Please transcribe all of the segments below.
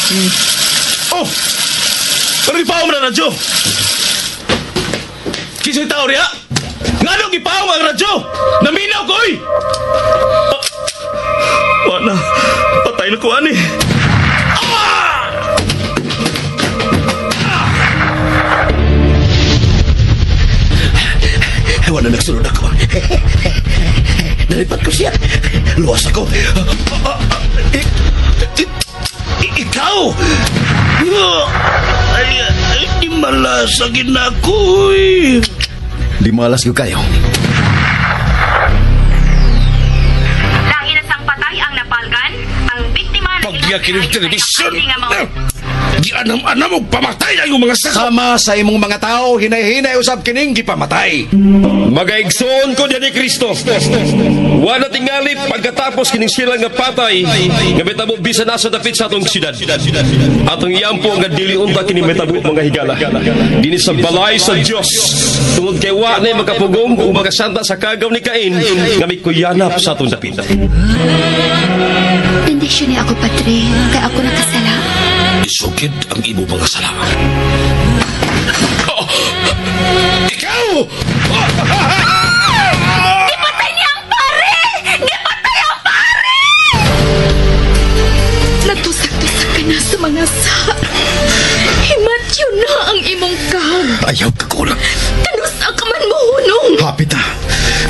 Oh! Pero ipaong na radyo! Kisa'y tao riya? Nganong ipaong ang radyo? Naminaw ko, oy! Ah, wala. Patay na ko, ani. Wala nagsunod ako. Nalipat ko siya. Luwas ako. Ikaw! Ay, ay, di malasagin ako, eh. Di malas ko kayo. Dahil sang patay ang napalgan, ang biktima ng Pagyakin ng telebisyon! nga mga Gianam-anam og pamatay ang iyong mga sako! Sama sa imong mga tao, hinay-hinay usab kining gipamatay. Magaigsoon ko niya ni Kristo. Wala tingali pagkatapos kining sila nga patay nga metabo bisan asa dapit sa atong siyudad. Atong iampo nga dili unta kini metabo mga higala. Dinhi sa balay sa Dios. Tungod kay wa na makapugong ug makasanta sa kagaw ni Cain nga mikuyanap sa atong dapit. Bendisyon niya ako, Padre, kay ako nakasala. Isukid ang imo mga sala. Oh! Ikaw! Gipatay niya ang pare! Gipatay ang pare! Natusak-tusak ka na sa mga sa. Himatyo na ang imong kag. Ayaw ka kulang. Kanusa ka man mohunong. Hapit na.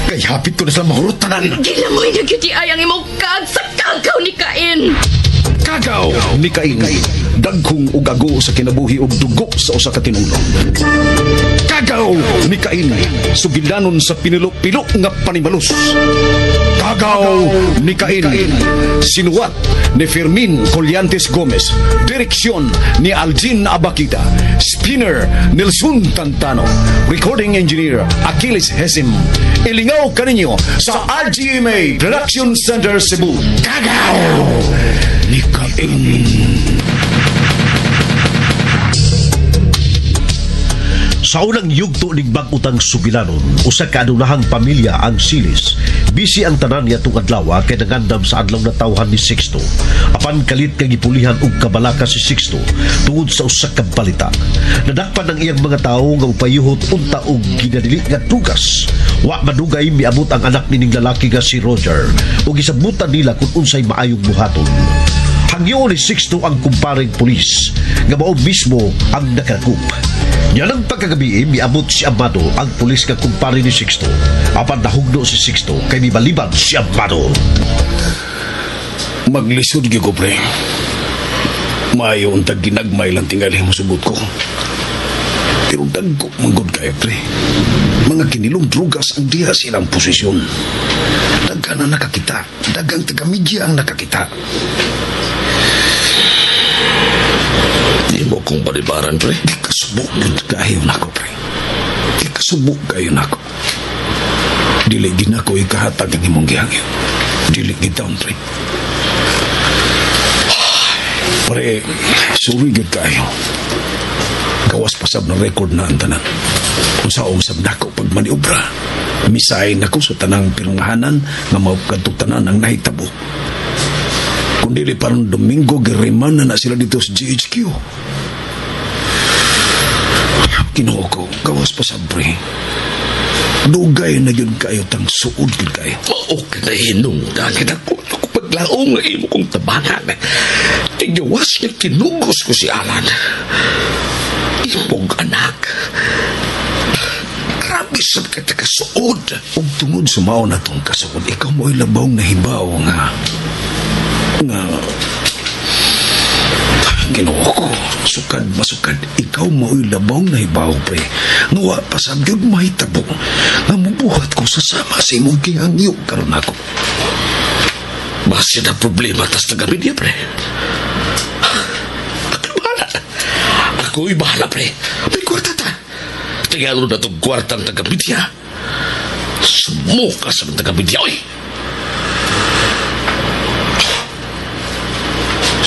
Kay hapit ko na sila mahurot tanan. Gilamoy na gyud ay ang imong kag sa kagaw ni Cain. Kagaw ni Cain. Dagkong ugago sa kinabuhi og dugo sa usa ka tinulong. Kagaw ni Cain. Sugilanon sa pinilo-pilo nga panimalus. Kagaw ni Cain. Sinuwat ni Fermin Collantes Gomez. Direksyon ni Aljin Abakita. Spinner Nelson Tantano. Recording engineer Achilles Hesim. Ilingaw kaninyo sa RGMA Production Center Cebu. Kagaw ni Cain. Sa unang yugto ning bag-utang sugilanon, usa ka adunahang pamilya ang Silis. Busy ang tanan niadtong adlaw kay nangandam sa adlaw na tawhan ni Sixto. Apan kalit kay gipulihan og kabalaka si Sixto tungod sa usa ka balita. Nadakpan ang iyang mga tawo nga upayuhot unta og ginadili nga tugas. Wa madugay miabot ang anak nining lalaki nga si Roger ug gisabutan nila kung unsay maayong buhaton. Hangyo ni Sixto ang kumparing pulis nga mao mismo ang nakakub. Niyanang pagkagabi, miabot si Amado ang pulis nga kumpare ni Sixto. Apan nahugno si Sixto kay mibaliban si Amado. Maglisod gyud ko, pre. Maayo untag ginagmay lang tingali mo subot ko. Pero dagko manggod kayo, pre. Mga kinilong drugas ang diha silang posisyon. Daghan ang nakakita. Daghang taga-media ang nakakita. Di mo kong balibaran, pre. Gikasubok yun kayo nako, pre. Gikasubok kayo nako. Dili ginako ikahatag ang imong gihangyo. Dili gitaon, pre. Pre, suri gyud kayo. Gawas pasab na record na ang tanan. Kung saong sab nako pag maniobra, misay nako sa tanang pirmahanan nga maugkadtong tanan ang nahitabo. Kung dili parang Domingo, giriman na sila dito sa GHQ. Ginoo ko, gawas pa sa pre. Dugay na yun kayo, tang suod yun kayo. Mao ka na hinungdan, ako ko paglaong nga imo kong tabangan. Tigyawas nga kinugos ko si Alan. Imong anak. Grabe sa katagasuod. Ug tungod sa mao na tong kasuod, ikaw mo'y labong nahibaw nga Ginoo ko, sukad masukad, ikaw mo'y labong nahibaw, pre. Nga wa pa sa gyud mahitabo, nga mubuhat ko sa sama sa imong gihangyo karon ako. Base na problema tas tagabi niya, pre. Ako'y bahala. Ako'y bahala, pre. May kwarta ta. Tingalo na itong kwartang taga-media. Sumuka sa mga taga-media, oy!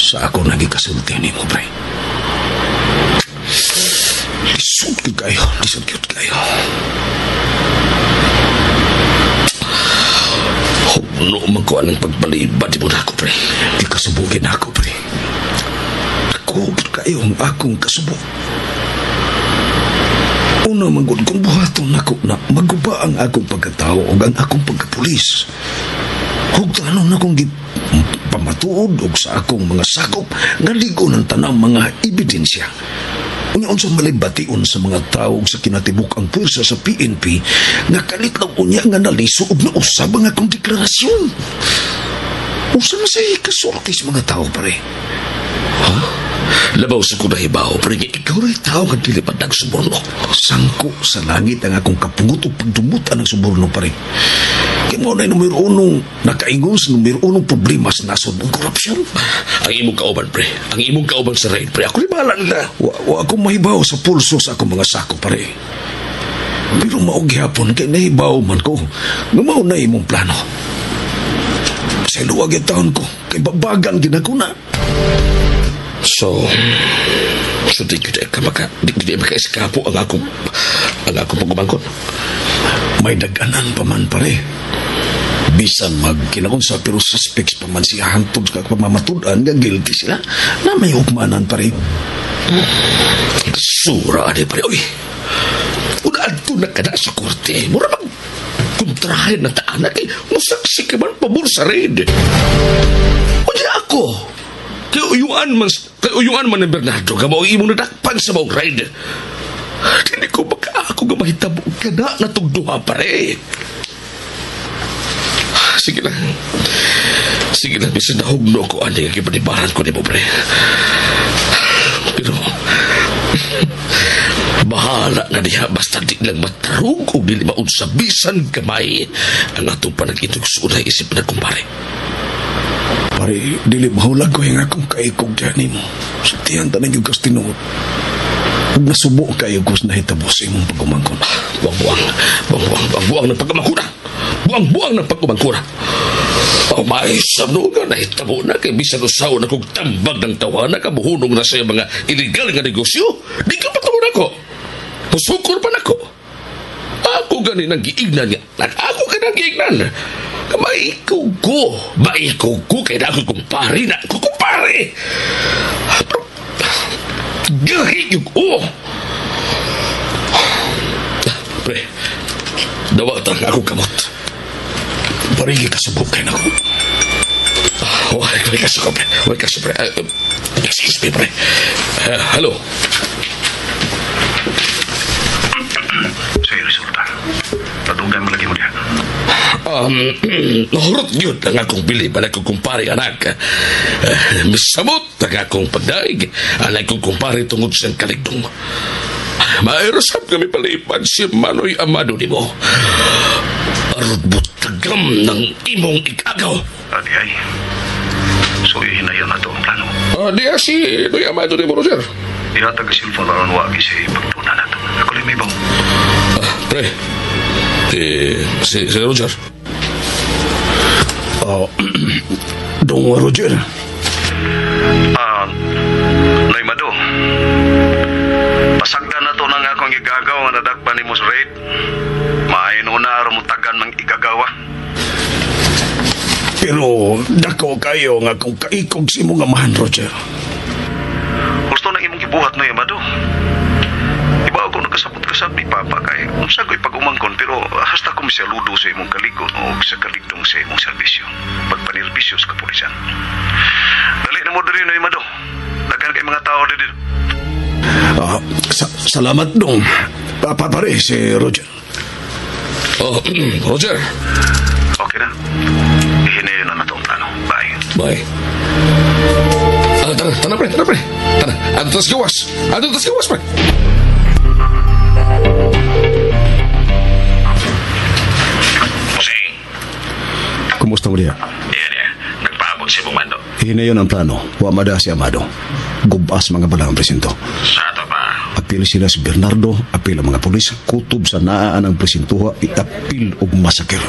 Sa ako nagikasulti ni mo, pre. Lisod gyud kayo, lisod gyud kayo. Hugno man ko anang pagbalibad mo na ako, pre. Gikasubugin ako, pre. Dako kayo ang akong kasubo. Una manggod kung buhaton nako na maguba ang akong pagkatao o ang akong pagkapulis. Hugtanon akong pamatuod og sa akong mga sakop nga ligo ng tanang mga ebidensya. Unya unsa malibation sa mga tao sa kinatibuk ang puwersa sa PNP nga kalit lang unya nga naliso og nausab ang akong deklarasyon. Usa man say kasulti sa mga tao pare. Ha? Labaw sa kong nahibaw, pre, ikaw rin tao nga dili pa nagsuborno. Sangko sa langit ang akong kapungot o pagdumutan ng suborno pare. Kaya mo na yung numero unong nakaingon sa numero unong problema sa nasod ng korupsyon. Ang imong kauban, pre. Ang imong kauban sa raid, pre. Ako ni bahala nila. Wa akong mahibaw sa pulso sa akong mga sako, pare. Pero mao gihapon kay nahibaw man ko. Nga mao na imong plano. Sa luwag yung taon ko, kay babagan ginako na. So di ka maka, di maka-eskapo ang akong pagumangkon. May daganan pa man pare. Bisan magkinaunsa pero suspects pa man siya hangtod sa pamamatud-an nga guilty sila na may hukmanan pare. Sura ani pare. Uy, una adto na ka na sa korte. Mura mag kontrahe na taan na kay musaksi ka man pabor sa raid. Unya ako. Kay uyuan man ng Bernardo nga mao imong nadakpan sa maong raid. Dili ko baka ako nga mahitabo ka na natugduha pare. Sige lang. Sige lang, bisan nahugno ko ani nga gipanibaran ko nimo pre. Pero bahala na diha basta di lang matarog og dili maunsa bisan gamay ang atong panag-inog sa isip na kumpare. Pare, dili mahulag ko yung akong kaikog diyan nimo. Sa tiyan tanan yung kas tinuod. Huwag nasubo kayo kus nahitabo sa imong pagumangkon. Buang-buang, buang-buang ng pagumangkura. Buang-buang ng pagumangkura. Oh, may sabno nga nahitabo na kay bisan usaw na kong tambag ng tawana kabuhunong na sa mga illegal nga negosyo. Di ka patuon ako. Musukor pa nako. Ako gani nang giignan niya. Ako gani nang giignan. Maikog ko. Maikog ko kaya na ako kumpare na. Ako kumpare. Pero, gahi yung o. Pre, dawatan ako kamot. Parigi kasubok kayo na ko. Way kasubok, pre. Way kasubok, pre. Excuse me, pre. Hello. Sa'yo, resulta. Padugay mo lagi mo diyan. Nahurot yun ang akong bilib, anak kong kumpare, anak. Misamot ang akong pagdaig, anak kong kumpare tungod siyang kaligdong. Mairasap kami palipan si Manoy Amado ni mo. Arot butagam ng imong ikagaw. Adi ay, so hinayon na to ang plano. Diya si Noy Amado ni mo, Roger. Ihatag ang cellphone aron wagi si pagtuna na to. Ako rin may bang. Pre, si Roger. Dong Roger. Noy Mado. Pasagdan na to ng akong igagaw nga nadakpan ni mo sa raid. Maayon na aron mo tagan mang igagawa. Pero dako kayo nga kung kaikog si imong amahan, Roger. Gusto na imong gibuhat, Noy Amado. Iba ako nagkasabot-kasab ni Papa kay unsa ko'y pag-umangkon pero hasta ko misaludo sa imong kaligon o sa kaligdong sa imong serbisyo. Pagpanirbisyo sa kapulisan. Dali na mo diri, Noy Amado. Daghan kay mga tao diri. Salamat dong. Papa pare si Roger. Oh, Roger. Okay na. Ihinayon na na to ang plano. Bye. Bye. Tara, tara pre, tara pre. Tara, ato tas gawas. Ato tas gawas pre. Jose. Kumusta mo diya? Yan. Nagpaabot si Bumando. Hinayon ang plano. Wa mada si Amado. Gubas mga bala ang presinto. Sa ato pa. Apil sila si Bernardo, apil ang mga pulis, kutob sa naa ng presintuha, iapil og masakir.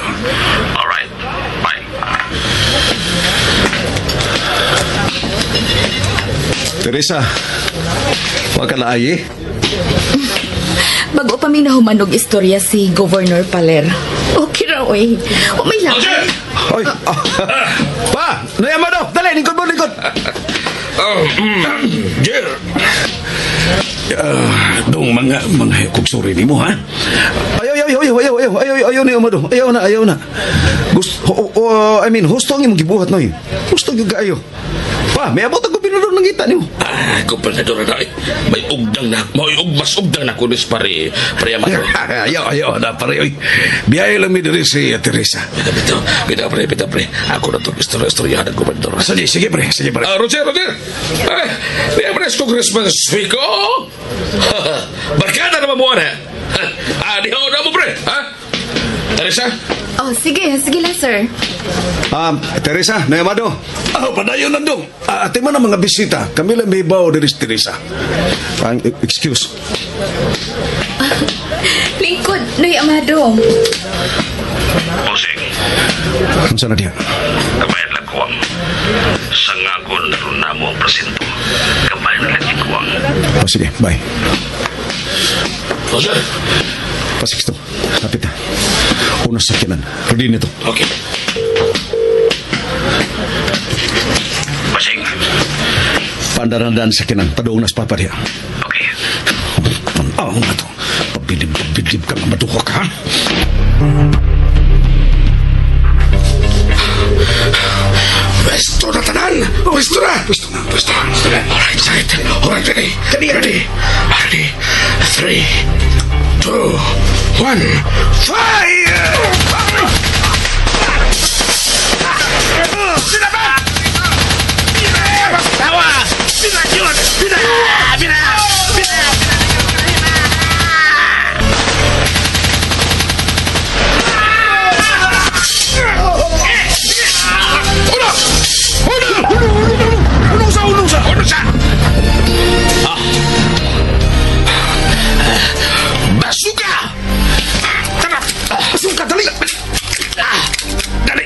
Alright. Bye. Teresa, wa ka naayi? Bago pa mi nahuman og istorya si Governor Paler. Okay ra oy. O may lakad. Oy! Pa! Noy Amado! Dali! Lingkod mo! Lingkod! Jer. Dong mga kog sorry nimo ha. Ayaw ayaw ayaw ayaw ayaw ayaw ayaw ni Amado. Ayaw na ayaw na. Gusto I mean husto ang imong gibuhat noy. Husto gyud kaayo. Pa, may abot ang gobernador nangita nimo. Ah, gobernador na eh. May ugdang na, may mas ugdang na kunis pare, pare Amado. Ayaw ayaw na pare oy. Biyahe lang mi diri si Teresa. Bitaw, bitaw pre, bitaw pre. Ako na itong istorya ng gobernador. Sige, sige pre, sige pre. Roger, Roger. Eh, di ba na Congressman Suico? Barkada naman mo na. Ah, di na mo pre, ha? Teresa? Oh, sige, sige lang, sir. Teresa, Nay Amado. Ah, padayon lang dong. Ate man ang mga bisita. Kami lang may bawo diri si Teresa. Excuse. Lingkod, Noy Amado. Bossing. Unsa na diha? Kabayan lang kuwang. Sangagon na rin namo ang presinto. Kabayan lang kuwang. Oh, sige, bye. Roger. Pasixto, kapit na. Una sa sakyanan. Ready nito. Okay. Basing. Pandarandan sa sakyanan. Padoong nas papa diha. Okay. Ang na to. Pabilib-pabilib ka nga maduha ka, ha? Pwesto na tanan! Pwesto na! Pwesto na! Pwesto na! Alright, sakit. Alright, ready. Ready. Ready. 3, 2, 1, fire! Sinabat! Tawa! Bina! Bina! Bina! Bina! Uno! Uno! Uno! Uno! Uno! Uno! Uno! Ah! Basuka! Tara! Basuka, dali! Dali!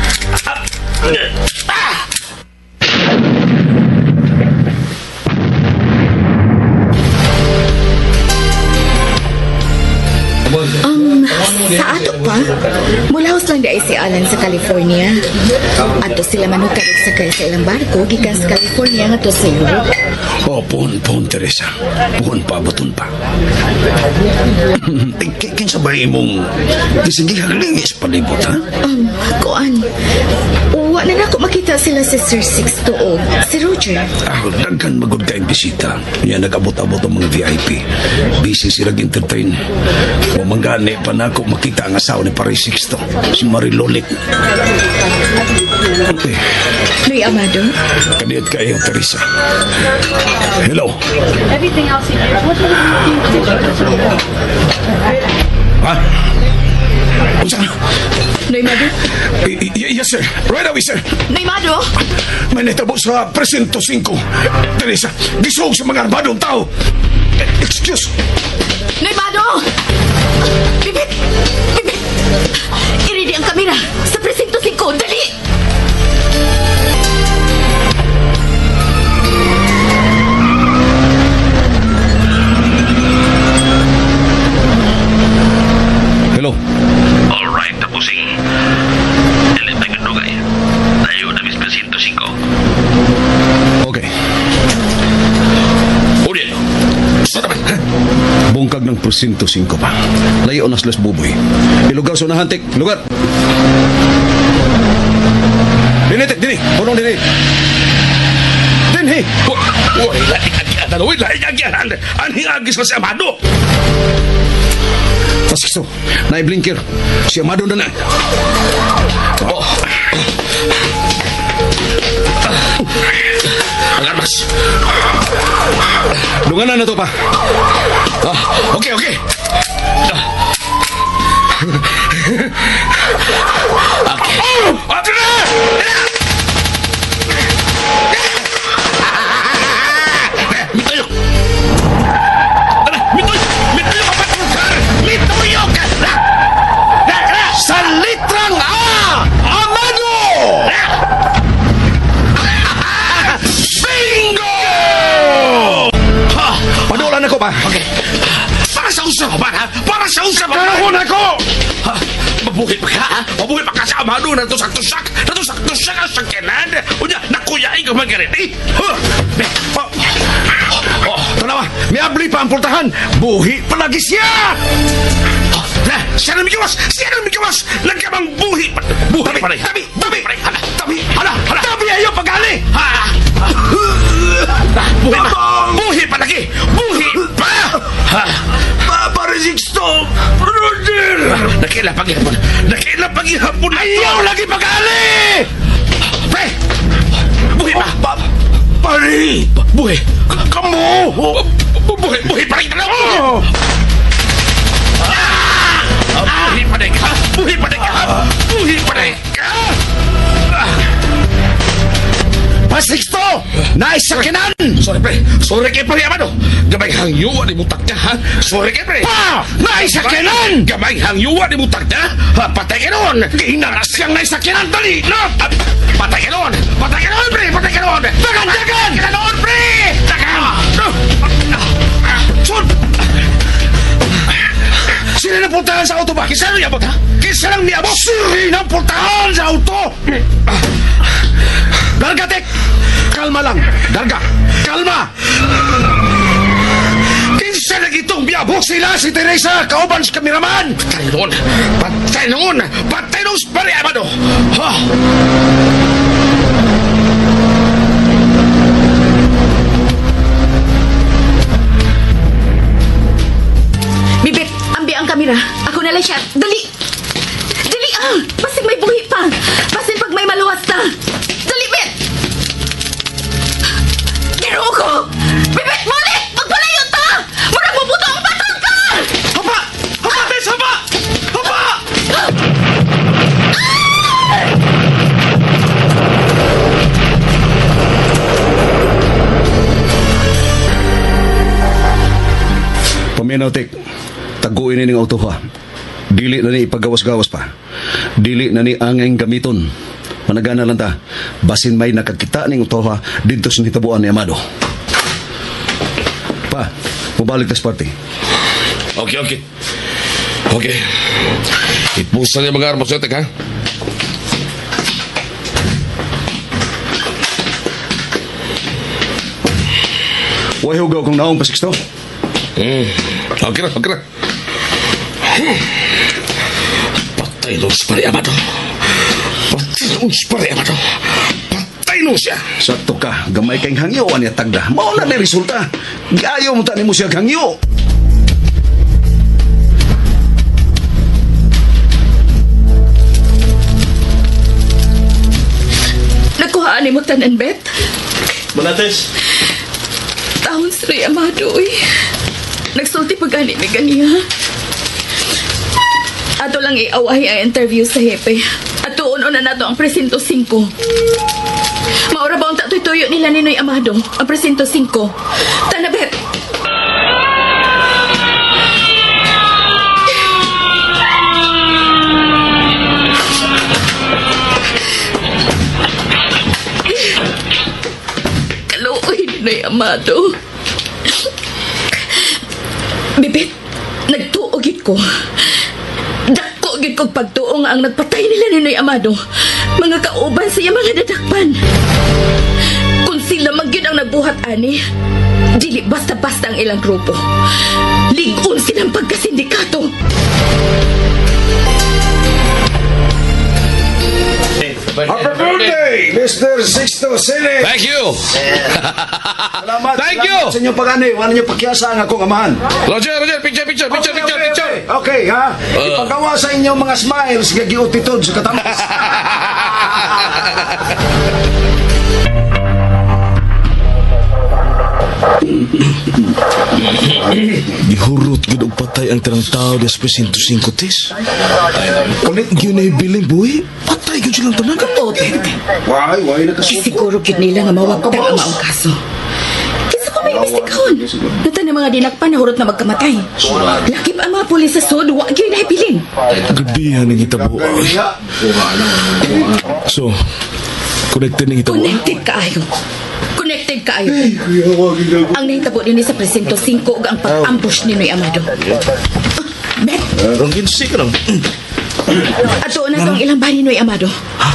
Ah! Sa ato pa, mulahos lang di ay si Alan sa California. Ato sila manukad og sakay sa ilang barko gikan sa California ngadto sa Europe. Oh, pohon, pohon, Teresa. Pohon pa, buton pa. Kinsa ba imong gisigihag lingis palibot, ha? Kuan, wa na nako makita sila si Sir Sixto o si Roger. Ah, daghan magod kayong bisita. Yan, nag-abot-abot ang mga VIP. Busy sila entertain. Wa manggani pa na ako makita ang asawa ni Pare Sixto, si Marilolit. Okay. Luy Amado? Kaniyot kayo, Teresa. Hello. Everything else he did. What did he do? Ha? Unsa? Noy Mado? Yes, sir. Right away, sir. Noy Mado? May nahitabo sa Presinto 5. Teresa, gisuog sa mga armadong tao. Excuse. Noy Mado! Bibit! Bibit! I-ready ang kamera sa Presinto 5. Dali! Hello. Alright, tapusing. Dili pa yung dugay. Tayo na mis Presinto 5. Okay. Uli. Sa naman, ha? Bungkag ng Presinto 5 pa. Layo na sila sa buboy. Ilugar sa unahan, tik. Lugar. Dini, tik. Dini. Punong dini. Dinhi. Uy, laing agyan. Uy, laing agyan. Anhing agis na si Amado. Pasikso, naiblinker. Si Amado na na. Oh. Ang armas. Dunganan na to pa. Ah, okay, okay. Okay. Oh! Okay na! Mituyok! Mituyok! Mituyok ka patrol! Mituyok ka! Sa litrang A! Amado! Bingo! Padulan ako pa. Okay. Para sa usa pa, ha? Para sa usa pa! Karahon ako! Mabuhi pa ka, ha? Mabuhi pa ka sa amado na tusak-tusak! Natusak-tusak ang sakyanan! Unya, nakuyain ka man ganit, eh! Huh? Oh, oh, tanawa, miabli pa ang pultahan! Buhi palagi siya! Oh, na, siya na migawas! Siya na migawas! Nagkamang buhi pa! Buhi pa rin! Tabi! Tabi! Hala! Tabi! Hala! Hala! Tabi ayo pagali! Ha! Buhi pa! Buhi pa lagi! Buhi pa! Ha! Pare Sixto! Brother! Nakila paghihapon! Nakila paghihapon! Ayaw lagi pagali! Pre! Buhi pa! Pare! Buhi! Kamo! Buhi! Buhi pa rin! Buhi pa rin ka! Buhi pa rin ka! Buhi pa rin ka! Pa Sixto! Naisakyanan! Sorry, pre. Sorry kay pre, amano. Gamay hangyuwa ni mutak niya, ha? Sorry kay pre. Pa! Naisakyanan! Gamay hangyuwa ni mutak niya. Ha, patay ka nun. Ginak siyang naisakyanan! Dali! No! Patay ka nun! Patay ka nun, pre! Patay ka nun! Dagan! Dagan! Patay ka nun, pre! Dagan! Sud! Sila na pultahan sa auto ba? Kisa nang niabot, ha? Kisa nang niabot? Sila na pultahan sa auto! Darga, Tek! Kalma lang! Darga! Kalma! Kinsa na gitong biyabot? Sila si Teresa, kauban sa kameraman! Patay nun! Patay nun! Patay nun, pare, amado! Ha? Bibit, ambi ang kamera. Ako na lang siya. Dali! Dali ah! Basig may buhi pa! Basin pag may maluwas na! Dali, Bet! Ginoo ko! Bibit, balik! Magpalayo ta! Murag mubuto ang patol ka! Hapa! Hapa, Tess! Hapa! Hapa! Paminaw, Tek. Taguin ni ning auto ha. Dili na ni ipagawas-gawas pa. Dili na ni angay gamiton. Managana lang ta. Basin may nakakita ning auto ha didto sa nitabuan ni Amado. Pa, mubalik tas party. Okay, okay. Okay. Ipusan niya mga armas, Tek, ha? Way hugaw kong naong pa, Sixto. Okay na, okay na. Patay nun si pare Amado. Patay nun si pare Amado. Patay nun siya. Sakto ka, gamay kayong hangyo niya tagda. Mao na ni resulta. Giayo mo ta nimo siya hangyo. Nagkuhaan ni mo tanan, Bet? Manates! Taon sa Ray Amado, uy. Nagsulti pa gani mi ganiya. Ato lang iawahi ang interview sa hepe. At tuon na nato ang presinto 5. Maura ba ang tatuy-tuyo nila ni Noy Amado? Ang presinto 5. Tanabet! Kaluoy ni Noy Amado. Bibit, nagtuo gid ko. Dako gid kog pagtuo nga ang nagpatay nila ni Noy Amado. Mga kauban sa iya mga dadakpan. Kung sila man gyud ang nagbuhat ani, dili basta-basta ang ilang grupo. Lig-on silang pagkasindikato. Happy birthday, Mr. Sixto Sene! Thank you! Salamat, Thank salamat you. sa inyong pag-ani. Wala niyo pakiasa ang akong amahan. Roger, Roger, picture, picture, picture, Okay, picture, okay, picture. Okay, okay, ha? Ipagawa sa inyong mga smiles nga giutitod sa katamas. Gihurot gud og patay ang tanang tao des presinto 5 tes. Kulit gyud na ibilin buhi. Patay gyud silang tanan. Oo, Bet. Why, why nakasuko? Siguro gyud nila nga mawagtang ang maong kaso. Kinsa pa may imbestigahon? Nata na mga dinakpan na hurot na magkamatay. Lakip ang mga pulis sa sud, wa gyud nahibilin. Grabihan ang hitabo. Ay. So, connected ning hitabo. Connected kaayo. Connected kaayo. Ang nahitabo dinhi sa presinto 5 ug ang pag-ambush ni Noy Amado. Bet, Rong ginsi ka lang. Ato na tong ilang bani, Noy Amado. Ha?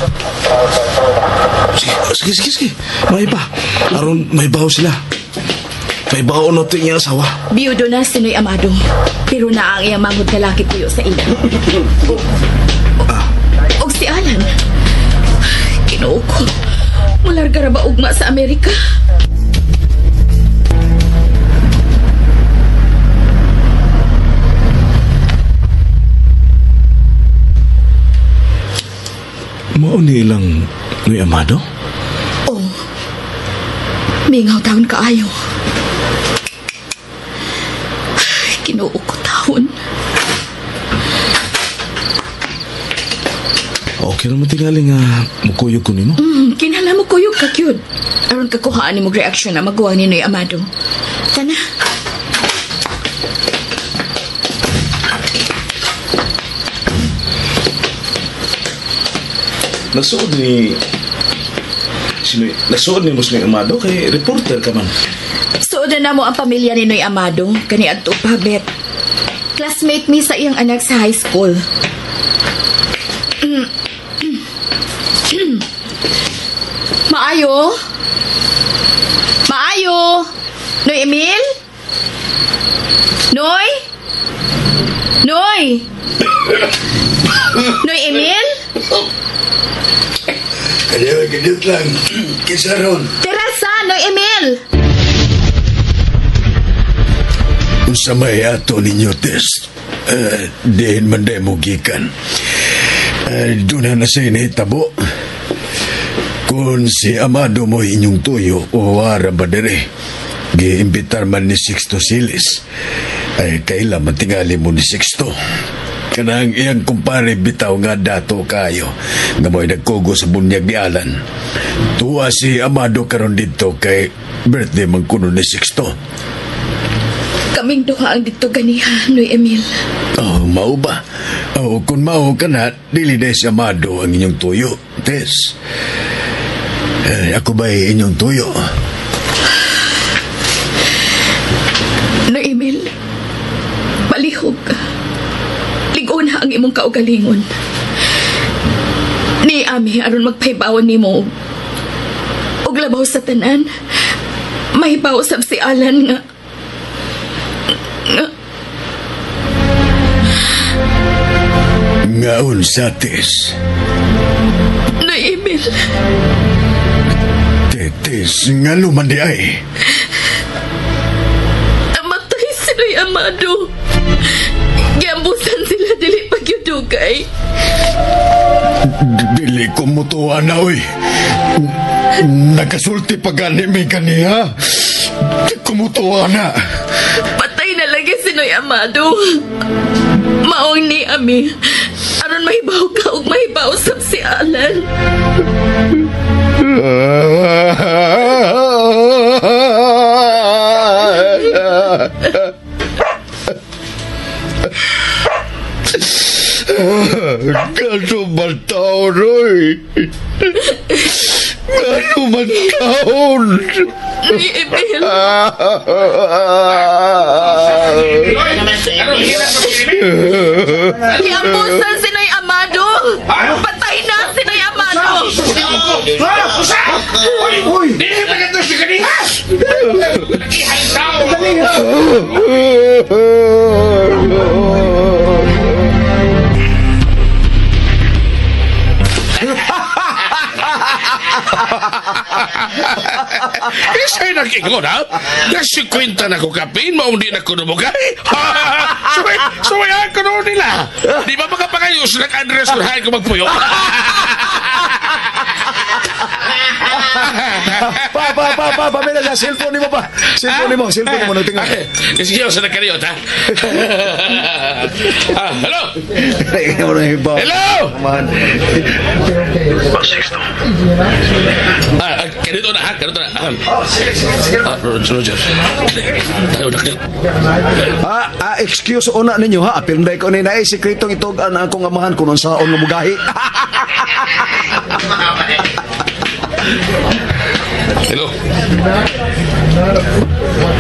Sige, sige, sige. May pa. Aron may baho sila. May baho na ito iyang asawa. Biyudo na si Noy Amado. Pero na ang iyang manghod na laki puyo sa ila. Og si Alan. Kinuo ko. Mularga ra ba ugma sa Amerika? Mao ni ilang Noy Amado? Oh. Mingaw taon kaayo. Kinuo ko taon. Okay naman tingali nga mukuyog ko nimo. Kinala mo kuyog ka, cute. Aron kakuhaan ni mo reaksyon na magawa ni Noy Amado. Tana. Nasuod ni mo si Noy Amado kay reporter ka man. Suod na mo ang pamilya ni Noy Amado kani adto pa bet. Classmate mi sa iyang anak sa high school. Maayo? Maayo? Noy Emil? Noy? Noy? Noy Emil? Kaya ganit lang. Kisa ron. Teresa, Noy Emil! Unsa may ato ninyo, Tess? Diin man day mo gikan. Doon na sa inahitabo. Kung si Amado mo inyong tuyo o wara ba dire, giimbitar man ni Sixto Silis, ay kaila matingali mo ni Sixto. Kanang iyang kumpare bitaw nga dato kayo, nga mo'y nagkugo sa bunyag ni Alan. Tuwa si Amado karon dito kay birthday man kuno ni Sixto. Kaming duha ang dito ganiha, Noy Emil. Oh, mao ba? Oh, kung mao ka na, dili na si Amado ang inyong tuyo, Tess. Ako ba'y inyong tuyo? Noy Emil, palihog. Ligon na ang imong kaugalingon. Ni ami aron magpahibawan nimo og labaw sa tanan. Mahibaw sab si Alan nga Ngaon sa Tess. Noy Emil. Tetes, nga luman di ay. Namatay si Noy Amado. Giambusan sila dili pagyudugay. Dili ko mutuwa na, oy. Nakasulti pa gani may kaniya. Di ko mutuwa na. Patay na lagi si Noy Amado. Maong ni ami. Aron mahibaw ka ug mahibaw sab si Alan. Gano man taon, oy. Gano man taon. Noy Emil. Giambusan si Noy Amado. Patay na si Noy Amado. Uy! Dili pa ka to si kaniha! Isa'y nag-ingon, ha? Nasikwenta na ko kapin, maong di na ko namugay. Sumayan ko noon nila. Di ba makapangayos nag-address ko ko magpuyo? Pa, pamela sa cellphone nimo pa. Cellphone nimo, nagtingon. Sige, sa nagkariyot, ha? Hello? Hello? Sixto. Ganito na, ha? Ganito na. Roger. Tayo na kayo. Excuse una ninyo, ha? Apil ko ni na sekretong itog-an akong amahan kung unsaon nga mugahi. Hello?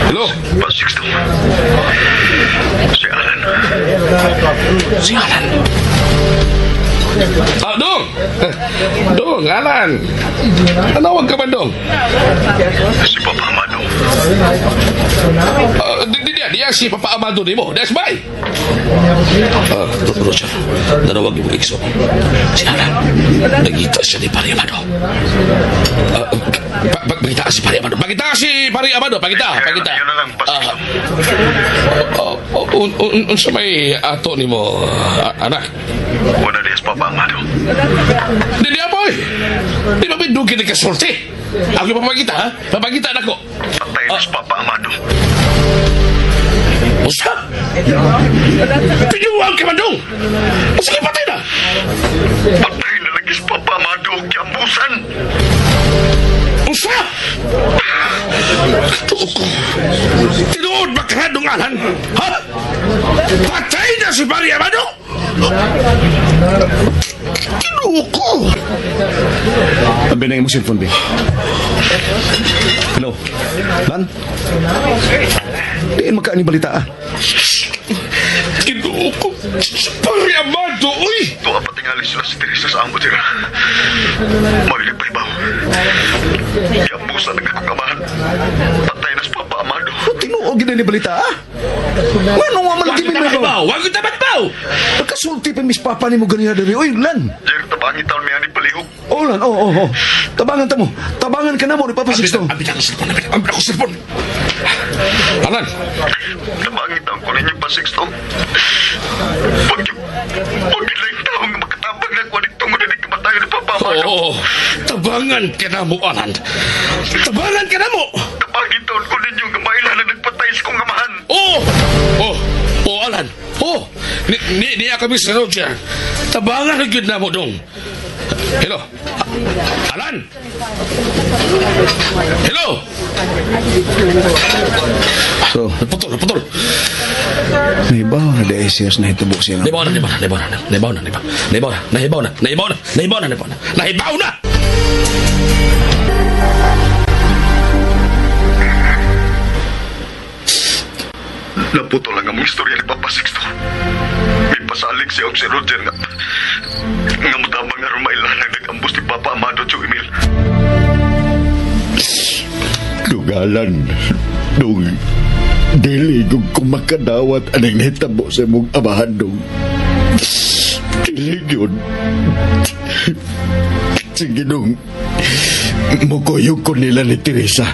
Hello? Sixto. Si Alan. Si Alan. Ah, Dong! Dong, Alan! Anawag ka man, Dong? Si Papa Amado. Diya si Papa Amado ni mo. That's by! Roger, nanawag yung igso. Si Alan, nagita siya ni Pare Amado. Pagita si Pare Amado. Pagita si Pare Amado. Pagita, pagita. Yun na lang, Unsa may ato ni mo, anak? Wala diya si Papa Amado. Di diya, boy! Di ba may dugi ni kasulti? Ako yung papagita, ha? Papagita na ko. Patay na si Papa Amado. Usa! Pinuwang ka man dong! Sige, patay na! Patay na lagi si Papa Amado og giambusan. Usa! Tuo ko. Tinuod ba ka dong Alan? Ha? Patay na si Pare Amado? Tinuo ko! Abi na yung cellphone, be. Hello? Lan? Diin magkaan ni balita, ah. Tinuo ko! Si Pare Amado, uy! Tuwa patingali sila si Teresa sa amo tira. Maglipay ba? Giambusan ang akong amahan. Patay na si Papa Amado. Tinuo gid ni balita, ah. Ngano nga man lagi may Ba, wag kita magbaw. Nakasulti pa mis papa nimo ganina diri. Oy, Lan. Jer, tabangi taon mi ani palihog. Oh, Lan. Oh, oh, oh. Tabangan ta mo. Tabangan ka na mo ni Papa Sixto. Abi na akong cellphone, abi na akong cellphone. Alan. Tabangi taon ko ninyo pa Sixto. Pag lang taong makatabang na ko tungod ni kamatayon ni Papa Amado. Oo, tabangan ka na mo, Alan. Tabangan ka na mo. Tabangi taon ko ninyo nga mailan na nagpatay sa kong amahan. Oh! Oh! Oh, Alan. Oh! Niya kami sa Roger. Tabangan na gyud na mo dong. Hello? Alan? Hello? So, naputol. Nahibaw na di siya sa nahitabo siya. Nahibaw na, nahibaw na, nahibaw na, nahibaw na, nahibaw na, nahibaw na, nahibaw na, nahibaw na, nahibaw na! Naputol lang ang istorya ni Papa Sixto. May pasalig siya og si Roger nga mutabang nga rumailan ang nag-ambus ni Papa Amado Joe Emil. Dugalan, dong, dili kong kumakadawat anang nahitabo sa imong amahan, dong. Dili yun. Sige, dong. Mukuyog ko nila ni Teresa.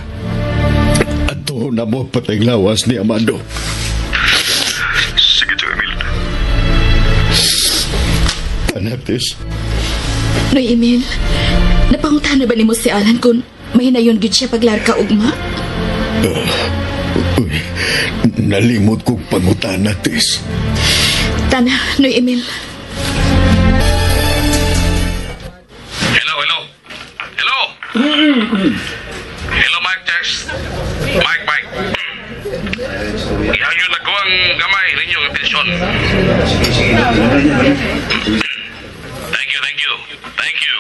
Ato na mo patay lawas ni Amado. Sige, Joe Emil. Tanatis. Noy Emil, napangutan na ba nimo si Alan kung mahinayon gyud siya paglarka ugma? Uy, nalimot kong pangutana, Tis. Tana, Noy Emil. Hello, hello. Hello. Hello, Mike Test. Mike, Mike. Ihayon na ko ang gamay ninyong atensyon. Thank you, thank you. Thank you.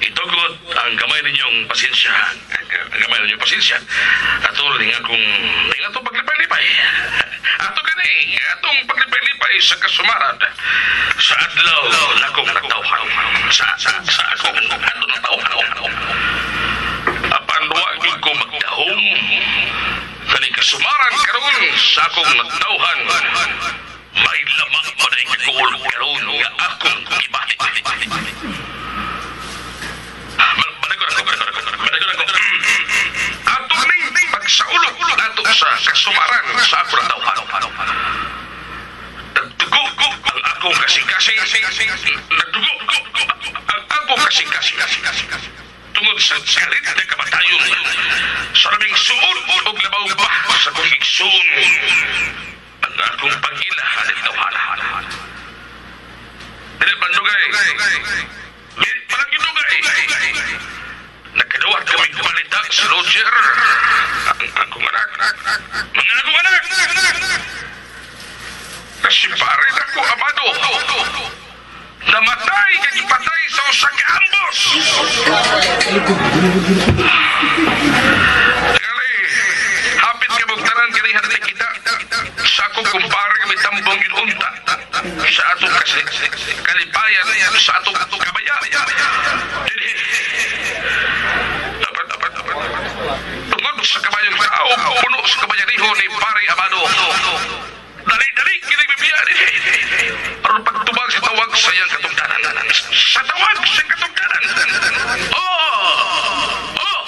Itugot ang gamay ninyong pasensya. Ang gamay ninyong pasensya. Ato rin nga kung atong paglipay-lipay. Ato gani, atong paglipay-lipay sa kasumarad. Sa adlaw na akong natawhan. Sa akong adlaw natawhan. Apan wa gyud ko magdahom. Kaning kasumaran karon sa akong natawhan. May lamang pa rin kaguol karon nga akong gibati. Balik ko. Ato ning pagsaulog nato sa kasumaran sa akong natawhan. Nagdugo ang akong kasing-kasing. Nagdugo ang akong kasing-kasing. Tungod sa kalit na kamatayon sa labing suod og labaw pa sa akong igsoon ang akong pag-ila aning tawhana. Dili man dugay. Dili palagi dugay. Nagkadawat kaming balita si Roger, ang akong anak. Mga akong anak! Kasi pare na ko, Amado. Namatay kag ipatay sa usa ka ambos. Gali, hapit ka mong tanan kaniha na kita sa akong kumpare nga mitambong yun unta sa atong kasi kalipayan sa atong kabaya. Dinhi. Dapat tungod sa kabayong tao, puno sa kabayaniho ni Pare Amado. Dali-dali kining bibiya dinhi. Aron pagtubag sa tawag sa iyang katungdanan. Sa tawag sa katungdanan. Oh! Oh!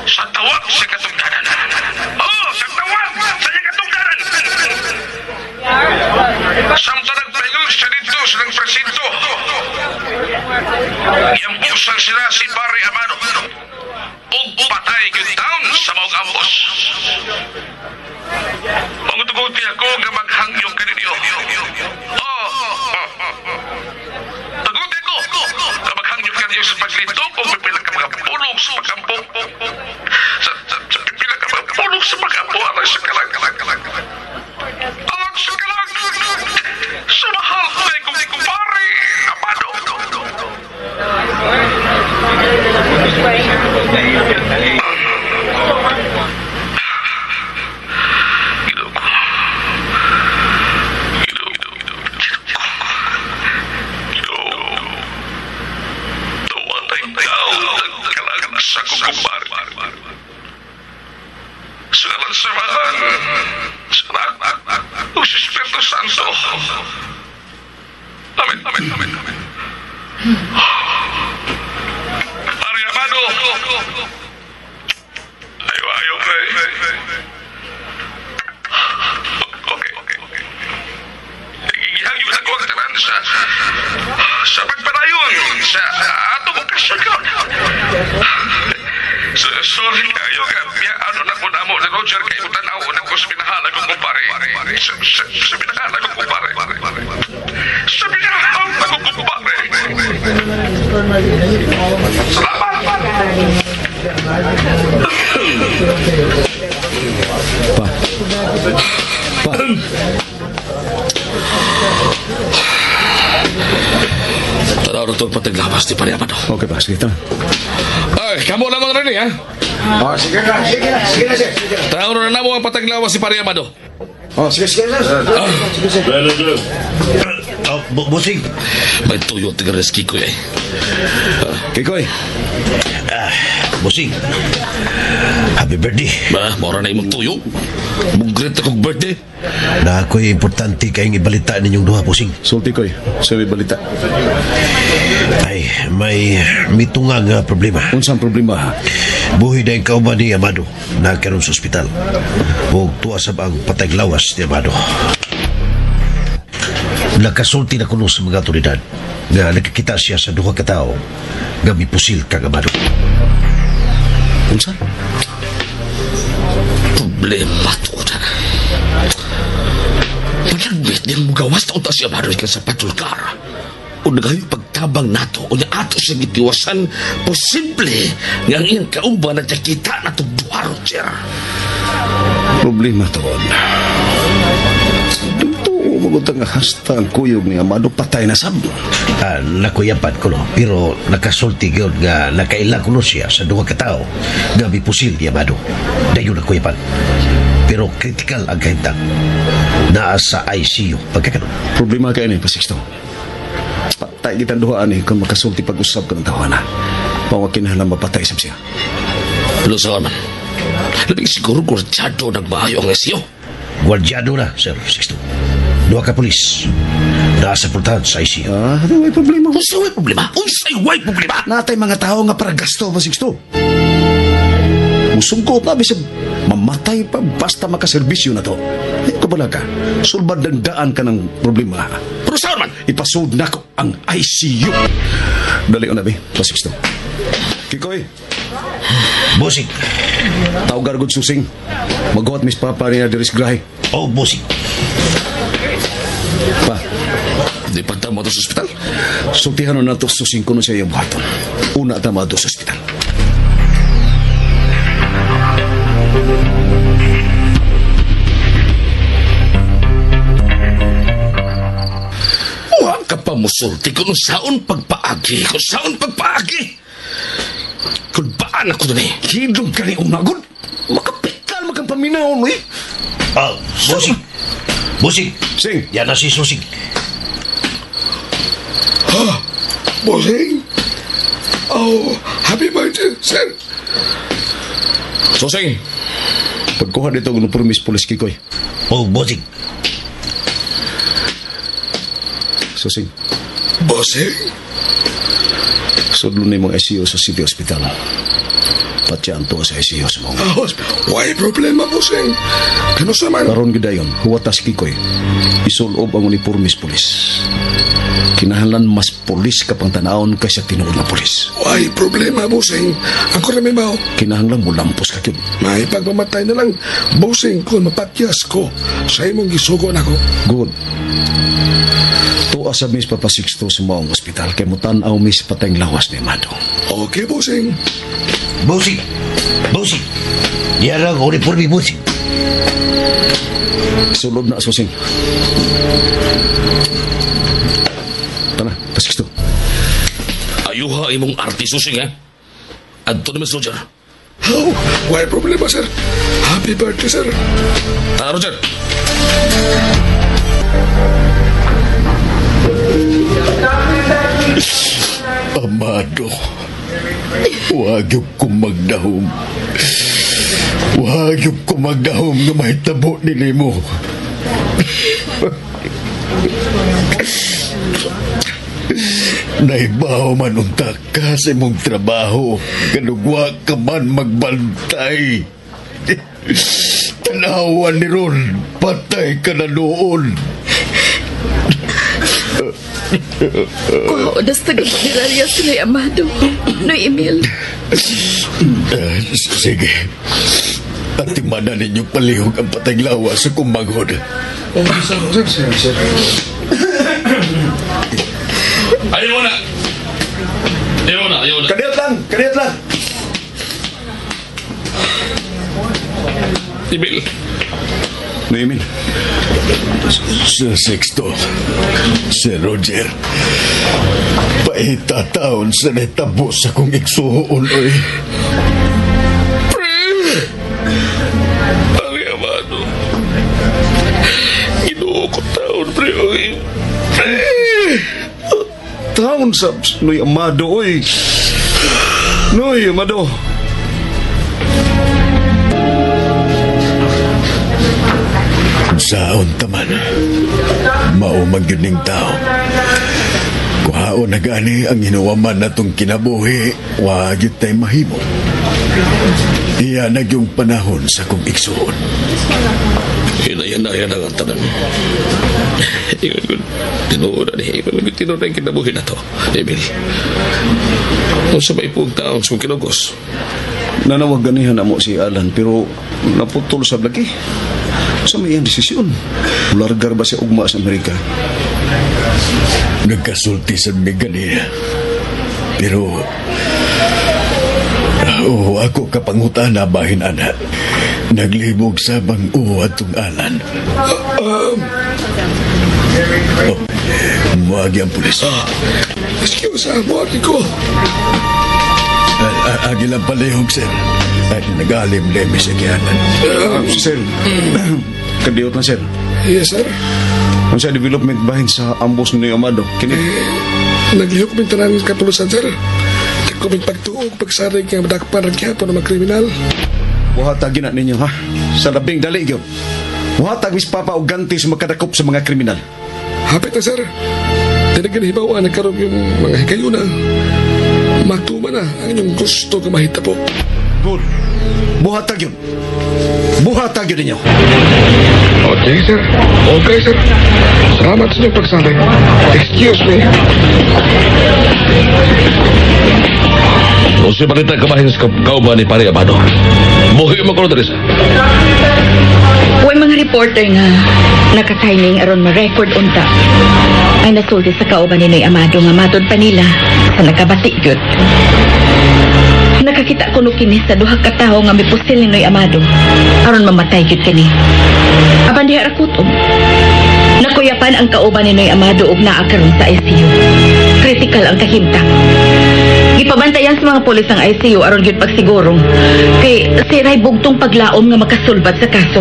Sa tawag sa katungdanan. Oh, sa tawag sa iyang katungdanan. Samtang nagpahingon siya dito sa ng presinto. Iambusan sila si Pare Amado. Ug patay gyud taon sa maong ambos. Pangutuguti ako nga maghangyo kaninyo. Oh, tuguti ko nga maghangyo kaninyo sa paglitok o pipila ka mga pulong sa pag-ampo. Sa pipila ka mga pulong sa pag-ampo alang sa kalag. Alang sa kalag. Sa mahal na ikong kumpare, Amado. Sa kukumpare. Sa ngalan sa Amahan, sa Anak, ug sa Espiritu Santo. Amen, amen, amen, amen. Pare Amado, ayo, ayo, pre. Okay, okay, okay. Gihangyo na ko ang tanan sa pagpadayon sa atong okasyon karon. Sorry kayo ka. Ano na ko namo ni Roger kay utanaw na ko sa pinahala kong kumpare. Sa pinahala kong kumpare. Sa pinahala kong kumpare. Salamat! Pa. Pa. Tanaw na itong pataglawas ni Pare Amado. Okay pa, sige, tama. Ay, kamo lamang rin ha? Oh, sige na, sige na, sige na, sige. Tanaw na namo ang pataglawas si Pare Amado. Oh, sige, sige, sige. Sige, sige. Oh, busing. May tuyo tigares Kikoy eh. Kikoy. Busing. Happy birthday. Ba, mora na imong tuyo. Mugret akong birthday. Na ako'y importante kayong ibalita ninyong duha, busing. Sulti koy, sa may balita. Ay, may mitunga nga problema. Unsang problema ha? Buhi na yung kauban ni Amado na karon sa ospital. Ug tuwa sab ang pataglawas ni Amado. Nakasulti na kuno sa mga otoridad nga nakakita siya sa duha ka tawo nga mipusil kang Amado. Unsa? Problema to na. Malagmit din mo gawas na unta si Amado ikan sa patrol car. O nagayo pagtabang nato o niya ato sa gitiwasan, posible nga ang iyang kauban na kita na itong duha, Roger. Problema to. Dito, magutang hasta ang kuyog ni Amado patay na sab. Nakuyapan ko no, pero nakasulti yun nga nakaila ko no siya sa duha ka tao nga mipusil ni Amado. Dayon nakuyapan. Pero critical ang kahimtang. Naa sa ICU pagkakaroon. Problema kayo ni Pasixto. Patay kitang duhaan eh kung makasulti pag-usap ka ng tawana. Pawakin na mapatay sab siya. Lusawan man. Labing siguro gwardyado nagmaayo ang ICU. Gwardyado na, Sir Sixto. Duha ka pulis. Naa sa pultahan sa ICU. Ah, may problema. Unsay way problema? Unsay way problema? Natay mga tao nga para gasto, Pasixto. Musungkot na, bisag mamatay pa basta makaserbisyo na to. Ay, kabala ka. Sulbad dandaan ka ng problema. Pero saan man? Ipasod na ko ang ICU. Dali o nabi, Pasixto. Kikoy. Busing. Tawgar gud susing. Maghuwat mis papa niya diris grahe. Oh, busing. Pa. Di pa tama to sa ospital? Sultihan na to susing kuno siya yung buhaton. Una tama to sa ospital. Wa ka pa musulti kung saon pagpaagi, kung saon pagpaagi. Kung baan ako dun eh. Hidong ka ni unagod. Makapikal makang paminaon eh. Busing. Busing. Sing. Yan na si Susing. Ha? Busing? Oh, happy birthday, sir. Susing. Pagkuha dito ang uniformis pulis, Kikoy. Oh, Busing. Susing. Busing? Sudlo ni mong ICU sa City Hospital. Patyan to sa ICU sa mga. Why problema, Busing? Kano sa man? Karon gidayon, huwata si Kikoy. Isulob ang uniformis pulis. Kinahanglan mas pulis ka pang tanawon kaysa tinuod nga pulis. Why problema, Busing? Ako na may mao. Kinahanglan mo lampos ka yun. May pagmamatay na lang, Busing, kung mapatyas ko sa imong gisugo nako. Good. Tuwa sa Miss Papa Sixto sa maong ospital kay mutan-aw Miss pateng lawas ni Amado. Okay, Busing. Busing. Busing. Yan ang uniforme, Busing. Sulod na, Susing. Tara, Papa Sixto. Ayuha imong arte, Susing, ha? Adto na, Miss Roger. Oh, why problema, sir? Happy birthday, sir. Tara, Roger. Amado, huwag yung kumagdahom. Huwag yung kumagdahom nga mahitabo nili mo. Naibaw man unta ka sa imong trabaho, ganugwa ka man magbantay. Tanawan ni Ron, patay ka na noon. Kuha odas taga-punerarya si Noy Amado. Noy Emil. Sige. Atimanan ninyo palihog ang patay lawas sa kumanghod. Sir. Ayaw na. Ayaw na, ayaw na. Kadiyot lang, kadiyot lang. Emil. Noy Emil. Sir Sixto, Sir Roger, paitataon sa natabo sa kong igsuhoon, oy. Pre! Pare, Amado. Ginoo ko taon, pre, oy. Pre! Taon sa Noy Amado, oy. Noy Amado. Saon taman, maumag yun ning tao. Kuhaon na gani ang hinuwaman na itong kinabuhi, wag yun tayo mahimo. Iya nagyong panahon sa kong igsuon. Yan na ang tanan. Ingon ko, tinuod na niya. Ingon ko, tinuod na yung kinabuhi na to, Emil. Kung sa may pug taon sa kong kinugos. Nanawag ganihan na mo si Alan, pero naputol sa lagi. Sa may iyang desisyon. Largar ba siya ugma sa Amerika? Nagkasulti sa mi ganiya. Pero, ako kapangutana bahin ana. Naglibog sa bang oo atong Alan. Oh, muagi ang pulis. Excuse, muagi ko. Agi lang palihog, sir. Ay, nag-alim lemi sa kiyanan. Sir, kadiyot na, sir. Yes, sir. Ang sa development bahin sa ambos ni Amado? Kini? Naglihok min tanan kapulusan, sir. Dako min pagtuog, pagsarig nga madakpan ang gyapon ng mga kriminal. Buhatag na ninyo, ha? Sa labing dali, yun. Buhatag, Miss Papa, og ganti sa magkadakop sa mga kriminal. Hapit na, sir. Tinagan hibawa, nagkaroon yung mga higayuna. Matuma na ang inyong gusto nga mahita po. Good. Buhatag yun. Buhatag yun ninyo. Okay, sir. Okay, sir. Salamat sa inyong pagsalig. Excuse me. Kung siya balita kamahin sa kauban ni Pare Amado. Buhi mo ko, Teresa. Way mga reporter nga nakasigning aron ma-record unta. Ay nasulti sa kauban ni Noy Amado nga matod pa nila sa nakabati gyud. Nakakita kuno kini sa duha ka tawo nga mipusil ni Noy Amado aron mamatay gyud kini. Apan diha ra kutob. Nakuyapan ang kauban ni Noy Amado og naa karon sa ICU. Critical ang kahimtang. Gipabantayan sa mga pulis ang ICU aron gyud pagsiguro kay siray bugtong paglaom nga makasulbat sa kaso.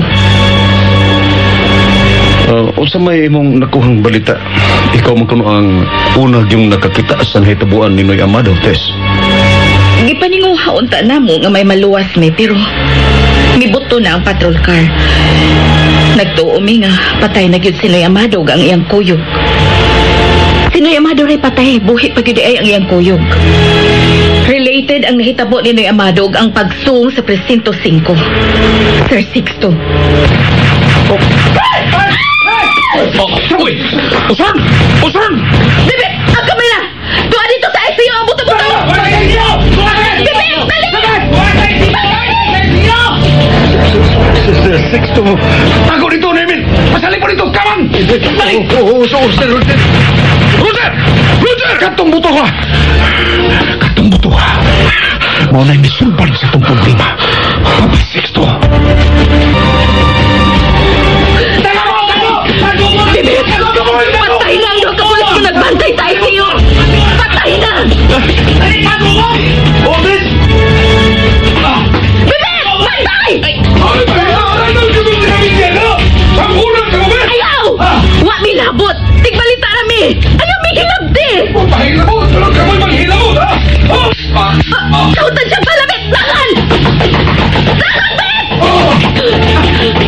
Unsa may imong nakuhang balita? Ikaw man kuno ang una yung nakakita sa nahitabuan ni Noy Amado, Tess. Gipaninguha unta namo nga may maluwas mi pero mibuto na ang patrol car. Nagtuo mi nga patay na gyud si Noy Amado ug ang iyang kuyog. Si Noy Amado ray patay, buhi pa gyud ay ang iyang kuyog. Related ang nahitabo ni Noy Amado ug ang pagsuong sa Presinto 5. Sir Sixto. Oh, uy! Usan! Usan! Bebe! Ang kamera! Tuwa dito sa ICU ang buto-buto! Bebe! Dali! Sir Sixto! Tago dito, Nemil! Pasalig mo dito! Kaman! Dali! Oo, sir, Roger! Roger! Roger! Katong buto ka! Katong buto ka! Mao na'y misulbad sa itong problema. Papa Sixto! Bebe! Patay na ang duha ka pulis nga nagbantay sa ICU! Patay na! Bebe! Bantay! Ayaw! Wa mi labot! Tigbalita na mi! Ayaw mi hilabti! Sautan siya palabit! Dangan! Dangan, Bet!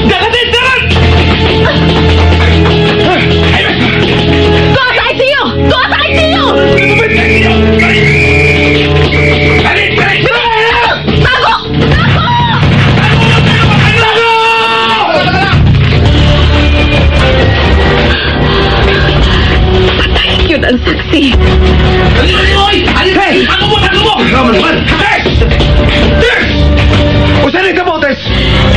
Dalan! Dalan! Tuwa sa ICU! Tuwa sa ICU! Tago! Tago! Patay yun ang saksi. Hey! Tess! Tess! Usa ni ka mo, Tess?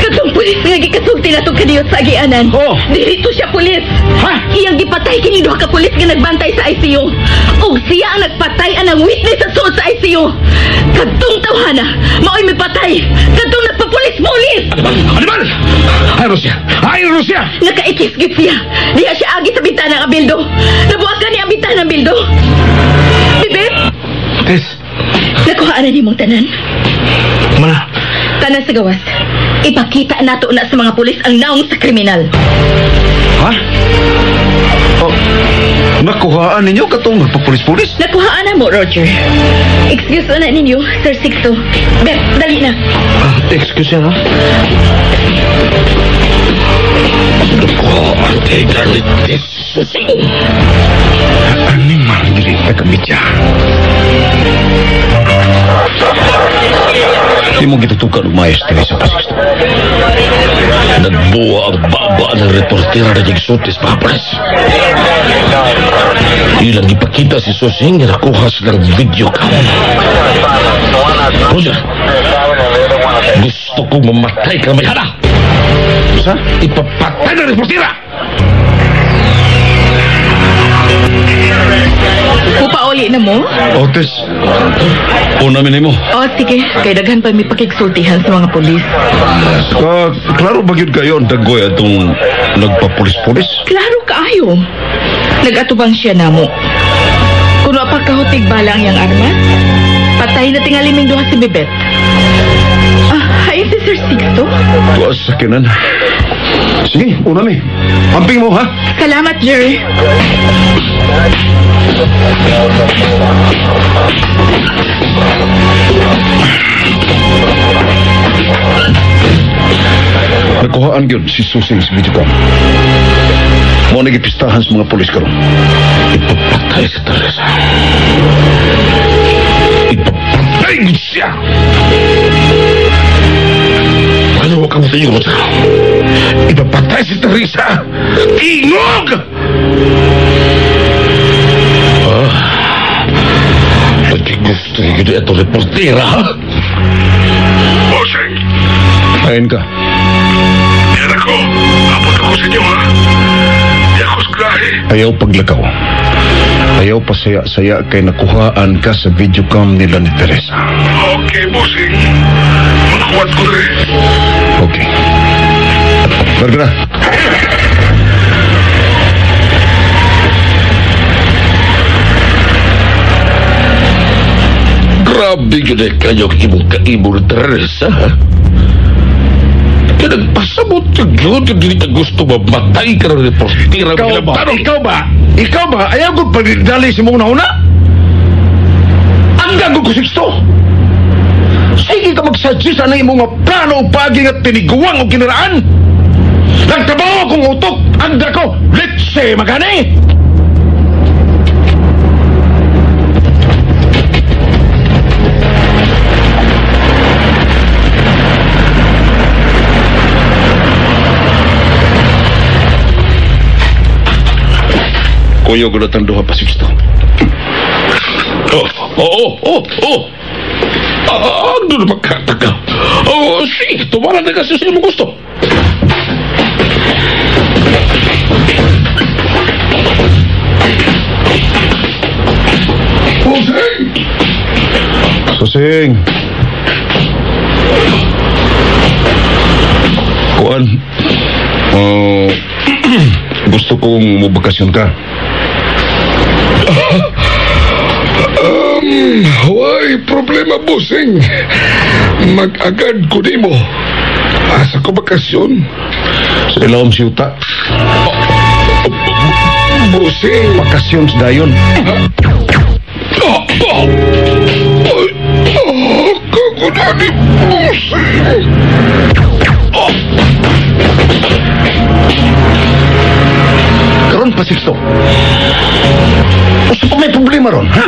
Katong pulis nga gikasulti na itong kaniyot sa agianan. Oh. Dili to siya pulis. Ha? Iyang gipatay kini duha ka pulis nga nagbantay sa ICU. Ug siya ang nagpatay anang witness sa sulod sa ICU. Kadtong tawhana, maoy mipatay. Kadtong nagpapulis-pulis. Animal! Ay, Rusia! Ay, Rusia! Nakaikis gyud siya. Diha siya agi sa bintana ang abildo. Nabuwakan niya ang bintana ang bildo. Bibit, Tess, nakuhaan na nimong tanan. mana? Tanan sa gawas. Ipakita nato na sa mga pulis ang naong sa kriminal. Ha? Oh, nakuhaan ninyo katong nagpapulis-pulis? Nakuhaan na mo, Roger. Excuse na ninyo, Sir Sixto. Beth, dali na. Excuse yan, ha? Nakuhaan kay ganit Susing! Animal, dili taga-media. Di mo gitutukan og maayos Teresa pa Sixto. Nagbuwa ang baba ng reportera na gigsutis mga pares. Ilang ipakita si Susing nga nakuha silang video cam. Roger, gusto kong mamatay ka may hana. Sa? Ipapatay ng reportera! Pupauli na mo? Otis, una minimo. O, sige. Kay daghan pa may pakigsultihan sa mga pulis. Klaro ba gyud kayo ang daggoy atong nagpapulis-pulis? Klaro kaayo. Nag-atubang siya namo. Kuno pa kahutig bala ang iyang armas, patay na tingali ming duha si Bebet. Ah, hi si Sir Sixto. Tuwa sa sakinan. Sige, una mi. Amping mo, ha? Salamat, Jerry. Nakuhaan gyud si Susing sa video cam. Mo na gipistahan sa mga pulis karon. Ipapatay si Teresa. Ipapatay gud siya! Ayaw ka mo tayo, Roger. Ipapatay si Teresa! Tingog! Ah, gusto yun ito reportera, ha? Bossing, Ayon ka. yan ako. Abot ako sa inyo, ha? Di ako sa klahe. Ayaw paglakaw. Ayaw pasaya-saya kay nakuhaan ka sa video cam nila ni Teresa. Okay, bossing. Magkuwat ko rin. Okay. Larga na. Grabe yun eh kayo imong kaimo ni Teresa, ha? Kaya nagpasabot ka yun, kaya dili ka gusto mamatay ka ng reportera. Ikaw ba? Ikaw ba? Ikaw ba? Ayaw ko pagdali sa mong nauna? Ang gago ko, Sixto! Sige ka mag-suggest ang imong mga plano o paging at tiniguang o kiniraan! Nagtrabaho akong utok! Ang dako! Let's say, magani! Kuyo gulot ang duha pa, Sixto. Oh. Ano na magkataka? Oh, sige, tumala na kasi sa imong gusto. Susing! Susing! Kuan, gusto kong mabakasyon ka. Way problema, busing. Mag-agad ko nimo. Asa ko bakasyon? Sa ilawom siyuta. Busing. Bakasyon sa dayon. Kagunani, busing. Karon pa, Sixto. Usa pa may problema ron, ha?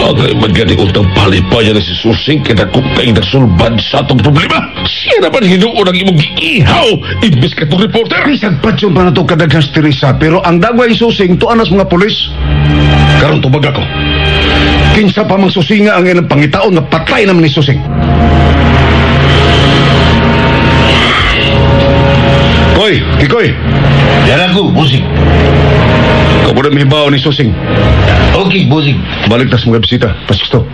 Agay magani utang palipayan na si Susing kaya nakupay nasulbad sa atong problema. Siya naman hinuon ang imong giihaw imbis ka itong reporter. Bisag patsyon pa na ito kadaghang si Teresa, pero ang dagway Susing tuan nas mga pulis. Karon tubag ako. Kinsa pa mang susinga ang ilang pangitaon nga patay naman ni Susing. Koy, Kikoy. Yan ako, busing. Kamu na mihibaw ni Susing. Okay, busing. Balik tas mga bisita, Pastor.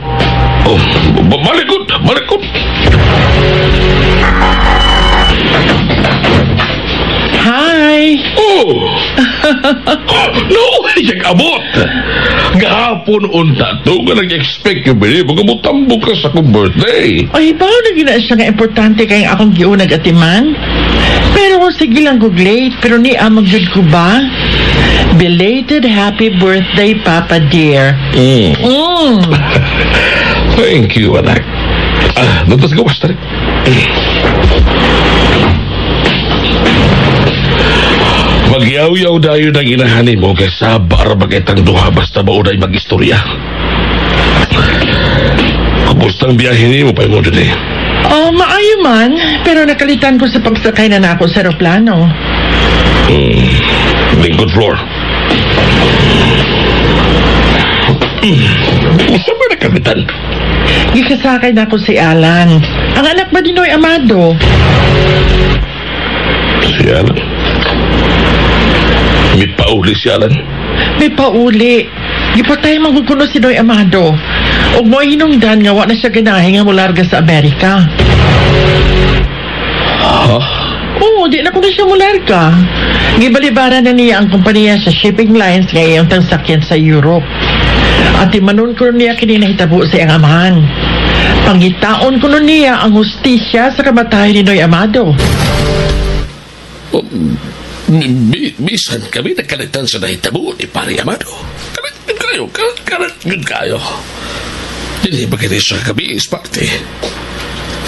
Oh, balikot, balikot. Hi! Oh! No, siyang abot! Gahapon unta to, nga nag-expect yung bili, mga mutambok ka sa akong birthday. Ay, ba na gina siya nga importante kayong akong giunag atiman? Pero sige lang ko late, pero ni amag jud ko ba? Belated happy birthday, Papa dear. Mm. Mm. Thank you, anak. Ah, doon tas gawas tarik. Magyaw-yaw dayon ang inahan mo kay sabar bagitang duha basta maunay mag-istorya. Kumusta ang biyahe nimo pa mo dili? Oh, maayo man, pero nakalitan ko sa pagsakay na nako sa eroplano. Lingkod floor. Usa ba nakalitan? Gikasakay na ako si Alan. Ang anak ba ni Noy Amado? Si Alan? May pauli si Alan? May pauli. Gipatay manggugulo si Noy Amado. Og mo'y hinungdan nga wa na siya ganahe nga mularga sa Amerika. Ha? Oo, di na ko na siya mularga. Gibalibaran na niya ang kompanya sa shipping lines nga iyang tangsakyan sa Europe. At imanon ko niya kini nahitabo sa iyang amahan. Pangitaon ko nun niya ang hustisya sa kamatayan ni Noy Amado. Bisan kami nagkalitan sa nahitabo ni Pare Amado. Kalat yun kayo, kalat yun kayo. Hindi ba kini siya kami isparte?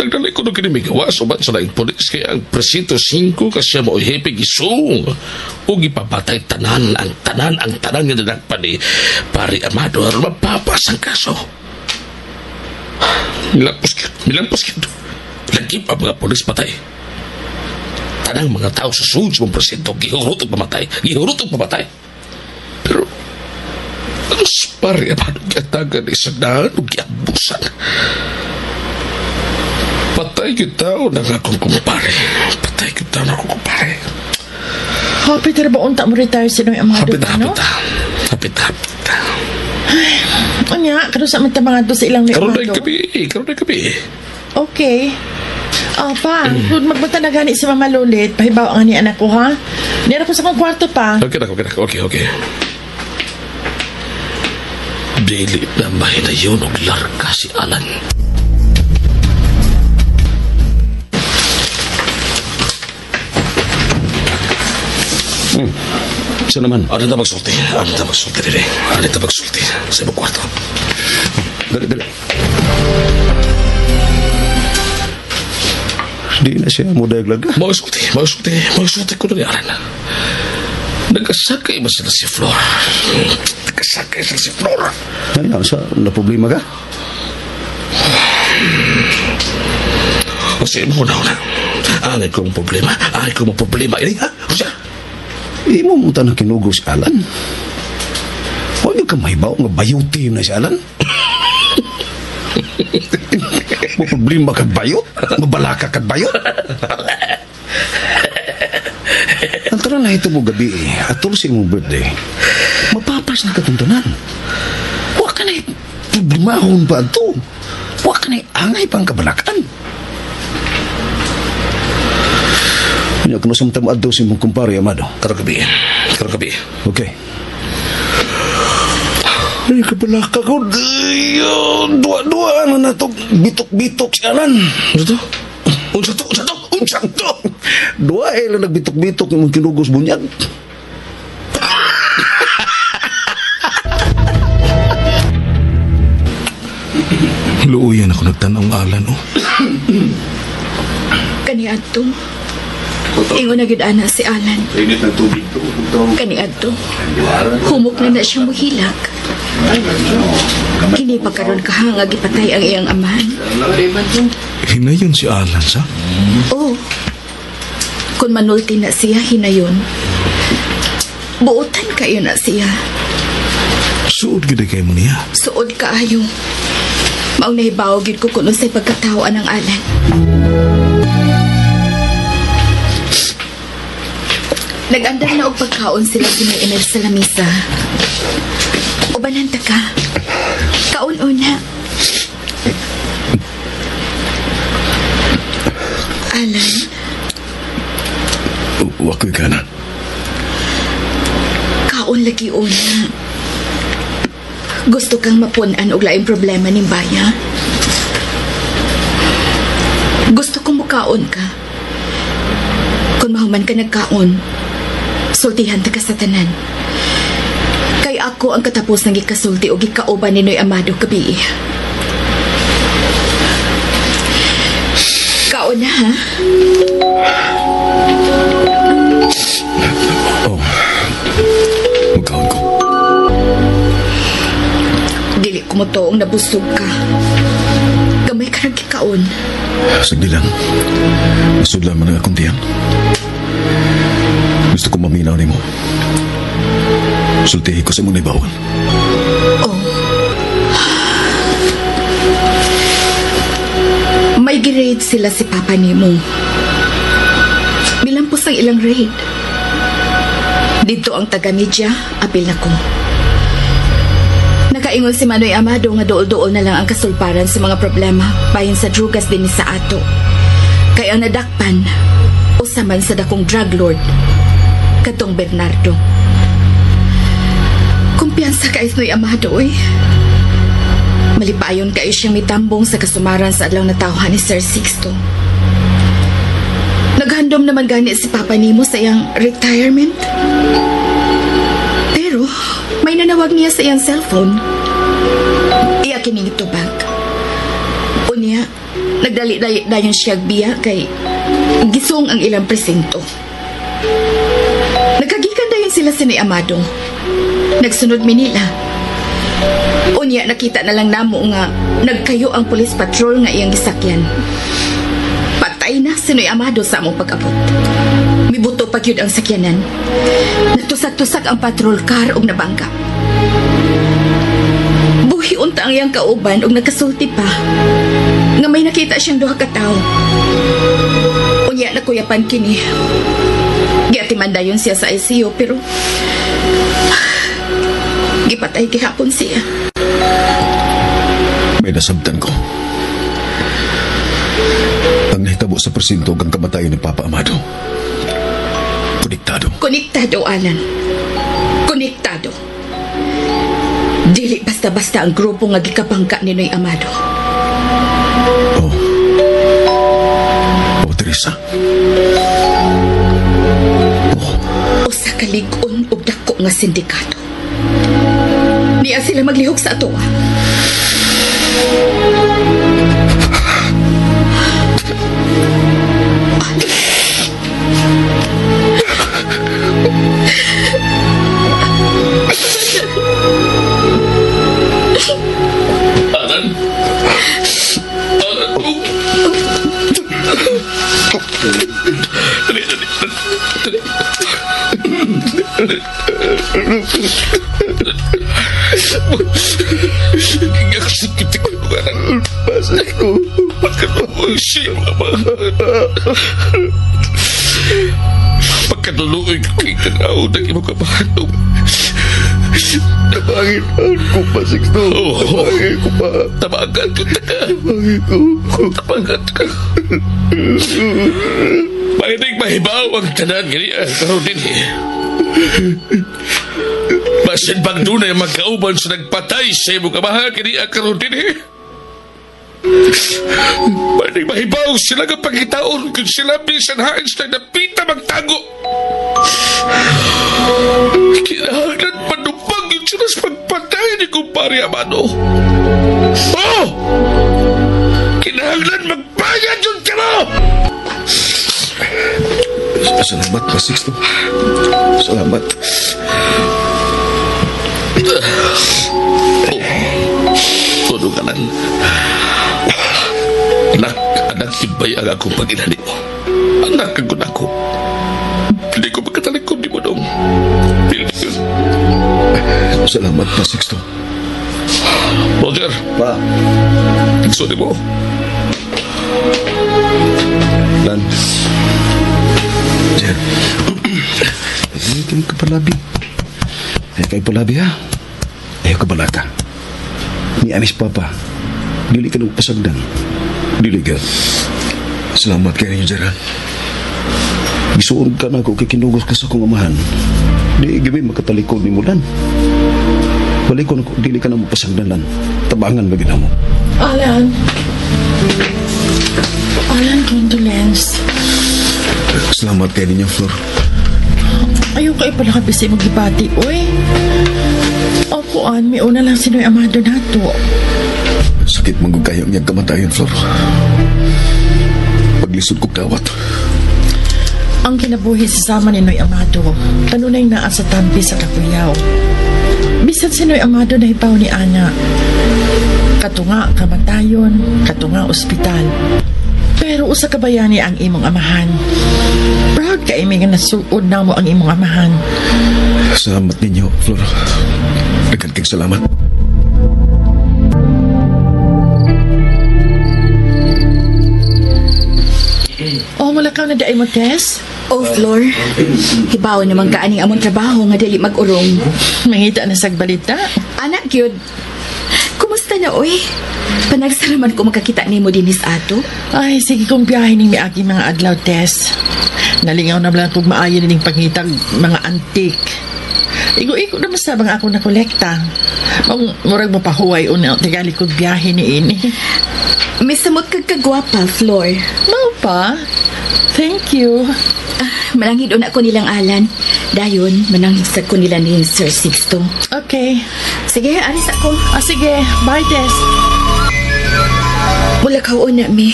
Nagdalay ko nung kinimigawa subat sa laing polis kaya ang presinto 5 kasya mo hepig isung o ipapatay tanan ang tanan ang tanan nga dinagpan ni Pare Amado aron mapapas ang kaso. Milampos yun. Lagi pa mga polis patay. Tanang mga tao sa sulod sa mong presinto gihurot og pamatay, gihurot og pamatay. Pero ang Pare Amado giatagan isa daan og giabusan. Patay kita o nang akong kumpare. Patay kita na akong kumpare. Happy na ba unta mo retire si Noy Amado? Hapit na, no? hapit na. Hapit na, hapit na. Unya, karon sa man ta mga to sa ilang Noy Karoon na Amado. gabi, karoon na gabi. Okay. Ah, pa, kung magbata na gani si Mama Lolit, pahibaw ang ni anak ko, ha? Nira ko sa akong kwarto pa. Okay na, okay na. Okay, okay. Dili na mahinayon og larga si Alan. Sa naman? Ano ta magsulti? Ano ta magsulti dili? Ano ta magsulti sa imong kwarto? Dali, dali. Di na siya mo daglag. Magsulti, magsulti, magsulti ko na Alan. Nagkasakay ba sila si Flor? Nagkasakay sila si Flor. Ano, sa na problema ka? Kasi mo na una. Angay kong problema. Angay kong problema. Ini, ha? Siya. Imo mo tanang kinugo si Alan. Huwag yung kamahibaw nga bayuti na si Alan. Mo problema kag bayot? Mabalaka kag bayot? Ang tanan na ito mo gabi eh. Atol sa imong birthday. Mapapas na katuntunan. Huwag ka na problemahon pa ito. Huwag ka na angay pang kabalakan. Ano kung nasumtam adto si mong kumpare, Amado? Karong gabi. Karong gabi. Okay. Ay, kabalaka ko. Dua-dua na na ito. Bitok-bitok si Alan. Unsa to? Unsa to? Unsa to? Unsa to? Dua eh lang nagbitok-bitok ng kinugos bunyag. Luuyan ako nagtanong Alan, oh. Kaniadto. Ingon na gyud ana si Alan. Init ng tubig to. Kaniadto. Humok na na siya muhilak. Kini pa karon ka nga gipatay ang iyang amahan. Hinayon si Alan sa? Oo. Kung manulti na siya, hinayon. Buotan kayo na siya. Suod gyud kay mo niya. Suod kaayo. Maong nahibaw gyud ko kung unsay pagkatao anang Alan. Nag-andam na og pagkaon sila si May Emil sa lamisa. Ubanan ta ka. Kaon una. Alan, Wakoy ka na. kaon lagi una. Gusto kang mapun-an og laing problema ning baya? Gusto kong mukaon ka. Kung mahuman ka nagkaon, sultihan ta ka sa tanan. Kay ako ang katapos ng gikasulti o gikauban ni Noy Amado gabi. Kaon na, ha? Oh. Magkaon ko. Dili ko mo toong nabusog ka. Gamay ka nang gikaon. Sagdi lang. Sudlan man ang akong tiyan. Gusto ko maminaw nimo. Sultihi ko sa imong naibawan. Oh. May gi-raid sila si Papa nimo. Bilampos ang ilang raid. Dito ang taga-media, apil na ko. Nakaingon si Manoy Amado nga duol-duol na lang ang kasulparan sa mga problema bahin sa drugas din sa ato. Kay ang nadakpan, usaman sa dakong drug lord, katong Bernardo. Kumpiyansa kay Noy Amado, oy. Malipayon kayo siyang mitambong sa kasumaran sa adlaw na tawhan ni Sir Sixto. Naghandom naman gani si Papa Nemo sa iyang retirement. Pero may nanawag niya sa iyang cellphone. Iya kining itubag. Unya, nagdali dayon siya biya kay gisong ang ilang presinto. Nagkagikan dayon sila si ni Amado. Nagsunod Manila. Unya, nakita na lang namo nga nagkayo ang police patrol nga iyang gisakyan. Patay na si Noy Amado sa among pag-abot. Mibuto pa gyud ang sakyanan. Natusak-tusak ang patrol car og nabangga. Buhi unta ang iyang kauban og nagkasulti pa nga may nakita siyang duha ka tawo. Unya nakuyapan kini. Giatiman dayon siya sa ICU pero gipatay gihapon siya. May nasabtan ko. Ang nahitabo sa presinto ang kamatayon ni Papa Amado. Konektado. Konektado, Alan. Konektado. Dili basta-basta ang grupo nga gikabangka ni Noy Amado. Oh. Oh, Teresa. Oh. Usa ka lig-on og dako nga sindikato. Niya sila maglihok sa ato. Alan. Alan. Dali, dali, dali. Pagkatuluoy ko kay tanaw ng imong kabahanog. Tabangin ko pa, Sixto. Tabangin ko pa. Tabangan ko taka. Tabangin ko. Tabangan ka. Mahinig mahibaw ang tanan ganiya karon din eh. Basin bang dunay magkauban sa nagpatay sa imong amahan ganiya karon din eh. Mahinig mahibaw sila nga pagkitaon kung sila bisan hain sa napita magtago. Kinahanglan panupag yung sila sa pagpatay ni kumpare Amado. Oh! Kinahanglan magbayad yun ka na! Salamat, Pa Sixto. Salamat. Oh, tunuganan. Anak, anak, tibay ang akong pag-inani mo. Anak, kagod ako. Hindi ko magkatalikod ni mo dong. Dili yun. Salamat, Pa Sixto. Roger. Pa. Igsoon mo. Lan. Jer. Ay, kayo kapalabi. Ay, kayo palabi, ha? Ayaw ka balaka. Ni Amis Papa. Dili ka nung pasagdan. Dili ka. Salamat kayo ninyo, Jer, ha? Gisuon ka na ako kay kinugos ka sa akong amahan. Di gabi makatalikod ni Mulan. Balik ko na ko, dili ka na mapasagdan, Lan. Tabangan ba gina mo? Alan. Alan, condolence. Salamat kayo ninyo, Flor. Ayaw kayo pala kabisi magibati, oy. Opo, an, may una lang si Noy Amado nato. Sakit manggug kayo niyang kamatayon, Flor. Paglisod kong dawat. Ang kinabuhi sa sama ni Noy Amado, kanunay naa sa tampi sa Kakuyaw. Bisan si Noy Amado na hibaw ni Ana. Katunga kamatayon, katunga ospital. Pero usa ka bayani ang imong amahan. Proud ka imi nga nasuod na mo ang imong amahan. Salamat ninyo, Flor. Daghan kang salamat. Oh, mulakaw na daay mo, Tess? Oh, Flor. Hibaw naman ka aning among trabaho nga dili mag-urong. Mangita na sagbalita. Anak, gyud. Kumusta na, oy? Panagsaraman ko makakita nimo dinis ato. Ay, sige kong biyahe ning miagi mga adlaw, Tess. Nalingaw na lang kog maayo nining pangitag mga antik. Igo-igo na masabang ako na kolekta. Murag mapahuway una, tingali kog biyahe ni ini. May samot kag kagwapa, Flor. Mao pa? Thank you. Mananghid una ko nilang Alan. Dayon, mananghid ko nila ni Sir Sixto. Okay. Sige, aris ako. Ah, sige. Bye, Tess. Mulakaw na mi.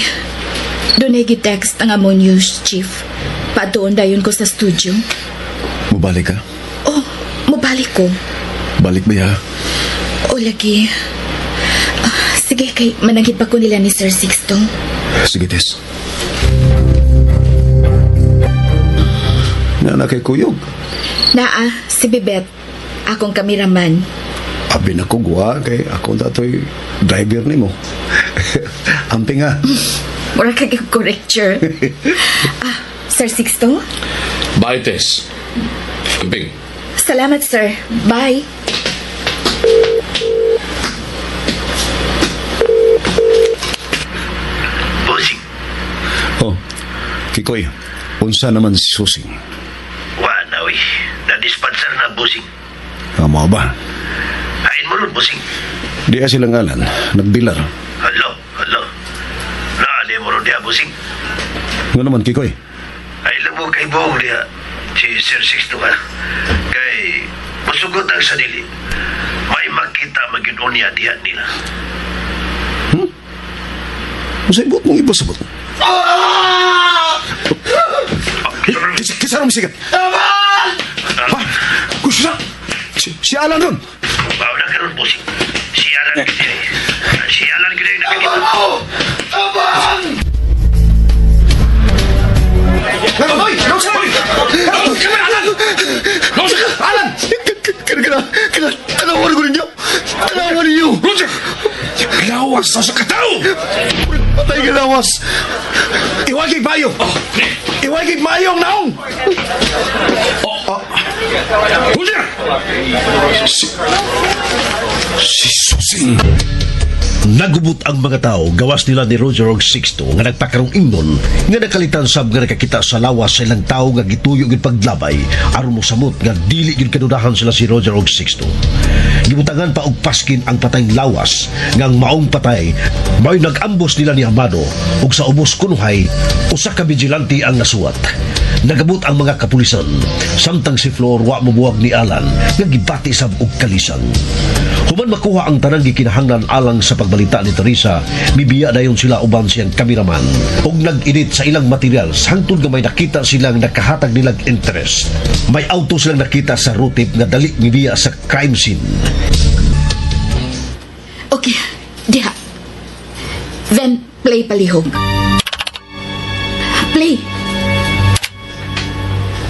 Doon ay gitext ang among news chief. Padoon dayon ko sa studio. Mubalik ka? Oh, mubalik ko. Balik ba ya? O lagi. Sige, kay mananghid pa ko nila ni Sir Sixto. Sige, Tess. Nana kay Kuyog. Naa, si Bibet. Akong kameraman. Abi na ko guwa kay ako datoy driver nimo. Amping ha. Mura kag correcture. Sir Sixto? Bye, Tess. Amping. Salamat, sir. Bye. Busing. Oh, Kikoy, unsa naman si Susing? Wa na, uy. Na-dispenser na, Busing. Amo ba? Hain mo ron, Busing. Di silang alan, nagbilar. Hello, hello. Na, di mo ron diya, Busing. Nga naman, Kikoy? Ay, lang mo kay Bong diya. Si Sir Sixto ka. Kay, Musugot ang sa dili. May makita magyud unya diha nila. Unsay buot mong ipasabot? Kisa rin sigat. Ha? Kusa! Si Alan ron! Mao na karon bossing. Si Alan gid. Si Alan gid ang nakakita. Abang! Hoy! Alan! Alan! Kena, tanawan ko ninyo! Tanawan ninyo! Roger! Lawas sa katao! Patay ka lawas! Iwagig mayo! Iwagig mayo ang naong! Roger! Si Susing! Nagubot ang mga tao gawas nila ni Roger og Sixto nga nagpakarong ingnon nga nakalitan sab nga nakakita sa lawas sa ilang tao nga gituyo gyud paglabay aron mosamot nga dili gyud kadudahan sila si Roger og Sixto. Gibutangan pa og paskin ang patayng lawas nga ang maong patay mao'y nag-ambos nila ni Amado ug sa ubos kunuhay usa ka vigilante ang nasuwat. Nagabot ang mga kapulisan samtang si Flor wa mobuwag ni Alan nga gibati sab og kalisang. Human makuha ang tanang gikinahanglan alang sa pagbalita ni Teresa, mibiya dayon sila uban siyang kameraman ug nag-edit sa ilang materials hangtod nga may nakita silang nakahatag nilang interest. May auto silang nakita sa road trip nga dali mibiya sa crime scene. Okay, diha. Then, play palihog. Play.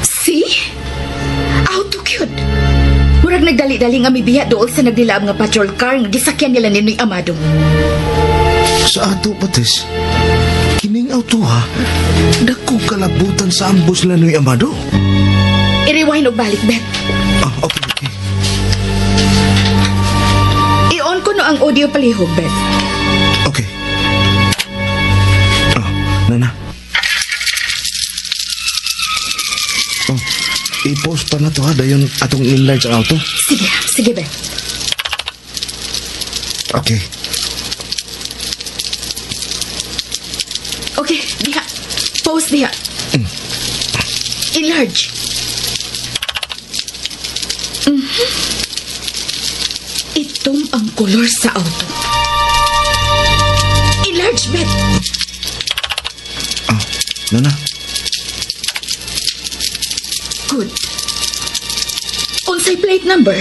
See? Auto cute. Murag nagdali-dali nga mibiya dool sa nagdilaab nga patrol car nga gisakyan nila ni Noy Amado. Sa ato patis, kining auto ha, dako kalabutan sa ambos nila Noy Amado. I-rewind og balik, Bet. Ah, okay. I-on ko no ang audio palihog, Bet. Okay. Oh, nana. Oh, i-post pa na to ha, dayon atong enlarge ang auto. Sige, Bet. Okay. Okay, diha. Post diha. Enlarge. Mm-hmm. Itom ang kolor sa auto. Enlarge, Bet. Ah, nana. Good. Unsay plate number?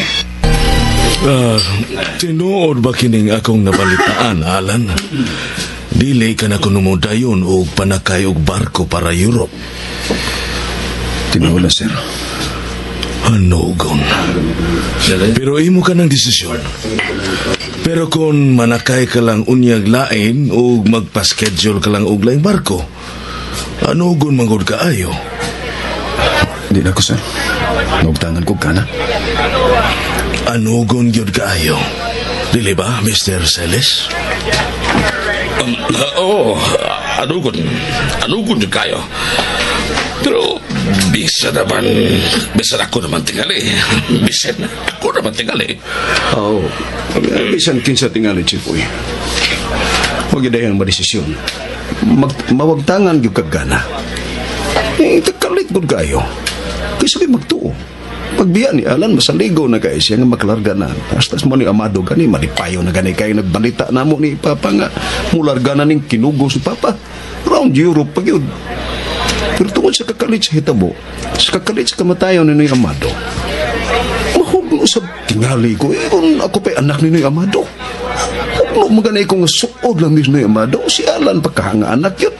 Tinuod ba kining akong nabalitaan, Alan? Dili ka na kuno mo dayon og panakay og barko para Europe. Tinuod na, sir. Hanugon. Pero imo ka ng desisyon. Pero kung manakay ka lang unyag lain o magpa-schedule ka lang og laing barko, anugon manggod kaayo? Di na ko, sir. Nugtangan ko ka na. Anugon gyud kaayo. Dili ba, Mr. Celis? Oo, anugon. Anugon gyud kayo. Pero bisa ako naman tingali. Bisan ako naman tingali. Oo. Bisan kinsa tingali, Chief. Uy. Huwag yun ang madesisyon. Mawagtangan gyud kag gana. Eh, tagkalit gud kayo. Kaysa kayo magtuo. Pagbiya ni Alan, masaligo na kayo siya nga maklarga na. Astas mo ni Amado gani, malipayo na gani kayo nagbalita na mo ni Papa nga. Mularga na ning kinugos ni Papa. Round Europe pag yun. Pero tungod sa kakalit sa hitabo, sa kakalit sa kamatayon ni Noy Amado, mahugno sa tingali ko. Eh, kung ako pa'y anak ni Noy Amado, hugno maganay ko nga suod lang ni Noy Amado, si Alan pagkahanga anak yun.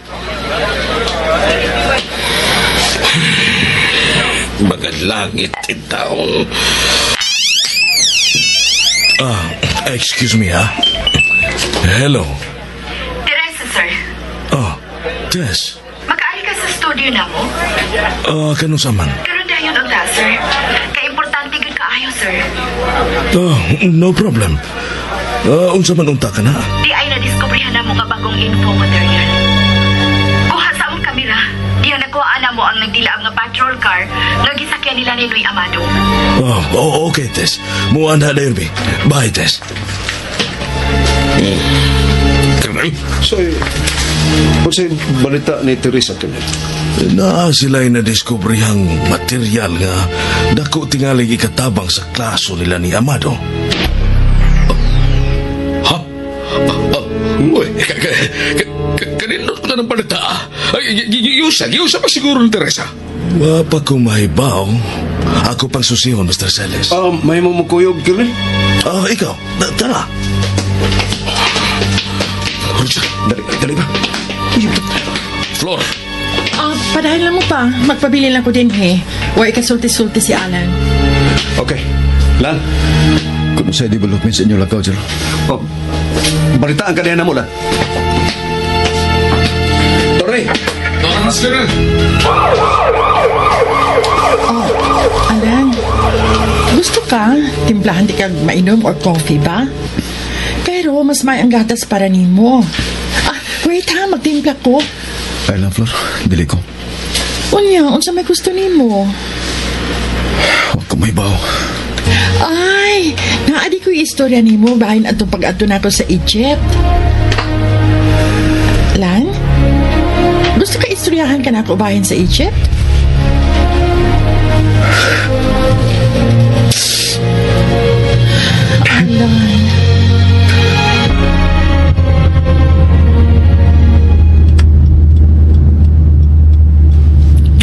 Magalangit in taong. Excuse me, ha? Hello. Teresa, sir. Oh, Tess. Makaari ka sa studio na mo? Kanus man? Karon dayon unta, sir. Kaimportante gyud kaayo, sir. Oh, no problem. Unsa man unta ka na? Di ay nadiskubrihan na mo nga bagong info material. Kuha sa among kamera. Diyan nakuhaan na mo ang nagdilaab nga patrol car nga gisakyan nila ni Noy Amado. Oh, okay, Tess. Muan na dayon, bi. Bye, Tess. Colonel. So, unsay balita ni Teresa, Colonel? Naa sila'y nadiskubrihang material nga dako tingalig ikatabang sa klaso nila ni Amado. Ha? Uy, kanindot ko na ng balita. Ay, yusa pa siguro ni Teresa. Wa pa ko mahibaw. Ako pang susihon, Mr. Celes. May mumukuyog, Colonel? Ikaw. Tara. Roger. Dali ba? Flor. Padahin lang mo pa. Magpabili lang ko din, he. Wa ikasulti-sulti si Alan. Okay. Lan. Kung sa development sa inyo lakaw, sir. Oh, balitaan ka niya na mo, Lan. Torre! Torre, Colonel! Oh, Alan. Gusto ka? Timplahan di ka mainom or coffee ba? Pero mas may ang gatas para nimo. Wait ha, magtimpla ko. Ay lang, Flor. Dili ko. Unya, unsa may gusto nimo? Huwag ko may baw. Ay, naadi ko yung istorya nimo bahin atong pag-adto nako sa Egypt. Lan? Gusto ka istoryahan ka nako bahin sa Egypt? Alan.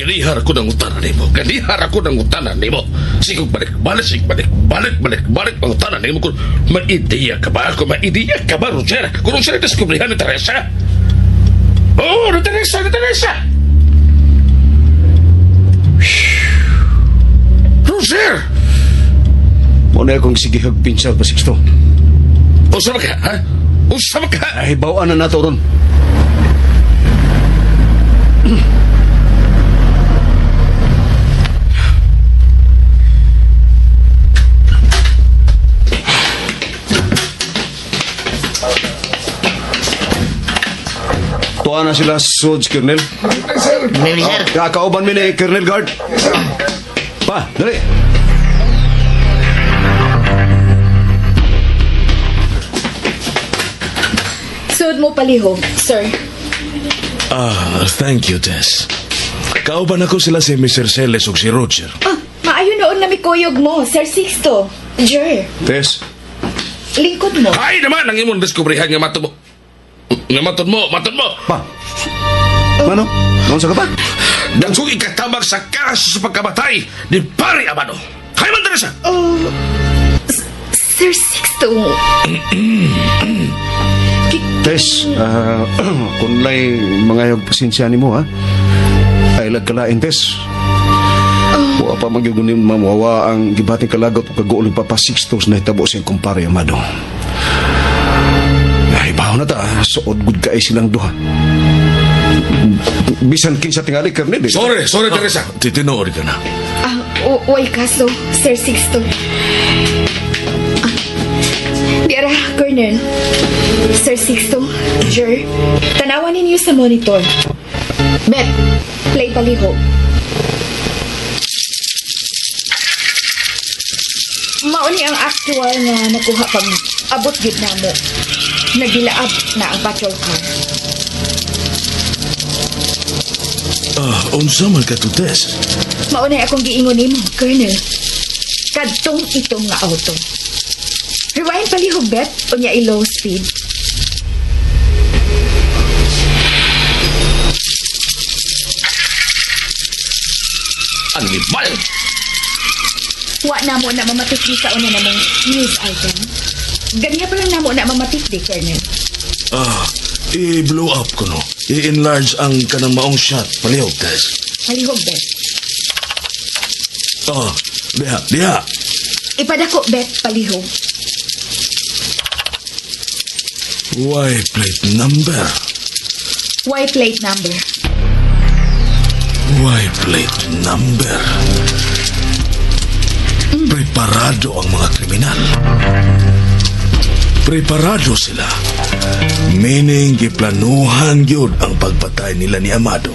Ganihar ko ng utana nimo. Ganihar ako ng utana nimo. Sigog balik, balik, sig balik, balik, balik, balik ang utana nimo. Kung maideya ka ba? Kung maideya ka ba, Roger? Kung siya nagdiskubrihan ni Teresa? Oh, ni Teresa, ni Teresa! Roger! Muna akong sigihag pinsal pa, Sixto. Usa ka, ha? Usa ka? Ay, bawaan na nato ron. Tuwa na sila, Sods, Colonel. Sir. Sir. Kakauban mi ni Colonel Guard. Pa, dali. Sud mo palihog, sir. Thank you, Tess. Kauban ako sila si Mr. Celes ug si Roger. Maayo noon na mikuyog mo, Sir Sixto. Jer. Tess. Lingkod mo. Ay naman ang imong diskubrihan nga matod mo. Nga matod mo, matod mo. Pa. Mano? Noon sa ka pa? Dagkong ikatabag sa kaso sa pagkamatay ni Pare Amado. Hay man, Teresa! Oh, Sir Sixto. Tess, kung lay mga yung pasensya ni mo, ha? Ay lagkalain, Tess. Wa pa magyugunin mawawa ang gibating kalagot o kaguol ni Papa Sixto na hitabo siyang kumpare Amado. Ay, baho na ta. Suod good kaay silang duha. Bisan kinsa tingali, Colonel. Eh. Sorry, Teresa. Titinuod ka na. Way kaso, Sir Sixto. Diara, Colonel. Sir Sixto, Jer, tanawan ninyo sa monitor. Bet, play paliho. Mauni ang actual nga nakuha pag abot gid namo. Nagilaab na ang patrol car. Unsa man ka to, Tess? Maunay akong giingon nimo, Colonel. Kadtong itong nga auto. Rewind palihog, Bet, unya i-low speed. Animal! Wa na mo na mamatikdi sa una namong news item. Ganiya pa lang namo na mamatikdi, Colonel. I-blow up ko, no? I-enlarge ang kanang maong shot. Palihog, Tess. Palihog, Bet. Diha, diha. Ipadako, Bet, palihog. Y plate number. Y plate number. Y plate number. Preparado ang mga kriminal. Preparado sila. Meaning, giplanuhan gyud ang pagpatay nila ni Amado.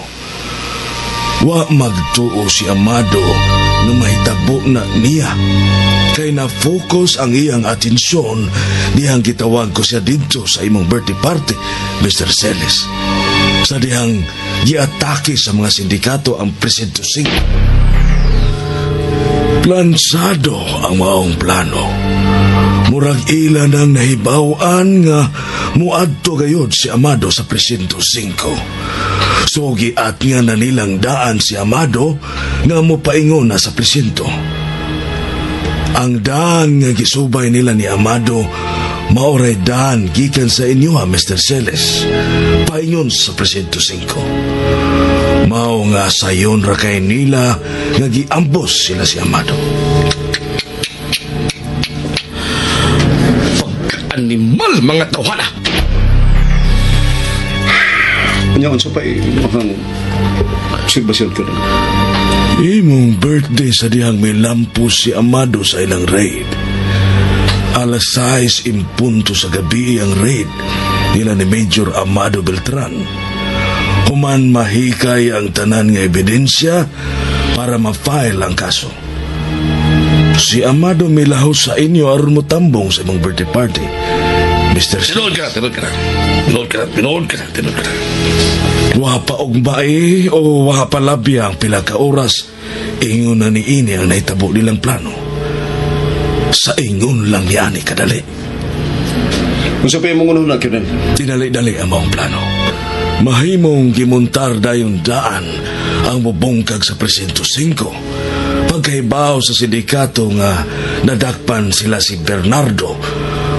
Wa magtuo si Amado nga mahitabo na niya. Kay na-focus ang iyang atensyon dihang gitawag ko siya didto sa imong birthday party, Mr. Celes. Sa dihang giatake sa mga sindikato ang Presinto 5. Plansado ang maong plano. Murag ila nang nahibaw-an nga muadto gayod si Amado sa Presinto 5. So giat nga na nilang daan si Amado nga mopaingon na sa presinto. Ang daan nga gisubay nila ni Amado maoray daan gikan sa inyo ha, Mr. Celes. Paingon sa Presinto 5. Mao nga sayon ra kay nila nga giambos sila si Amado. Pagka-animal mga tawhana! Anya, unsa pa imong obserbasyon ko na? Imong birthday sa dihang may lampo si Amado sa ilang raid. Alas 6 in punto sa gabi ang raid nila ni Major Amado Beltran. Human mahikay ang tanan nga ebidensya para ma-file ang kaso. Si Amado milaho sa inyo aron mo tambong sa imong birthday party. Mr. Tinuod ka na, tinuod ka na. Tinuod ka na, tinuod ka na, tinuod ka na. Wa pa og bae o wa pa labya ang pila ka oras, ingon na niini ang nahitabo nilang plano. Sa ingon lang niani kadali. Unsa pa imong unahuna, Colonel? Dinali-dali ang maong plano. Mahimong gimuntar dayon daan ang mubungkag sa Presinto 5. Pagkahibaw sa sindikato nga nadakpan sila si Bernardo,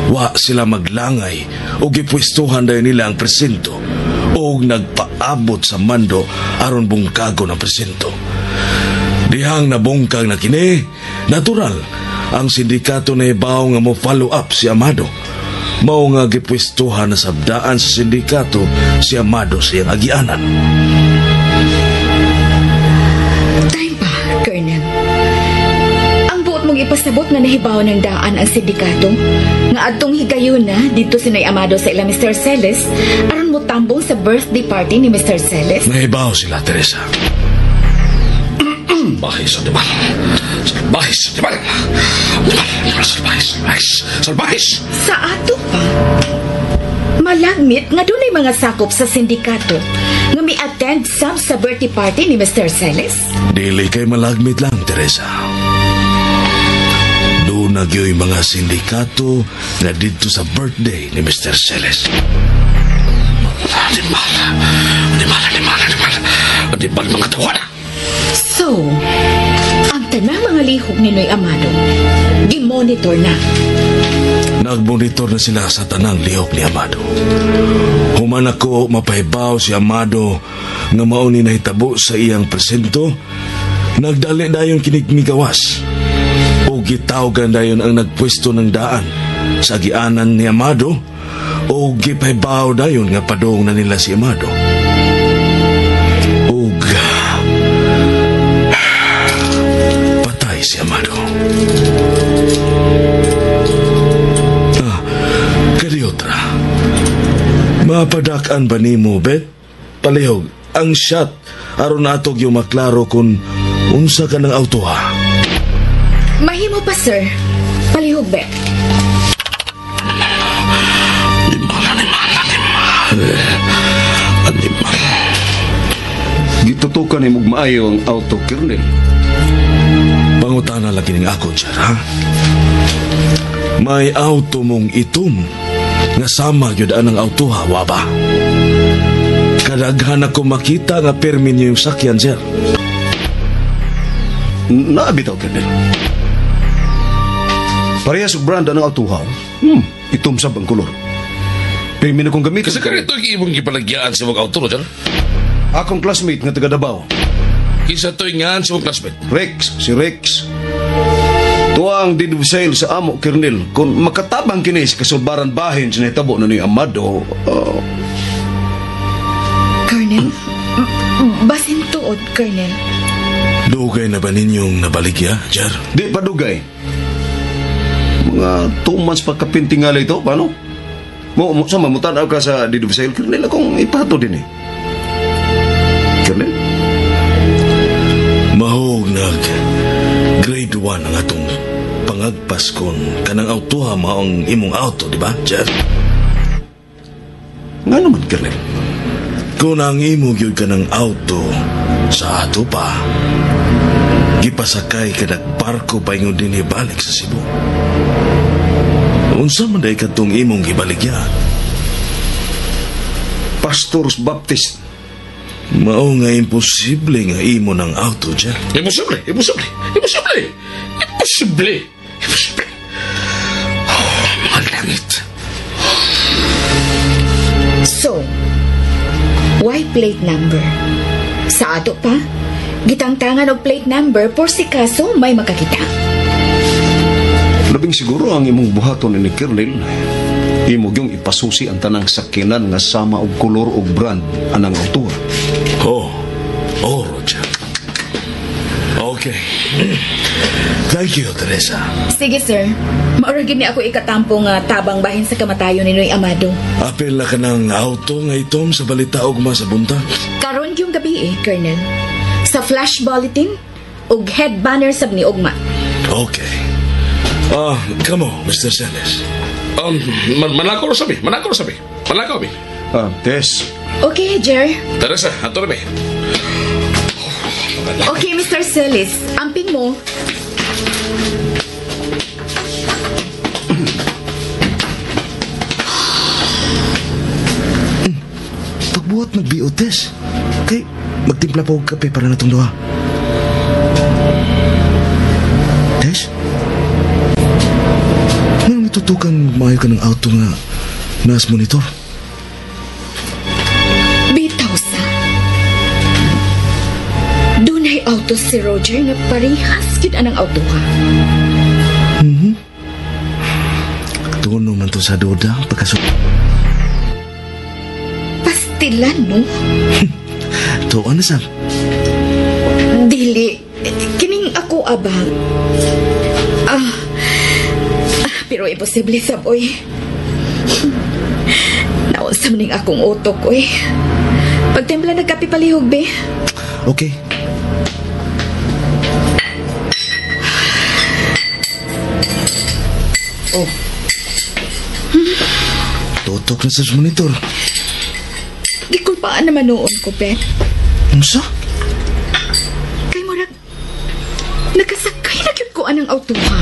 wa sila maglangay o gipwestuhan dayon nila ang presinto o nagpaabot sa mando aron bungkago ng presinto. Dihang nabungkag na kini, natural, ang sindikato na ibaw nga mo follow up si Amado. Mao nga gipwestuhan na sabdaan sa sindikato si Amado sa iyang agianan. Time pa, Colonel. Ang buot mong ipasabot nga nahibaw ng daan ang sindikato, nga adtong higayon na dito si Noy Amado sa ila Mr. Celes, aron mo tambong sa birthday party ni Mr. Celes. Nahibaw sila, Teresa. Salbahis, animal. Salbahis, animal. Animal, animal, salbahis, salbahis, salbahis. Sa ato pa, malagmit nga dunay mga sakop sa sindikato nga mi-attend sab sa birthday party ni Mr. Celes. Dili kay malagmit lang, Teresa. Doon na gyo'y mga sindikato na dito sa birthday ni Mr. Celes. Animal, animal, animal, animal. Animal, mga tawana. So, ang tanang mga lihok ni Noy Amado, gimonitor na. Nagmonitor na sila sa tanang lihok ni Amado. Human ako mapahibaw si Amado nga mao ni nahitabo sa iyang presento, nagdali dayon kinigmigawas. O gitawgan dayon ang nagpwesto ng daan sa gianan ni Amado o gipahibaw dayon nga padong na nila si Amado. Og patay si Amado. Ah, Kaliotra. Mapadakan ba nimo, Bet? Palihog, ang shot aron natog yung maklaro kung unsa ka ng auto ha. Mahimo pa, sir. Palihog, Bet. Animal, animal, animal. Animal. Gitutukan ni maayo ang auto, Colonel. Pangutana lagi ning ako, Jar, ha? May auto mong itom nga sama gyud anang auto ha, wa ba? Kadaghan ako makita nga pirmi niyo yung sakyan, sir. Naabitaw, Colonel. Parehas og brand ang auto ha. Itom sab ang kolor. Pirmi na kong gamitin. Kasi kanito yung imong gipalagyaan sa mga auto, Roger? Akong classmate nga taga Davao. Kinsa to'y ngan sa mong classmate? Rex, si Rex. Tuwa ang deed of sale sa amo, Colonel. Kung makatabang kini sa kasulbaran bahin sa nahitabo na ni Amado, Colonel, basin tuod, Colonel. Dugay na ba ninyong nabaligya, Jar? Di pa dugay. Mga 2 months pa kapintingali ito, paano? Mo, sama mo tanaw ka sa deed of sale, Colonel, akong ipato din eh. Colonel? Mahinadluan ang atong pangagpas kon kanang autoha mao ang imong auto, di ba, Jeff? Nga naman, Colonel? Kung ang imo gyud kanang auto sa ato pa, gipasakay ka nagbarko paingon din ibalik sa Cebu. Unsa man day kadtong imong gibaligya? Pastors Baptist. Mao nga imposible nga imo ng auto, Jeff. Imposible, imposible, imposible, imposible, imposible. Oh, mga langit. So, why plate number? Sa ato pa, gitangtangan og plate number por si kaso may makakita. Labing siguro ang imong buhaton ni Colonel, imo gyung ipasusi ang tanang sakinan nga sama og kolor og brand anang auto. Oh, oh, Roger. Okay. Thank you, Teresa. Sige, sir. Maura gid ni ako ikatampo nga tabang bahin sa kamatayon ni Noy Amado. Apel na ka ng auto nga itom sa balita ugma sa buntag. Karon yung gabi eh, Colonel. Sa flash bulletin ug head banner sab ni ugma. Okay. Come on, Mr. Celis. Manakaw sabi, manakaw sabi. Manakaw bi. Tess. Okay, Jer. Teresa, ato na bi. Okay, Mr. Celis. Amping mo. Pagbuhat mag-BO, Tess. Kay, magtimpla pa og kape para natong duha. Tess? Anong itutukan maayo ka ng auto nga nas monitor? Bitaw sa. Dunay auto si Roger nga parehas gyud anang auto ha. Mhm. Tuno man to sa duda pagkasuk. Pastilan, no? Tuon na sab. Dili. Kining ako abang. Pero imposible sab, oy. Nausam ning akong utok, oy. Pagtempla nagkape palihog, be. Okay. Oh. Tutok na sa monitor. Gikulpaan naman noon ko, Ben. Unsa? Kay murag nakasakay na gyud ko anang auto ha.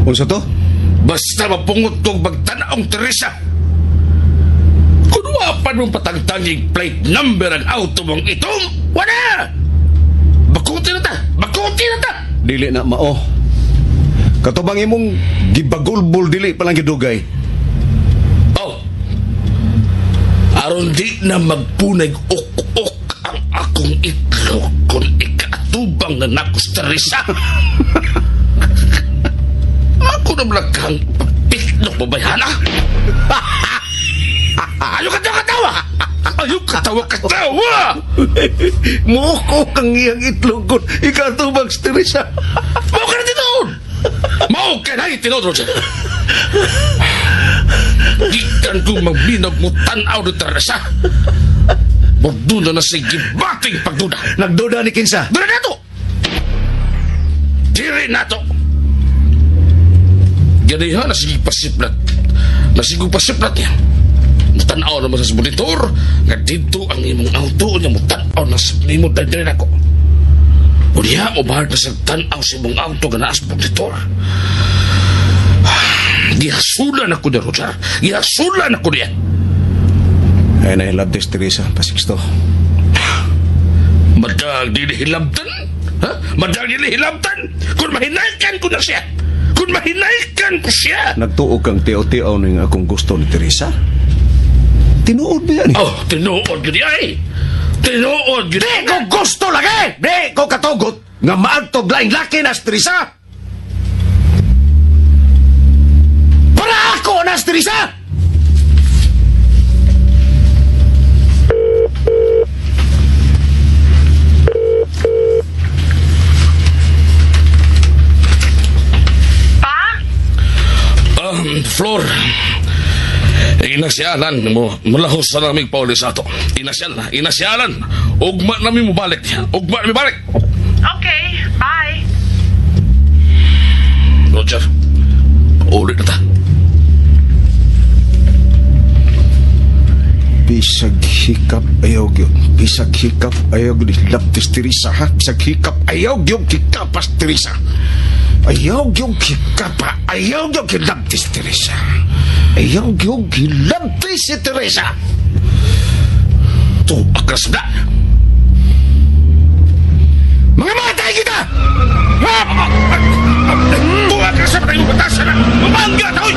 Unsa to? Basta mapungot kong magtanaong Teresa. Kung wa pa mong patangtanging plate number ang auto mong itom, wala! Bakuti na ta! Bakuti na ta! Dili na mao. Katubang imong gibagulbol dili pa lang gidugay. Oh. Aron di na magpunay ok-ok ang akong itlog kung ikaatubang na nakos Teresa. Ako na malakang pitlog babayhana. Ayaw ka tawa-tawa! Ayaw ka tawa-katawa! Muko kang iyang itlog kung ikatubang si Teresa. Mao ka na tinood! Mao ka na tinood, Roger! Gikan kong magbinog mo tanaw ni Teresa. Magduda na sa gibating pagduda. Nagduda ni Kinsa? Dira na to! Diri na to! Ganiha, nasige pasiplat. Nasige pasiplat niya. Mutanaw naman sa monitor, nga dito ang imong auto niya, mutanaw na sa nimo dahil diri nako. Unya, ubahal na sa tanaw sa imong auto nga naas monitor. Gihasulan ako niya, Roger. Gihasulan ako niya. Ay, nahilab des, Teresa. Pasixto. Madag dili hilabtan? Ha? Madag dili hilabtan? Kung mahinaykan ko na siya! Kung mahinaykan ko siya! Nagtuo kang tiaw-tiaw ning akong gusto ni Teresa? Tinuod ba yan eh? Oh, tinuod yun ay! Tinuod gyud. Di ko gusto lagi! Di ko katugot nga maadtog laing laki na si Teresa! Para ako na si Teresa! Pa? Flor, inasyalan mo, mulahos na naming pauli sa ato. Inasyalan. Ugma nami mo balik. Ugma nami balik. Okay, bye. Roger, ulit na ta. Bisag hikap ayaw gyud. Bisag hikap ayaw gyud laptis Teresa ha. Bisag hikap ayaw gyud hikapas Teresa. Ayaw gyud hikapa. Ayaw gyud hilaptis Teresa. Ayaw gyud hilaptis si Teresa. Tuakas na. Mga matay kita! Tuakas na patay mo batasan na! Mabangga ta! Uy!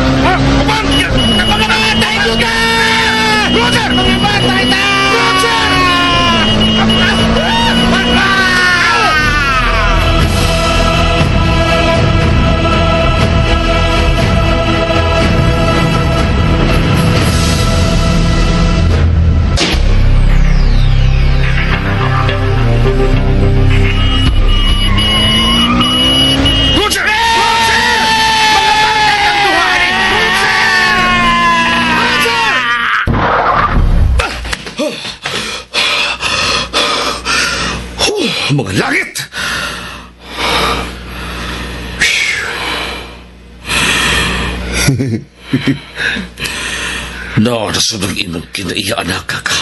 Mabangga! Mga matay kita! Roger! Mga matay ta! Roger! Roger! Mga langit! No, nasunod inong kinaiya anak ka.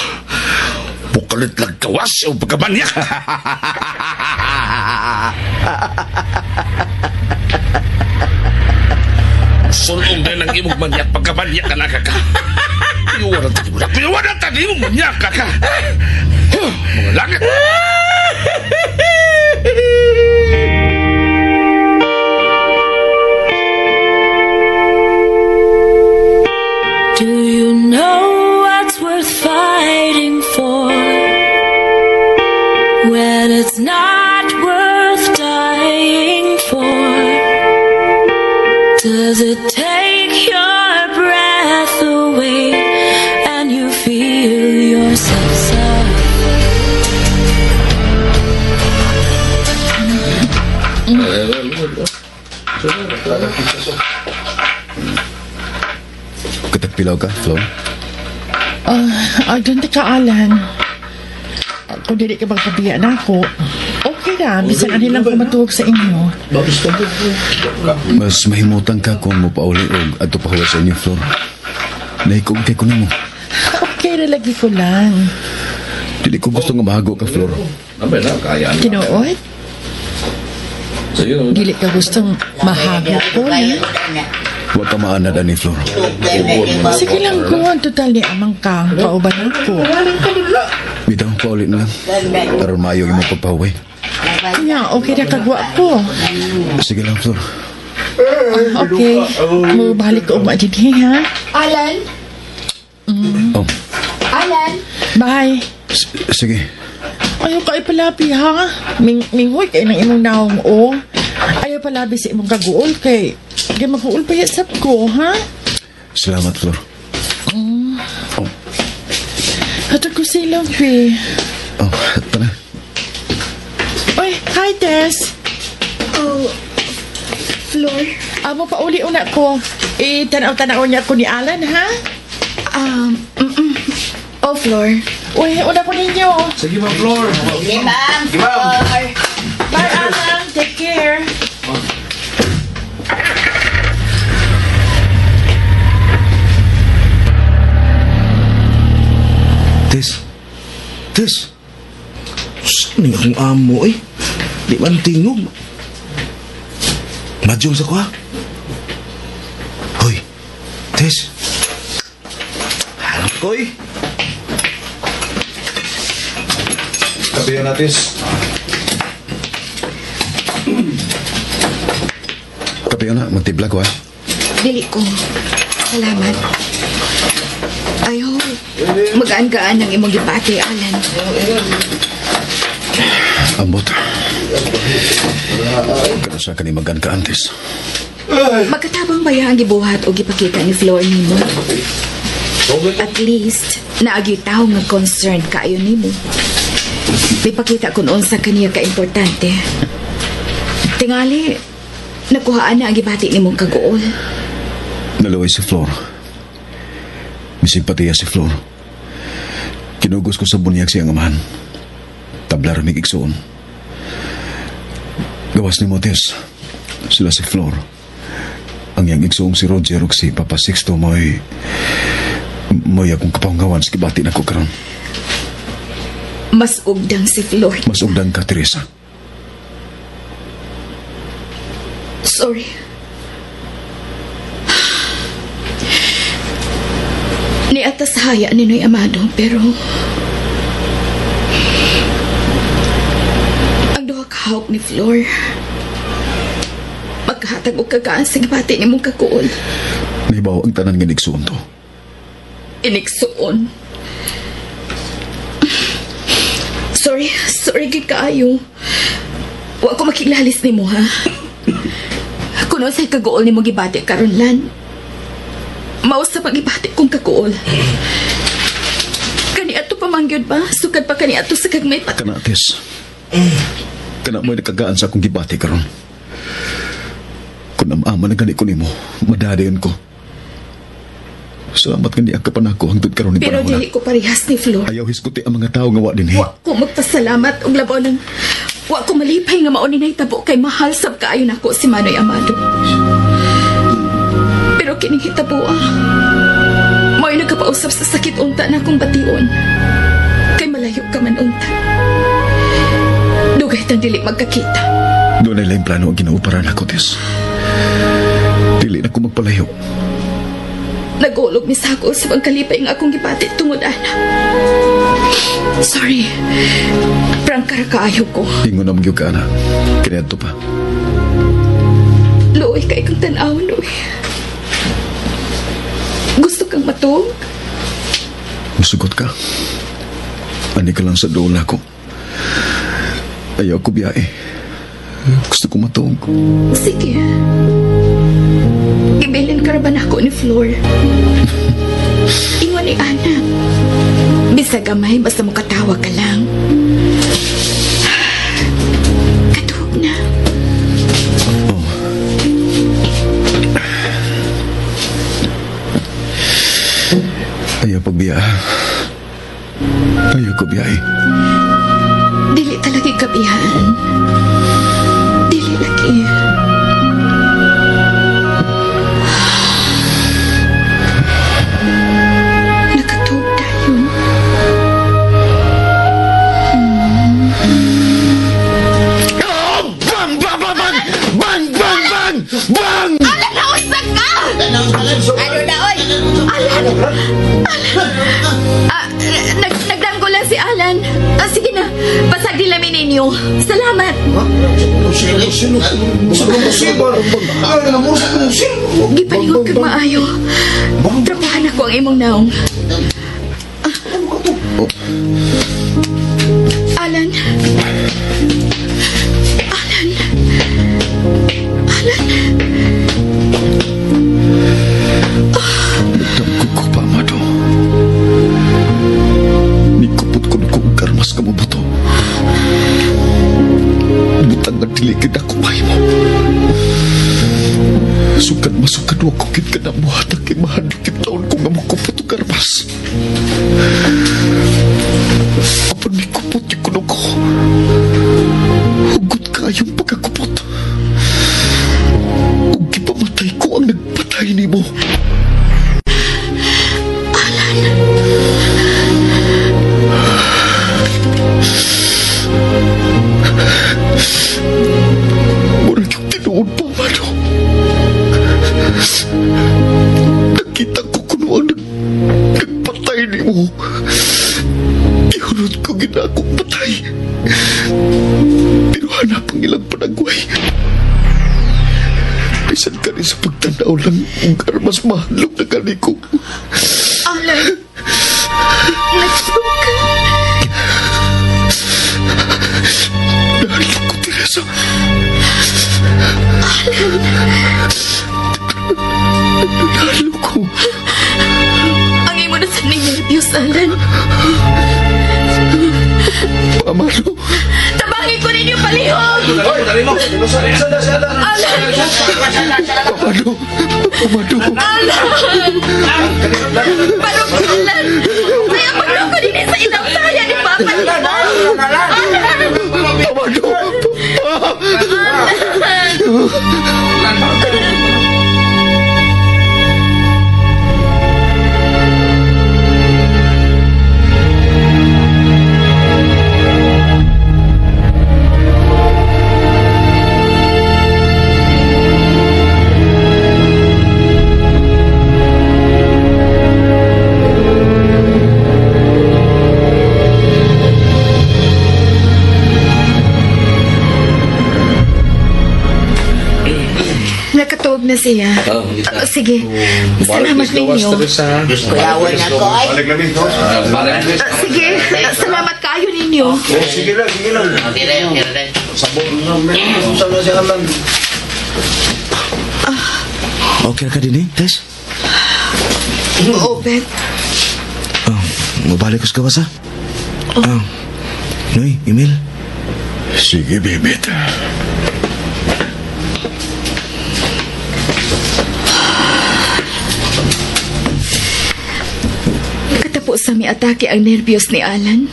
Bukalit lang kawas o pagkamanyak. Sulong din ang imong manyak pagkamanyak anak ka. Iwan na tayo mo. Iwan na tayo imong manyak ka. Mga langit! Do you know what's worth fighting for? When it's not worth dying for? Does it take your breath away and you feel yourself suffer? Katagpilaw ka, Flor? Agdan ka, Alan. Kung dili ka magpabiya na ako, okay na. Bisan ani lang ko matuog sa inyo. Mas mahimutan ka kung mopauli og adto pa sa inyo, Flor. Nahikog kay ko nimo. Okay na lagi ko lang. Dili ko gusto nga mahago ka, Flor. Tinuod? Dili ka gustong mahago ko na? Huwag ka maanad ani, Flor. Sige lang ko. Total ni amang ka. Kauban ako. Bitaw, pauli na lang. Aron maayo imong pagpahuway. Nya, okay na kagwa ko. Sige lang, Flor. Okay. Mubalik ko ugma dinhi, ha? Alan? Oh. Alan? Bye. Sige. Ayaw ka ipalabi, ha? Minghoy kay ng imong naong, o. Ayaw palabi sa imong kaguol kay maguol pa yasap ko, ha? Salamat, Flor. Oh. Hatod ko sila, be. Oh, tara. Oy, hi, Tess. Oh, Flor? Amo pa uli una ko. Eh, tanaw-tanaw niya ko ni Alan, ha? Oh, Flor. Uy, una ko ninyo. Sige, ma'am, Flor. Sige, ma'am. Flor. Bye, Alan. Take care. Tess. Tess. Ning akong amo eh. Di man tingog. Madyong sa ko ha. Hoy. Tess. Harap ko eh. Kape na, Tess. Kape na, magtibla ko ha. Dili ko. Salamat. Ayaw. Magaan-gaan ang imong gibati, Alan. Ambot. Pero sa kani magaan ka antes. Magkatabang ba ang gibuhat o gipakita ni Flor nimo? At least, naagi tao nga concerned kaayo nimo. Mipakita kung unsa kaniya kaimportante. Tingali, nakuhaan na ang gibati nimong kaguol. Naluway si Flor. Misimpatiya si Flor. Kinugos ko sa bunyag siyang amahan. Tabla ramig igsuon. Gawas ni Motes. Sila si Flor. Ang iyang igsuong si Roger ug si Papa Sixto mo'y akong kapanggawan sa gibati na ko karon. Mas ugdang si Flor. Mas ugdang ka, Teresa. Sorry. Niatas haya ni Noy Amado, pero ang duha kahawk ni Flor magkahatag og kagaan sa gibati ni mong kakuol. Nahibaw ang tanan nga nigsuon to. Iniksuon. Sorry, sorry gid kaayo. Wa ko makiglalis nimo ha. Kuno sa kaguol nimo gibati karon lan. Mao sa pagibati kong kaguol. Kani ato pa mangyud ba? Sukad pa kani ato sa kagmay pa. Kana Tes. Kana mo'y nakagaan sa akong gibati karon. Kung amaman na gani ko nimo, madadayon ko. Salamat nga niya ka pa nako hangtod karon ni Pero panahon. dili ko parehas ni Flor. Ayaw hisguti ang mga tao nga wa dinhi. Wa ko magpasalamat og labaw ng wa ko malipay nga mao ni nahitabo kay mahal sab kaayo nako si Manoy Amado. Pero kining hitaboa, mao'y nagkapausap sa sakit unta na akong bation. Kay malayo ka man unta. Dugay tang dili magkakita. Doon ay laing plano ang Ginoo para nako, Tess. Dili na ko magpalayo. Nagulog mi sa ako sa pagkalipay nga akong gibati tungod ana. Sorry. Prangkara kaayo ko. Ingon na magyug ka, ana. Kiniadto pa. Luoy kay kang tan-awon, Luoy. Gusto kang matuog? Musugot ka. Ani ka lang sa dool ako. Ayaw ko biyahe. Gusto ko matuog. Sige. Gibilin ka ra ba nako ni Flor? Ingon ni Ana. Bisag gamay, basta mukatawa ka lang. Katuog na. Oh. Ayaw pagbiya. Ayaw ko biyahe. Dili talaga kabihan. Dili lagi. Nakatuog tayo. Oh! Bang! Bang! Bang! Bang! Bang! Bang! Bang! Bang! Alan, nausa ka! Ano na, oy? Alan! Alan! Nagdanggo lang si Alan. Sige na, pasag din lamin ninyo. Salamat. Gipalingon kag maayo. Trapahan ako ang imong naong. Alan. Alan. Alan. Nagdamko ko pa, Amado. Nikupot ko na kong karmas ka mo buto. Butang nga dili gid ako mahimo. Sukad masukad wa ko gid ka na muhatag kay mahadlok gid taon ko nga makupot og karmas. Apan nikupot gyud kuno ko. Hugot kayong pagkakupot. Ug gipamatay ko ang nagpatay nimo. Alan. Murag yung tinuod pa, Mano. Nakita ko kuno ang nagpatay nimo. Gihunod ko ginakong patay. Pero hanap ang ilang panagway. Bisan ka rin sa pagtanaw lang ug armas mahadlok na gani ko. Alan. Nagsuka ka. Nahadlok ko, Teresa. Alan. Nahadlok ko. Ang imo na sa nervyos, Alan. Pamalo. Tabangin ko ninyo palihog! Alan! Pamalo. Pamalo. Alan! Parang Alan! Kaya pagloko din sa inang saya ni Papa ni mo! Alan! Pamalo. Alan! Nakatuog na siya. Sige. Salamat ninyo. Kuyawan ako ay. Sige. Salamat kayo ninyo. Sige lang, sige lang. Okay na, okay na. Sabon na, sana si Alan. Okay ka din eh, Tess? Oo, Beth. Mabalik ko sa gawas, ha? Noy, Emil. Sige, Bibit. Katapos sa mi atake ang nervyos ni Alan.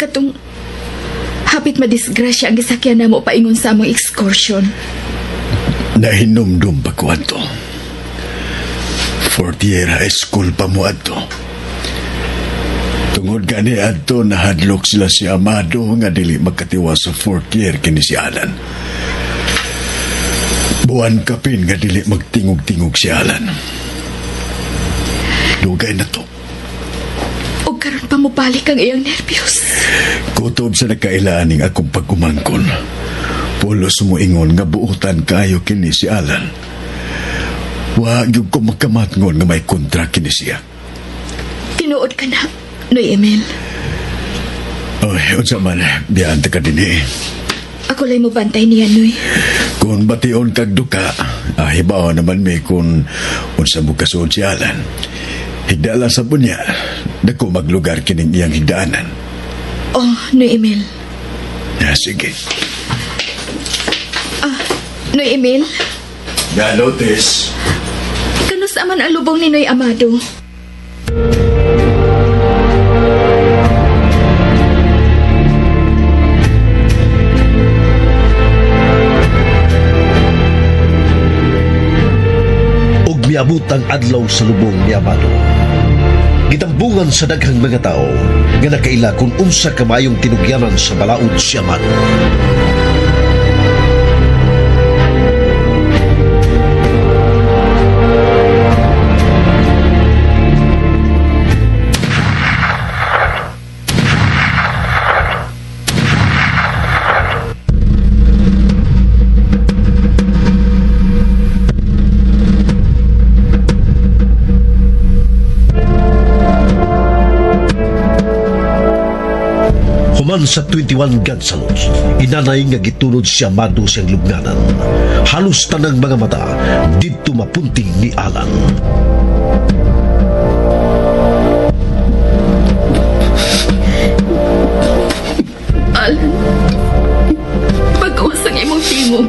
Katong hapit madisgrasya ang gisakyan namo paingon sa among excursion. Nahinumdum pa ko ato. Fourth year high school pa mo ato. Tungod gani ato nahadlok sila si Amado nga dili magkatiwa sa fourth year kini si Alan. Buwan kapin nga dili magtingog-tingog si Alan. Dugay na to. O karon pa mo balik ang iyang nervyos. Kutob sa nagkailaan ning akong pagkumangkon. Pulos muingon nga buutan kayo kini si Alan. Wa gyud ko makamatngon nga may kontra kini siya. Tinuod ka na, Noy Emil. Oy, unsa man, biyaan ta ka dinhi. Ako lay mo bantay niya, Noy. Kung bation kag duka, hibaw naman mi kung unsa mo kasuod si Alan. Higda lang sa bunya, dako maglugar kining iyang higdaanan. Oh, Noy Emil. Ya, sige. Noy Emil, Galo, Tess. kanus aman ang lubong ni Noy Amado? Ug miabot ang adlaw sa lubong ni Amado. Gitambungan sa daghang mga tao nga nakaila kung unsa kamayong tinugyanan sa balaod si Amado. Human sa 21 gun salutes, inanay nga gitunod si Amado siyang lubnganan. Halos tanang mga mata, didto mapunting ni Alan. Alan, pag-uwas ang imong tingog.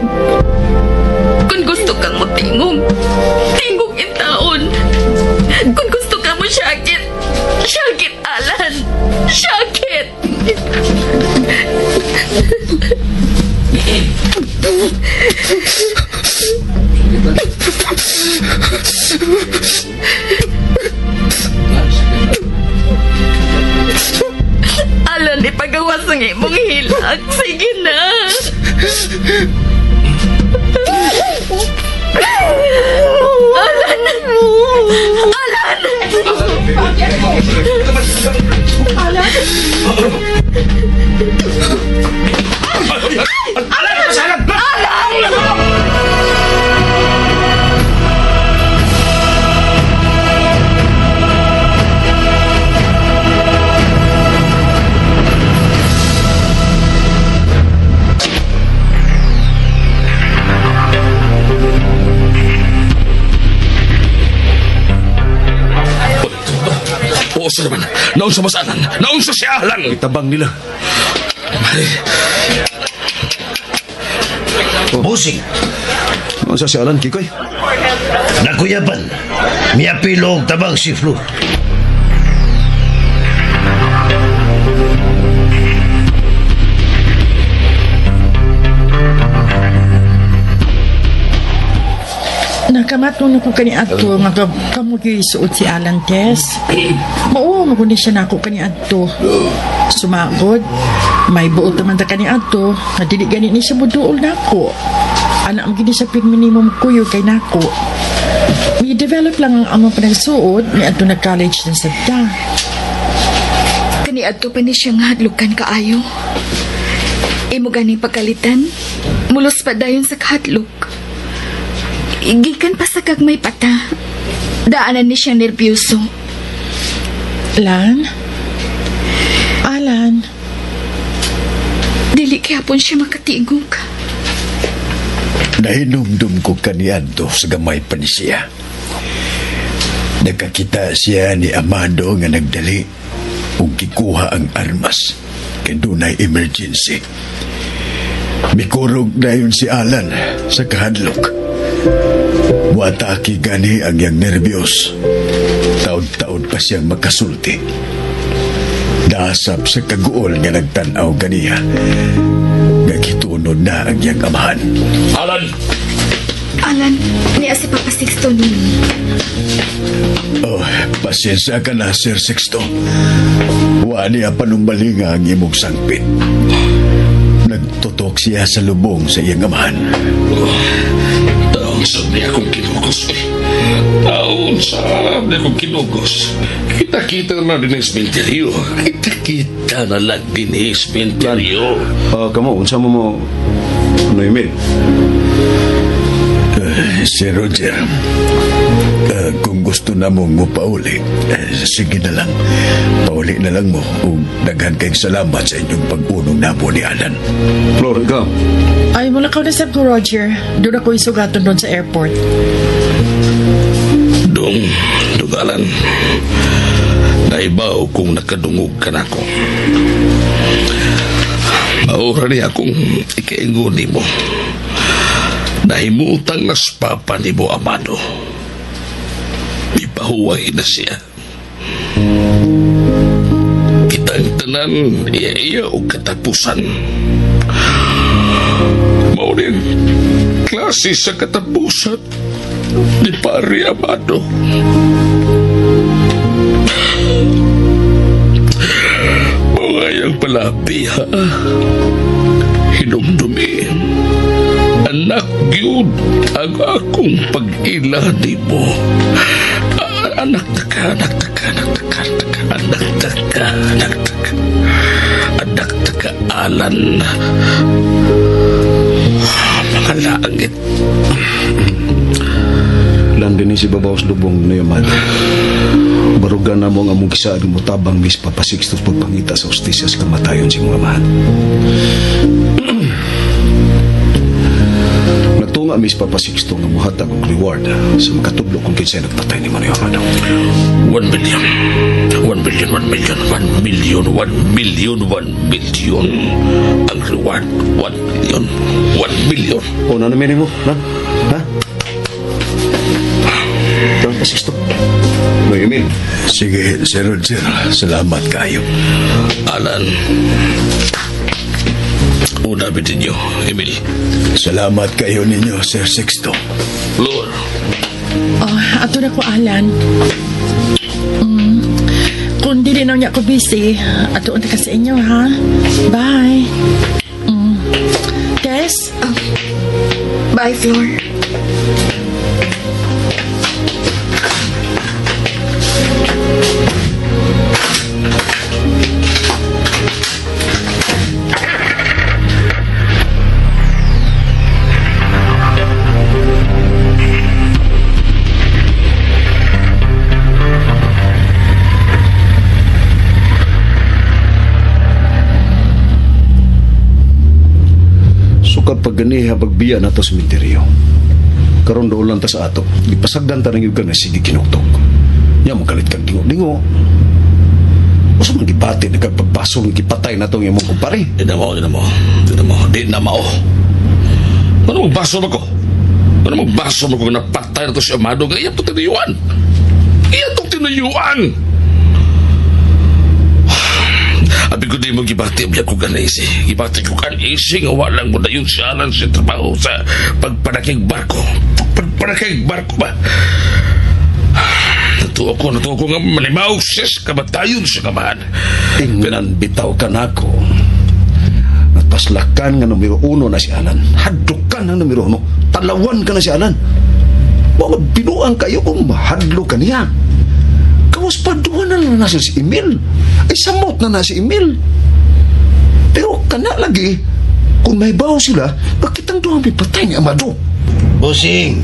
Kung gusto kang mo tingog, tingog in taon. Kung gusto ka mo syakit, syakit, Alan. Syakit. Alan, ipagawas ang imong hilak. Sige na. Alan! Alan! Alan! Alan! Alan! Alan! Naunsa naman. Naunsa mas Alan. Naunsa si Alan. Itabang nila. Ay. Oh. Busing. Naunsa si Alan, Kikoy? Nakuyaban. Miapilo og tabang si Flor. Nakamatun ako kani adto nga kamo suot si Alan Tess. Oo, maguni siya nako kani adto. Sumagod, may buot naman ta kani adto, nga dili gani ni siya muduol nako. Anak mo gini siya minimum kuyo kay nako. Mi develop lang ang among panagsuot ni adto na college na sabta. Kani adto pa ni siya nga hadlukan kaayo. Imo ganing pagkalitan, mulos pa dayon sa kahadlok. Gikan pa sa kagmay pata. Daanan ni siya nerbyuso. Lan? Alan? Dili kaya pon siya makatigog. Nahinumdum ko kaniadto sa gamay pa ni siya. Nakakita siya ni Amado nga nagdali ug gikuha ang armas kay dunay emergency. Mikurog dayon si Alan sa kahadlok. Muatake gani ang iyang nervyos. Taod-taod pa siyang makasulti. Dasap sa kaguol nga nagtan-aw ganiya. Nga gitunod na ang iyang amahan. Alan! Alan, niya si Papa Sixto nini. Oh, pasensya ka na, Sir Sixto. Wa niya panumbalinga ang imong sangpit. Nagtutok siya sa lubong sa iyang amahan. Oh, taon sab niya akong kinugos. Taon sab niya akong kinugos. Kita-kita na din ang sementeryo. Kita-kita na lang din ang sementeryo. Kamo, unsa mo mo? Ano yung mail? Sir Roger, kung gusto na mong mupauli, sige na lang. Pauli na lang mo. Ug daghan kayong salamat sa inyong pag-unong namo ni Alan. Flor, ikaw? Ay, mula ka na sab ko, Roger. Doon ako isugaton doon sa airport. Dong, Alan. Naibaw kung nakadungog ka na ako. Maura niya akong ikaingon ni mo. Nahimutang nas papa ni mo, Amado. Ipahuway na siya. Kitang tanan, iya-iya o katapusan. Mauring klase sa katapusan ni Pare Amado. Mga palabi, ha? Hinumdumi. Anak yun ang akong pag-ila ni mo. Anak taka, anak taka, anak taka, anak taka, anak taka, anak taka, anak taka, Alan. Mga langit. Lan din si Babaw sa lubong na yaman. Barugan na mo ang among gisaad mo tabang Miss Papa Sixto pagpangita sa ustisya sa kamatayon si mga amahan. Nagtunga Miss Papa Sixto nga muhatag og reward sa makatudlo kung kinsay nagpatay ni Manuel Amado. 1 million. 1 million, 1 million, 1 million, 1 million, 1 million. Ang reward, 1 million, 1 million. O, na namin mo, na? Ha? Papa Sixto. No, Emil. Sige, Sir Roger. Salamat kayo. Alan. Una ba ninyo, Emil? Salamat kayo ninyo, Sir Sixto. Lord. Oh, ato na ko, Alan. Kung dili na niya ko busy, ato unta ka sa inyo, ha? Bye. Tess? Oh. Bye, Flor. Pagganiha pagbiya na to sa sementeryo. Karon doon lang ta sa ato. Ipasagdan ta ng yugan na sige kinuktok. Nya mo kalit kang dingo-dingo. Usa man gibati na kag pagbasol nga gipatay na tong imong kumpare. Di na mao, di na mao. Di na mao, di na mao. Ano magbasol ako? Ano magbasol ako nga napatay na to si Amado nga iya itong tinayuan? Iya itong tinayuan! Abi ko di mo gibati biya ko ganisi. Gibati ko ganisi nga walang mo na yung siyalan sa trabaho sa pagpanakig barko. Pagpanakig barko ba? Natuwa ko nga manimaw sis kamatayon sa kamahan. Tingnan bitaw ka nako. Napaslakan nga numero 1 na si Alan. Hadlukan ang numero 1. Talawan ka na si Alan. Mga binuang kayo kung mahadlo ka niya. Kawas pa duha na lang na si Emil. Ay samot na na si Emil. Pero kana lagi, kung may bawo sila, bakit ang duha may patay ni Amado? Busing!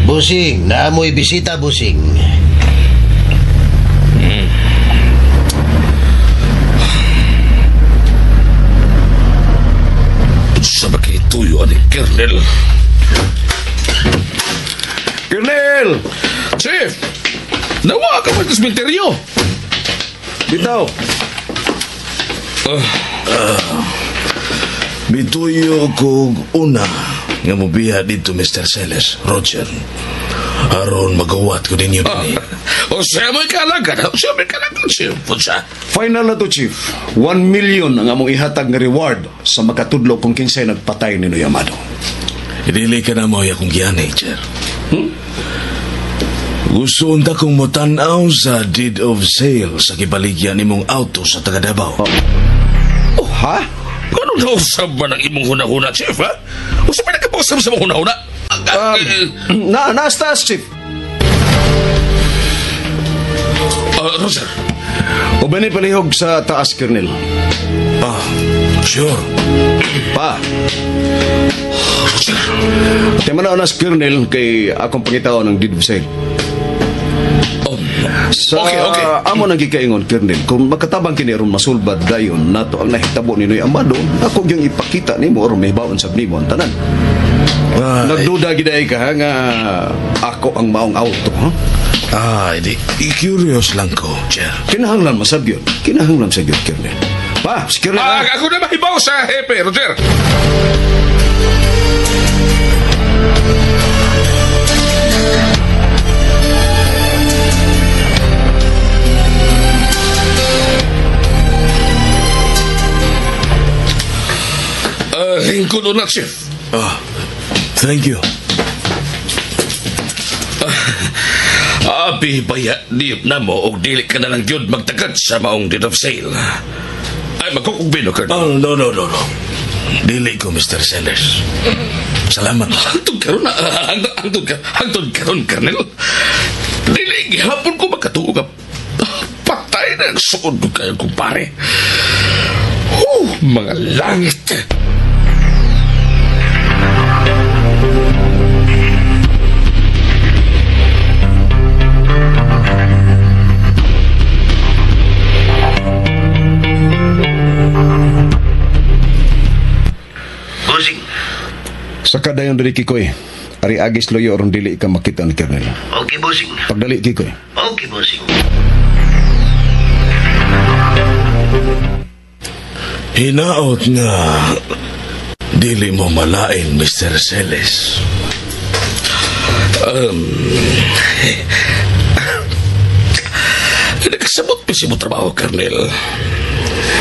Busing! Naamoy bisita, Busing. Sa bakituyo ani Colonel. Colonel! Chief! Nawa ka man sa sementeryo! Bitaw! Bituyo kog una nga mobiya dito, Mr. Celes, Roger. Aron magawat ko ninyo dinhi. O siya mo'y kalagan. O siya mo'y kalagan. Siya po siya. Final na to, Chief. 1 million ang among ihatag nga reward sa makatudlo kung kinsay nagpatay ni Noy Amado. Dili ka na mo akong giyani, Chair. Gusto unta kong motan-aw sa deed of sale sa kibaligyan nimong auto sa taga Davao. Oh, ha? Ano nausap ba ng imong huna-huna, Chief, ha? Usa ba nagkapausap sa imong huna-huna? Nasa taas, Chief. Roger. O ba ni palihog sa taas, Colonel? Sure. Pa. Roger. Tema na na si Colonel kay akong pangitaon ng deed of sale. Sa okay, okay. Amo nang gikaingon, Colonel, kung makatabang kini aron masulbad dayon nato ang nahitabo ni Noy Amado, ako gyung ipakita nimo aron mahibaon sab nimo ang tanan. Nagduda gid ay ka ha, nga ako ang maong auto, ha? Di curious lang ko, Chair. Kinahanglan masab yun. Kinahanglan sa gyud, Colonel. Pa, si Colonel. Ako na mahibaw sa hepe, Roger. Lingkod na, Chief. Thank you. Abi, baya, niyop na mo og dili ka na lang yun magtagad sa maong deed of sale. Ay, magkukugbino ka. Oh, no. Dili ko, Mr. Sellers. Salamat. Hangtod karon, hangtod karon, Colonel. Dili, gihapon ko makatuo ka. Patay na ang suod ko kayo, kumpare. Mga langit. Busing. Sa kadayon diri, Kikoy. Ari agis loyo aron dili ka makita ni Colonel. Okay, Busing. Pagdali, Kikoy. Okay, Busing. Hinaot nga dili mo malain, Mr. Celes. Nakasabot pa siya mo trabaho, Colonel.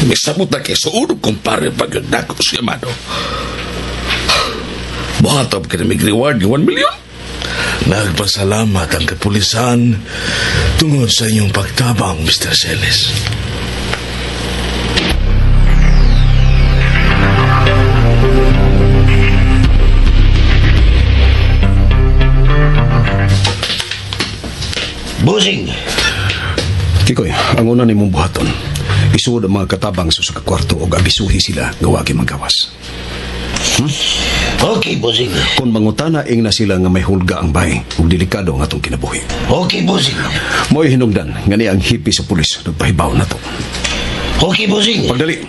Misabot na kay suunog kumpare pag yun nako si Amado. Buhatop ka na may reward ng 1 million. Nagpasalamat ang kapulisan tungod sa inyong pagtabang, Mr. Celes. Busing. Kikoy, ang una nimong buhaton, isuod ang mga katabang sa usa ka kwarto og abisuhi sila nga wagi magawas. Okay, Busing. Kung mangutana ing na sila nga may hulga ang bahay ug delikado ang atong kinabuhi. Okay, Busing. Mo'y hinungdan nga ni ang hippie sa pulis nagpahibaw na to. Okay, Busing. Pagdali,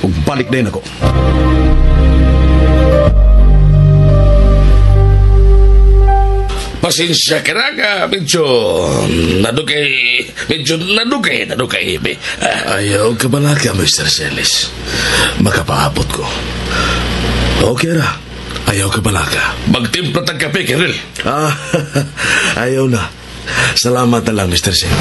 ug balik din ako. Pasensya ka na nga, medyo nadugay, be. Ayaw ka balaka, Mr. Celis. Makapaabot ko. Okay ra. Ayaw ka balaka. Magtimpla tag kape, Colonel. Ah, ayaw na. Salamat na lang, Mr. Celis.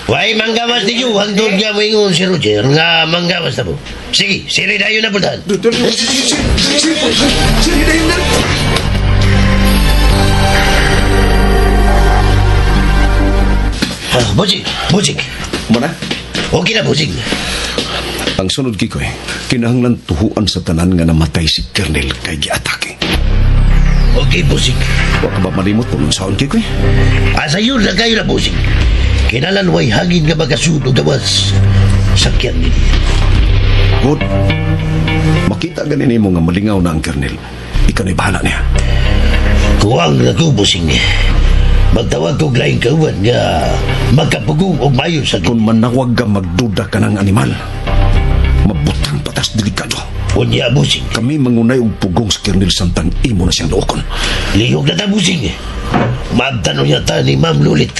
Why manggawas ninyo? Hangtod nga moingon si Roger nga manggawas na po. Sige, siri dayon na puntahan. Siri dayon na. Bojik, Bojik. Mana? Okay na, Bojik. Ang sunod, Kikoy, kinahanglan tuhuan sa tanan nga namatay si Colonel kay giatake. Okay, Bojik. Wa ka ba malimot kung saan, Kikoy? Asa yun lang kayo na, Bojik. Kinalan way hangin nga magasunod o gawas. Sakyan ninyo. Good. Makita ganin mo nga malingaw na ang Colonel. Ikaw na'y bahala niya. Kuwang na ko, Bojik. Magtawag kog laing kauban nga magkapugong og mayo sa Kung manawag ka, magduda ka ng animal. Mabutang patas delikado. Unya, Busing. Kami mangunay og pugong sa Colonel samtang imo na siyang duokon. Lihok na ta, Busing. Maabtan unya ta ni Ma'am Lulit.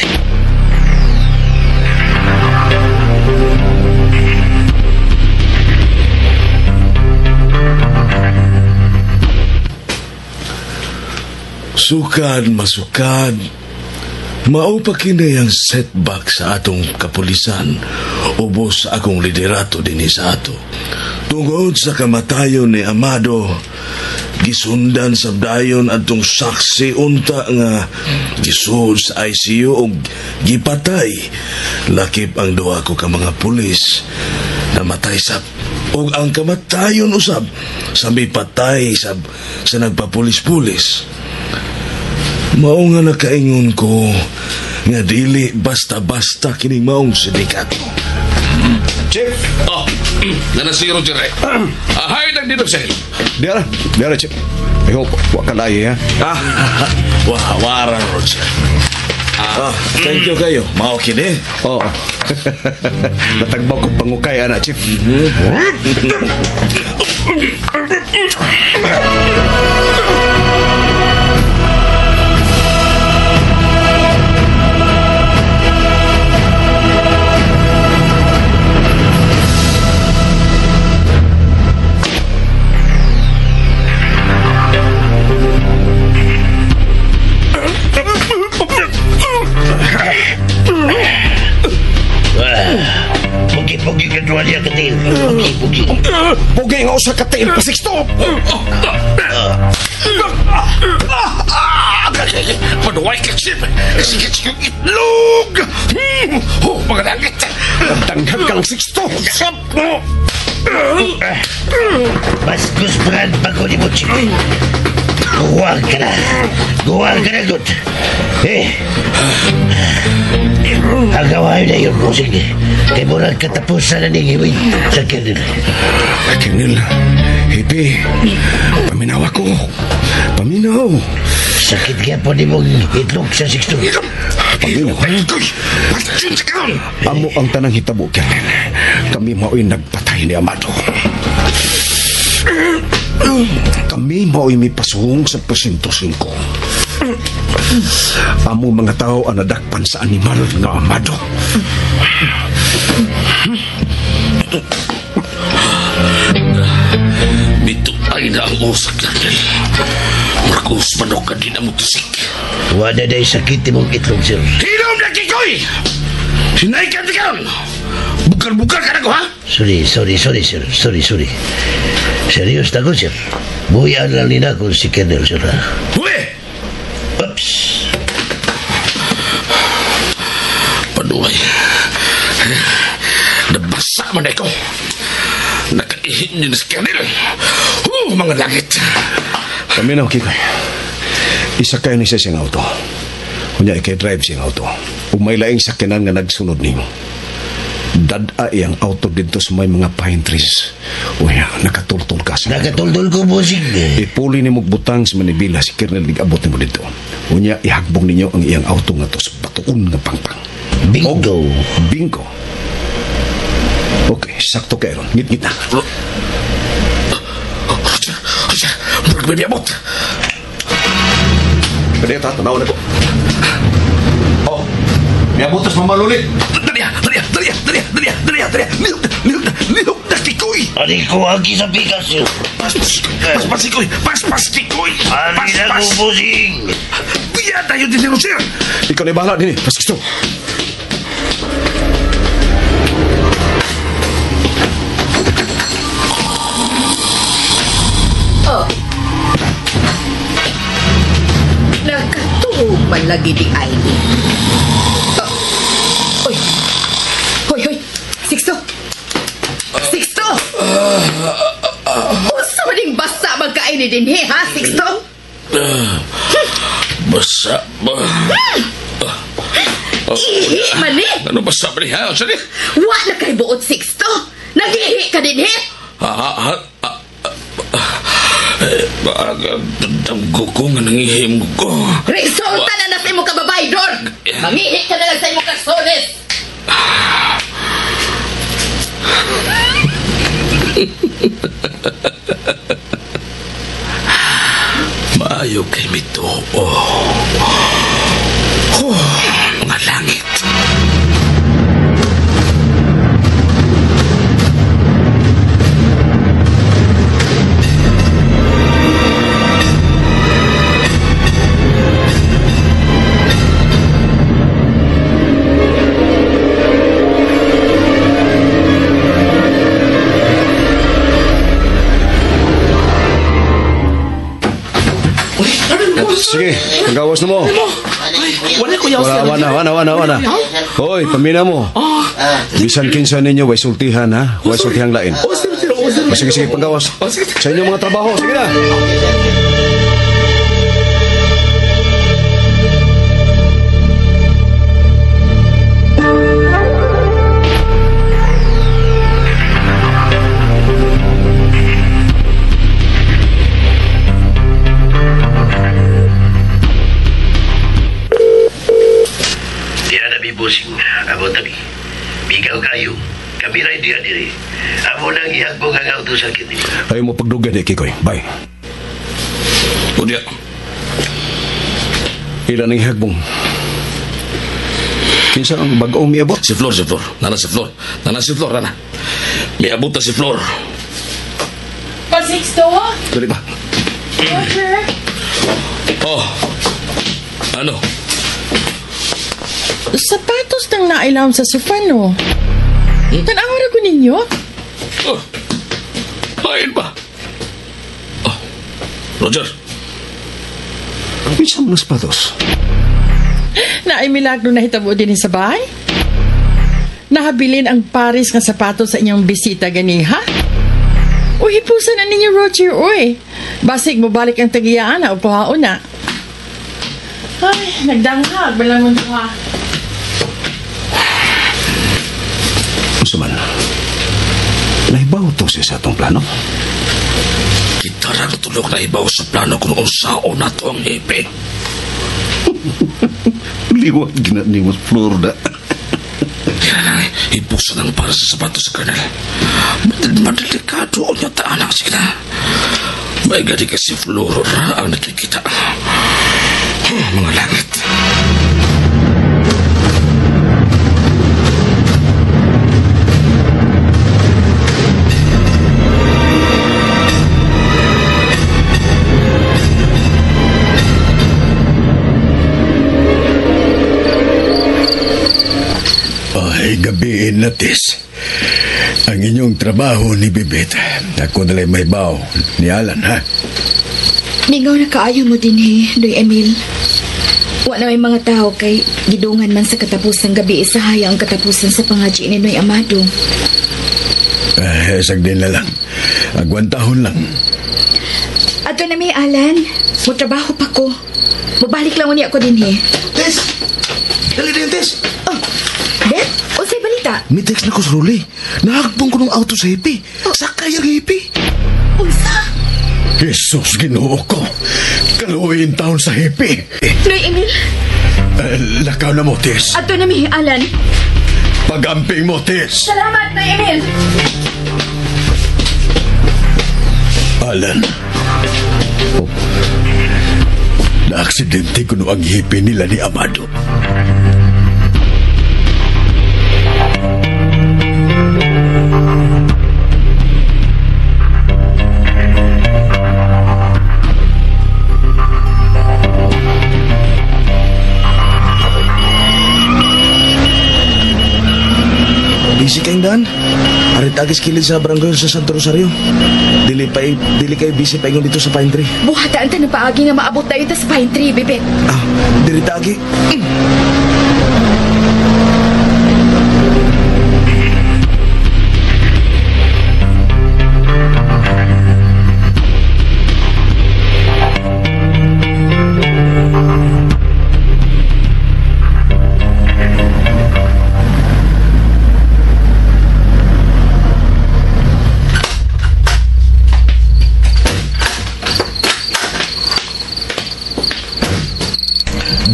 Sukad, masukad. Mao pa kini ang setback sa atong kapulisan ubos sa akong liderato dinhi sa ato. Tungod sa kamatayon ni Amado, gisundan sa dayon adtong saksi unta nga gisud sa ICU og gipatay. Lakip ang duha ko ka mga pulis namatay sab og ang kamatayon usab sa mipatay sab sa nagpapulis-pulis. Mao nga nakaingon ko nga dili basta-basta kining maong sindikato. Chief! Oh, nana si Roger eh. Ahay nang dito sir. Diara, Chief. I hope wa ka lahi, ha? Ah, wara Roger. Thank you kayo. Mao kini. Oo. Natagbaw ko pangukay, ana, Chief. Pugi-pugi ka doon niya katil. Pugi-pugi. Pugi nga usa ka tiil pa, Sixto! Paduway ka, Chip! Sige, yung itlog! Oh, mga langit! Danghag ka lang, Sixto! Sap mo! Mas gustuhan pa ko ni mo, Chip. Guwang ka na. Guwang ka na, good. Eh, ang gawain na yun, Rosing. Kaya mo lang katapusan na ning hiwin sa Colonel. Colonel, hipi, paminaw ako. Paminaw. Sakit kaya po ni mong itlog sa Sixto. Paminaw. Amo ang tanang hitabo, Colonel. Kami mao'y nagpatay ni Amado. Kami mao'y may pasuhong sa presinto 5. Amo mga tao ang nadakpan sa animal nga Amado. Bito ay na ang usak, Colonel. Marcos, manok ka din ang mutusik. Wala na sakit mong itlog, sir. Hilom na, Kikoy! Sinay ka di karon! Bukal-bukal ka na ko, ha? Sorry, sir. Sorry. Serious na ko, sir. Buhian lang nila kung si Colonel, sir. Uy! Oops! Paduay. Nabasa man ako. Nakaihin niyo na si Colonel. Mga langit. Kami na, Kikoy. Isa kayo ni siya siyang auto. Kunya, ikay drive siyang auto. Ug may laing sakyanan nga nagsunod nimo. Dada iyang auto dito sa may mga pine trees. Uy, nakatultol ka sa... Nakatultol ko, bossing. Ipuli ni butang sa Manibila si Colonel nag-abot nimo dito. Unya, ihagbong ninyo ang iyang auto nga to sa batuon nga pangpang. Bingo. Og, bingo. Sakto kay ron. Ngit-ngit na. Roger, Roger, murag may miabot. Pwede ito, tanaw na ko. Oh, miabot tas mamalulit. Dali, dali, dali, dali, dali, dali, dali. Nilok, nilok, nilok na kikoy. Ani ko agi sa bigas yun. Pas, pas, pas, kikoy. Pas, pas, kikoy. Ani na ko busing. Biya tayo din ni Roger. Ikaw na bahala din eh. Pas gusto. Oh. Nagkatuog man lagi di Ivy. Oh. Oy. Hoy, hoy. Sixto. Sixto. Unsa man ning basa magkain ni dinhi, ha, Sixto? Basa ba? Ihi man ni. Ano basa ba ni ha? Unsa ni? Wa na kay buot, Sixto. Nagihi ka dinhi. Ha, ha, Damgo ko nga nangihim ko. Resulta na na sa imong kababay, Dor. Mangihi ka na lang sa imong karsones. Maayo kay mito. Oh. Oh, mga langit. Sige, pagawas na mo. Wala ko yaw. Wala, wala, wala, wala. Hoy, pamina mo. Bisan kinsa ninyo, way sultihan, ha? Way sultihan lain. O, sige, sige, pagawas. Sa inyong mga trabaho, sige na. Busing, amo tabi. Bigaw kayo. Kami rin diya diri. Amo nang ihagbong ang auto sa kini. Ayaw mo pagdugan eh, Kikoy. Bye. Unya. Ilan ang ihagbong? Kinsa ang bag-ong miabot? Si Flor, si Flor. Nana si Flor. Nana si Flor, nana. Miabot na si Flor. Pa Sixto? Dali ba? Roger? Oh. Ano? Sapatos nang nailam sa sofa, no? Tanawa ra ko ninyo? Oh. Hain ba? Oh. Roger. Kinsa man ang sapatos? Naay milagro na hitabo din sa bahay? Nahabilin ang pares nga sapatos sa inyong bisita ganiha? Uy, hipusan na ninyo, Roger, uy. Basig, mubalik ang tagiyaan na o kuhaon na. Ay, nagdanghag. Balangon ko ha. Unsa man? Nahibaw to siya sa atong plano? Kita ra tulok nahibaw sa plano kung unsaon na to ang hipi. Liwat gina ni mas Florida. Kaya lang, ipusan ang para sa sapatos, Colonel. Madelikado ang yata, anak. Sige na. May gadi kasi Flor ang nakikita. Mga langit. Ay, gabiin na, Tis. Ang inyong trabaho ni Bibit. Ako nala'y may baw ni Alan, ha? Mingaw na kaayo mo din, he, Doy Emil. Wa na may mga tao kay gidungan man sa katapusan gabi isahaya ang katapusan sa pangadji ni Noy Amado. Eh, sagdin na lang. Agwantahon lang. Ato na mi, Alan. Mutrabaho pa ko. Mubalik lang uni ako din, he. Tess! Dali din, Tess! Oh, Bet, unsay balita? May text na ko sa Ruli. Nahagbong ko ng auto sa hippie. Sakay ang hippie. Unsa? Jesus, Ginoo ko. Kaluoyin taon sa hippie. Noy Emil, Lakaw na mo, Tess. ato na mi, Alan. Pagamping mo, Tess. Salamat, Noy Emil. Alan. Oh. Na-aksidente kuno ang hipi nila ni Amado. Busy kayong daan. Arit agis kilid sa barangay sa Santo Rosario. Dili pa dili kayo busy pa ingon dito sa Pine Tree. Buhataan ta ng paagi nga maabot tayo ta sa Pine Tree, Bibit. Ah, diri tagi.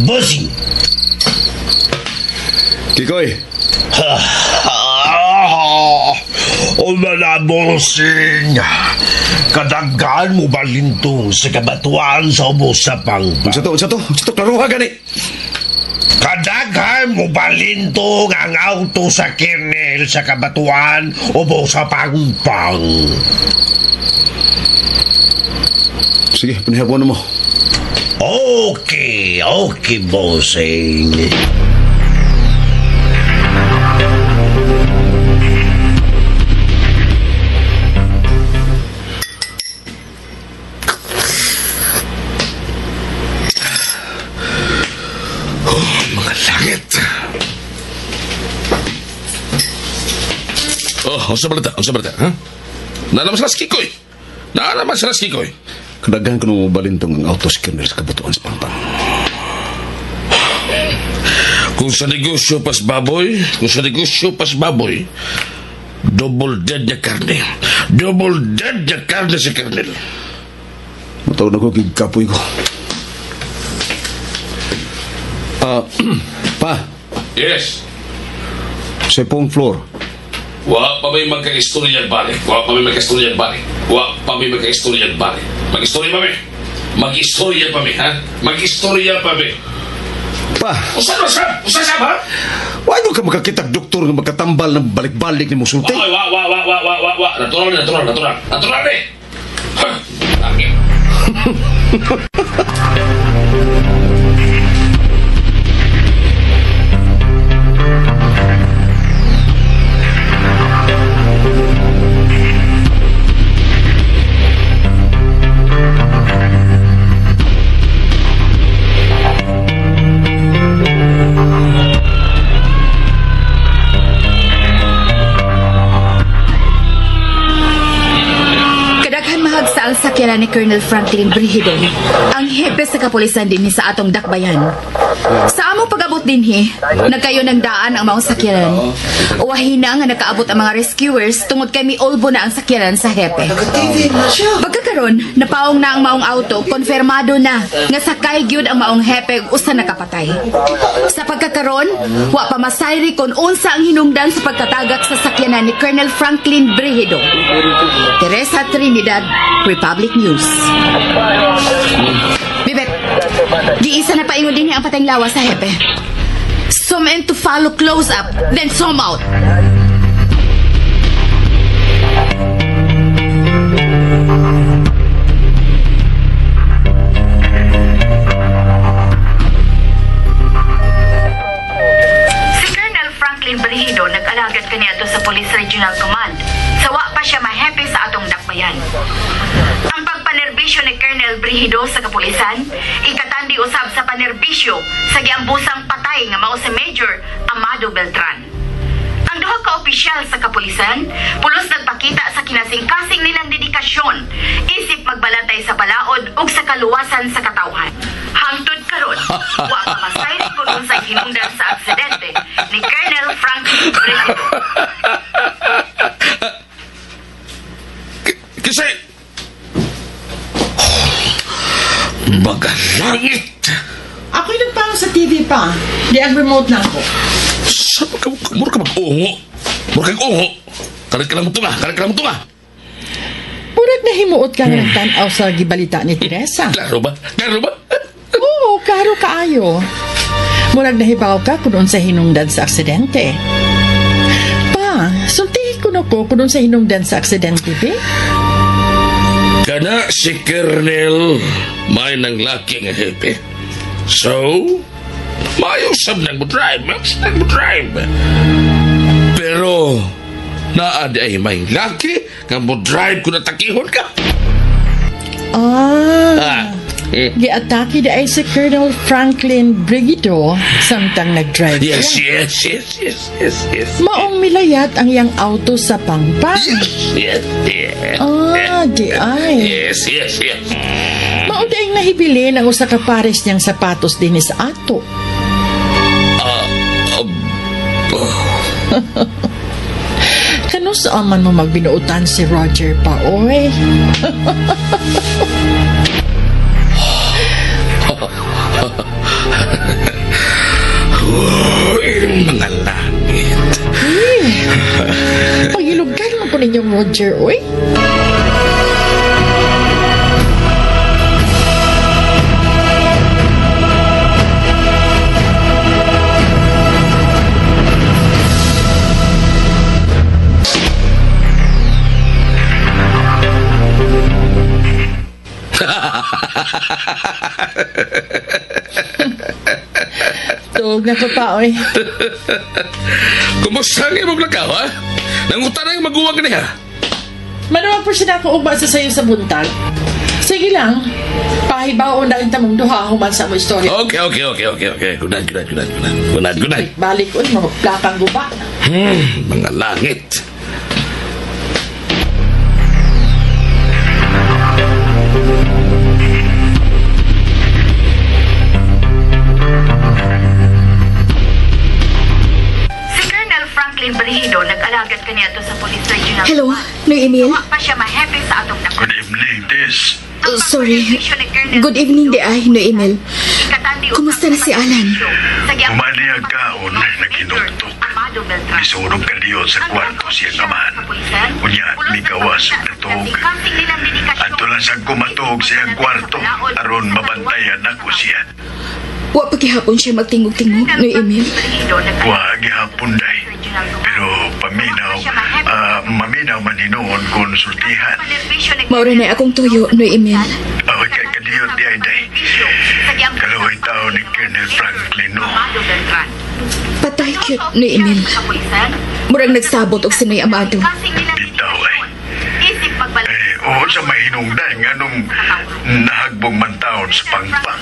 Bossing! Kikoy! Umala, bossing! Kadaghan mo ba lintong sa kabatuan sa ubos sa pangpang? Unsa to, unsa to? Unsa to, klaruha gani! Kadaghan mo ba lintong ang auto sa kernel sa kabatuan ubos sa pangpang? Sige, panihapon mo. Okay, okay, bossing. Oh, mga langit. Oh, unsa balita? Unsa balita, ha? Naalaman sila si Kikoy. Naalaman sila si Kikoy. Kadaghan ko nung balintong ang auto sa kernel sa kabatuan sa pangpang. Kung sa negosyo pas baboy, kung sa negosyo pas baboy, double dead niya karne. Double dead niya karne si Kernel. Matawag na ko, kapoy ko. Pa. Yes. Sa pong floor. Wa pa may magka-istorya balik. Wa pa may magka-istorya balik. Wa pa may magka-istorya balik. Mag-istorya pa mi. Mag-istorya pa mi, ha? Mag-istorya pa mi. Pa. Usa na sab? Usa sab, ha? Why mo ka makakita doktor nga magkatambal ng balik-balik ni musulti? Oy, wa wa wa wa wa wa wa. Natural, natural, natural. Natural ni. Ha. Langit. Kadaghan mahagsa ang sakyanan ni Colonel Franklin Brigido, ang hepe sa kapulisan dinhi sa atong dakbayan. Sa among pag-abot dinhi, nagkayo ng daan ang maong sakyanan. Uwahina nga nakaabot ang mga rescuers tungod kay miulbo na ang sakyanan sa hepe. Pagkakaron, napaong na ang maong auto, konfirmado na nga sakay gyud ang maong hepe ug usa nakapatay. Sa pagkakaron, wa pa masayri kon unsa ang hinungdan sa pagkatagak sa sakyanan ni Colonel Franklin Brigido. Teresa Trinidad, Republic News. Bibet, giisa na paingon din ang patayng lawas sa hepe. Zoom in to follow close up, then zoom out. Si Colonel Franklin Brigido nag-alagad kaniadto sa Police Regional Command. Sawa pa siya mahepe sa atong dakbayan. Ang pagpanerbisyo ni Colonel Brigido sa kapulisan, ikatandi usab sa panerbisyo sa giambusang patay nga mao si Major Amado Beltran. Ang duha ka opisyal sa kapulisan, pulos nagpakita sa kinasingkasing nilang dedikasyon, isip magbalantay sa balaod ug sa kaluwasan sa katawhan. Hangtod karon, wa pa masayri kun unsay hinungdan sa aksidente ni Colonel Franklin Brigido. Kasi magalangit. Ako'y nagpang sa TV pa. Di ang remote na ako. Saan ka? Mura ka mag-ungo. Mura kang ungo. Karit ka lang mo tunga. Karit ka lang mo tunga. Mura Murag nahimuot ka nga nagtan-aw sa gibalita ni Teresa. Klaro ba? Klaro ba? Oo, klaro kaayo. Murag nahibaw ka kung sa hinungdan sa aksidente. Pa, sultihi ko na ko kung sa hinungdan sa aksidente, be. Kana si Colonel may nang laki nga hepe. So, mayo sab nang mo-drive, mayo sab nang mo-drive. Pero, naa di ay may laki nga mo-drive kung natakihon ka. Ah. Giatake di ay si Colonel Franklin Brigido samtang nag-drive Yes, siya. yes. Maong milayat ang iyang auto sa pangpang. Yes. Ah, di ay. Yes. Mao di ay nahibilin ang usa ka pares niyang sapatos dinhi sa ato. Kano sa man mo magbinuotan si Roger pa, oy? Uy, mga langit. Pagilugan mo ko ninyong Roger, oy. Tuog na ko pa, oy. Kumusta ang imong lakaw, ha? Nangutan ang maguwang niya. Manuwag po siya na ako ugma sa sayo sa buntag. Sige lang. Pahibaon na tamong duha human sa mo istorya. Okay. Good night. Good night. Balik, oy, magplakang guba. Mga langit. Brigido nag-alagad kaniadto sa Police Regional. Hello, Noy Emil. Pa siya mahepe sa atong Good evening, Tess. Sorry. Good evening, di ay, Noy Emil. Kumusta na si Alan? Umani ang kaon, naghinuktok. Isunog ka diyo sa kwarto siya naman. Unya, migawas natog. Ato lang siyang kumatog siyang kwarto. Aron mabantayan ako siya. Wa pa gihapon siya magtingog-tingog, Noy Emil. Wa gihapon day. Pero paminaw, maminaw man hinuon konsultihan. Maura na akong tuyo, Noy Emil. Away kay kadiyot di ay day. Kaluhoy tao ni Colonel Franklin, no? Patay cute, Noy Emil. Murag nagsabot og si Noy Amado. Bitaw ay. Eh, oo sa mahinungdan nga nung nahagbong man taon sa pangpang.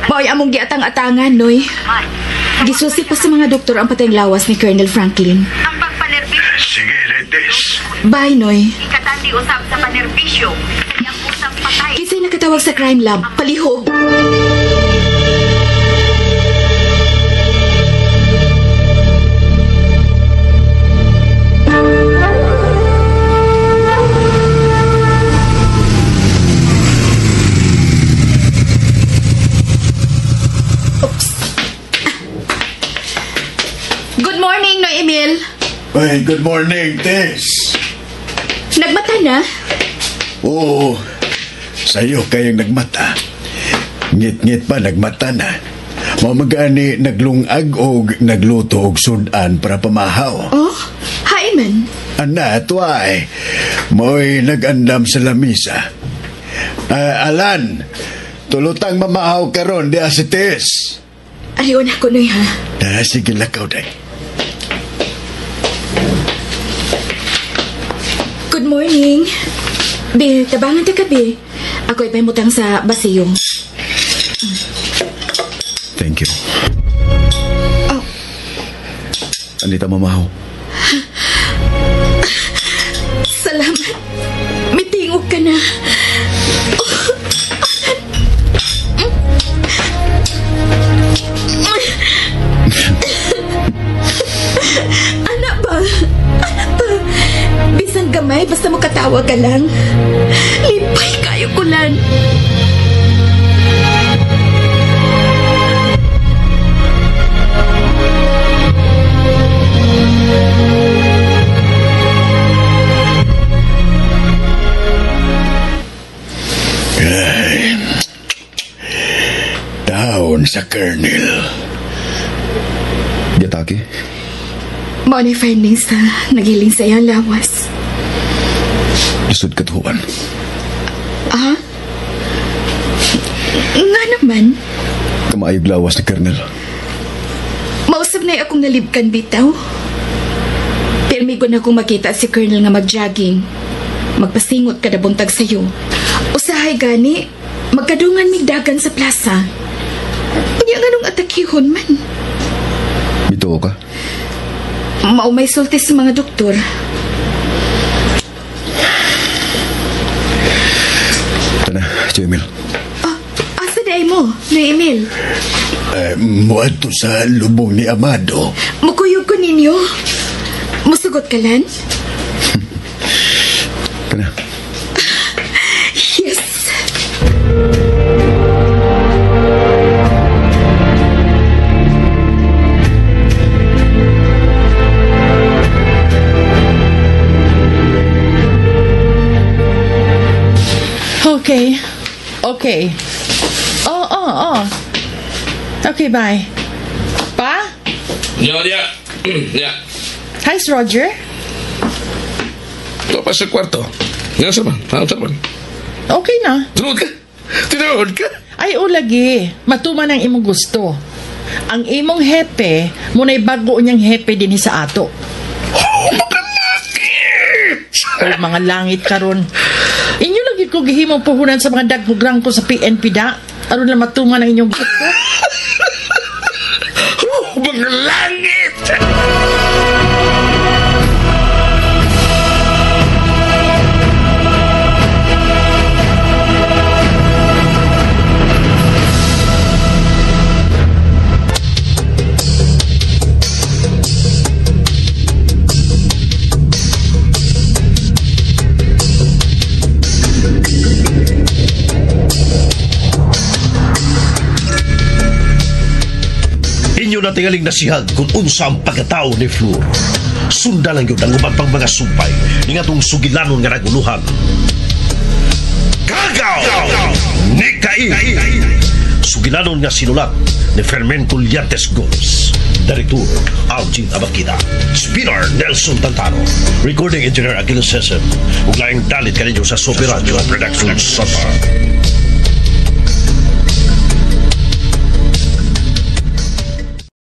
Mao'y among giatang-atangan, Noy. Gisusi pa sa mga doktor ang patayng lawas ni Colonel Franklin. Sige, Retes. Bye, Noy. Ikatandi usab sa panerbisyo. Kinsay nakatawag sa crime lab, palihog. Good morning, Noy Emil. Ay, good morning, Tess. Nagmata na? Oo. Sa'yo kayang nagmata. Ngit-ngit pa nagmata na. Mamagani naglungag o nagluto og sudan para pamahaw. Oh, hi man. Ana, tuay. Mo'y nag-andam sa lamisa. Alan, tulutang mamahaw karon di si Tess. Arion ako, Noy, ha? Sige, lakaw, day. Good morning. Be, tabangan ta ka, be. Ako ay pahimutang sa basiyo. Thank you. Oh. Anita, mamahaw. Salamat. Mitingog ka na. Oh. Anak ba? Anak ba? Bisan gamay, basta makatawa ka lang. Lipay kayo ko lang. sa Colonel. Giatake? Mao ni findings sa naghiling sa iyang lawas. Lisod katuhuan. Ah? Nga naman, Kamaayog lawas ni Colonel. Mausab na akong nalibkan bitaw. Pirmigon akong makita si Colonel nga mag-jogging. Magpasingot kada buntag sayo. Usahay gani, magkadungan migdagan sa plaza. Unya nganong atakihon man. Bituo ka? Mao may sulti sa mga doktor. Tana, Tio Emil. Asa day mo, Noy Emil? Muadto sa lubong ni Amado. Mukuyog ko ninyo. Musugot ka lan? Tana. Yes. Okay. Okay. Oh. Okay, bye. Pa? Ya. Ya. Hi, Sir Roger. Ito pa sa kwarto. Nga, sir man. Sir man. Okay na. Tinuod ka? Tinuod ka? Ay, o lagi. Matuman ang imong gusto. Ang imong hepe, muna'y bago niyang hepe din sa ato. Oh, mga langit! O mga langit karon. Inyo lagi ko gihimong puhunan sa mga dagbugrang ko sa PNP da. Aron lang matuman ang inyong gusto. Oh, mga langit! Inyo na tingaling nasihag kung unsa ang pagkatao ni Fleur. Sundan lang yun ang uban pang mga sumpay ni ngatong sugilanon nga naguluhan. Kagaw ni Cain! Sugilanon nga sinulat ni Fermin Collantes Gomez. Director Algin Abakida. Spinner Nelson Tantano. Recording Engineer Aguila Sesem. Ug laing dalit kaninyo sa Super Radio Production Center.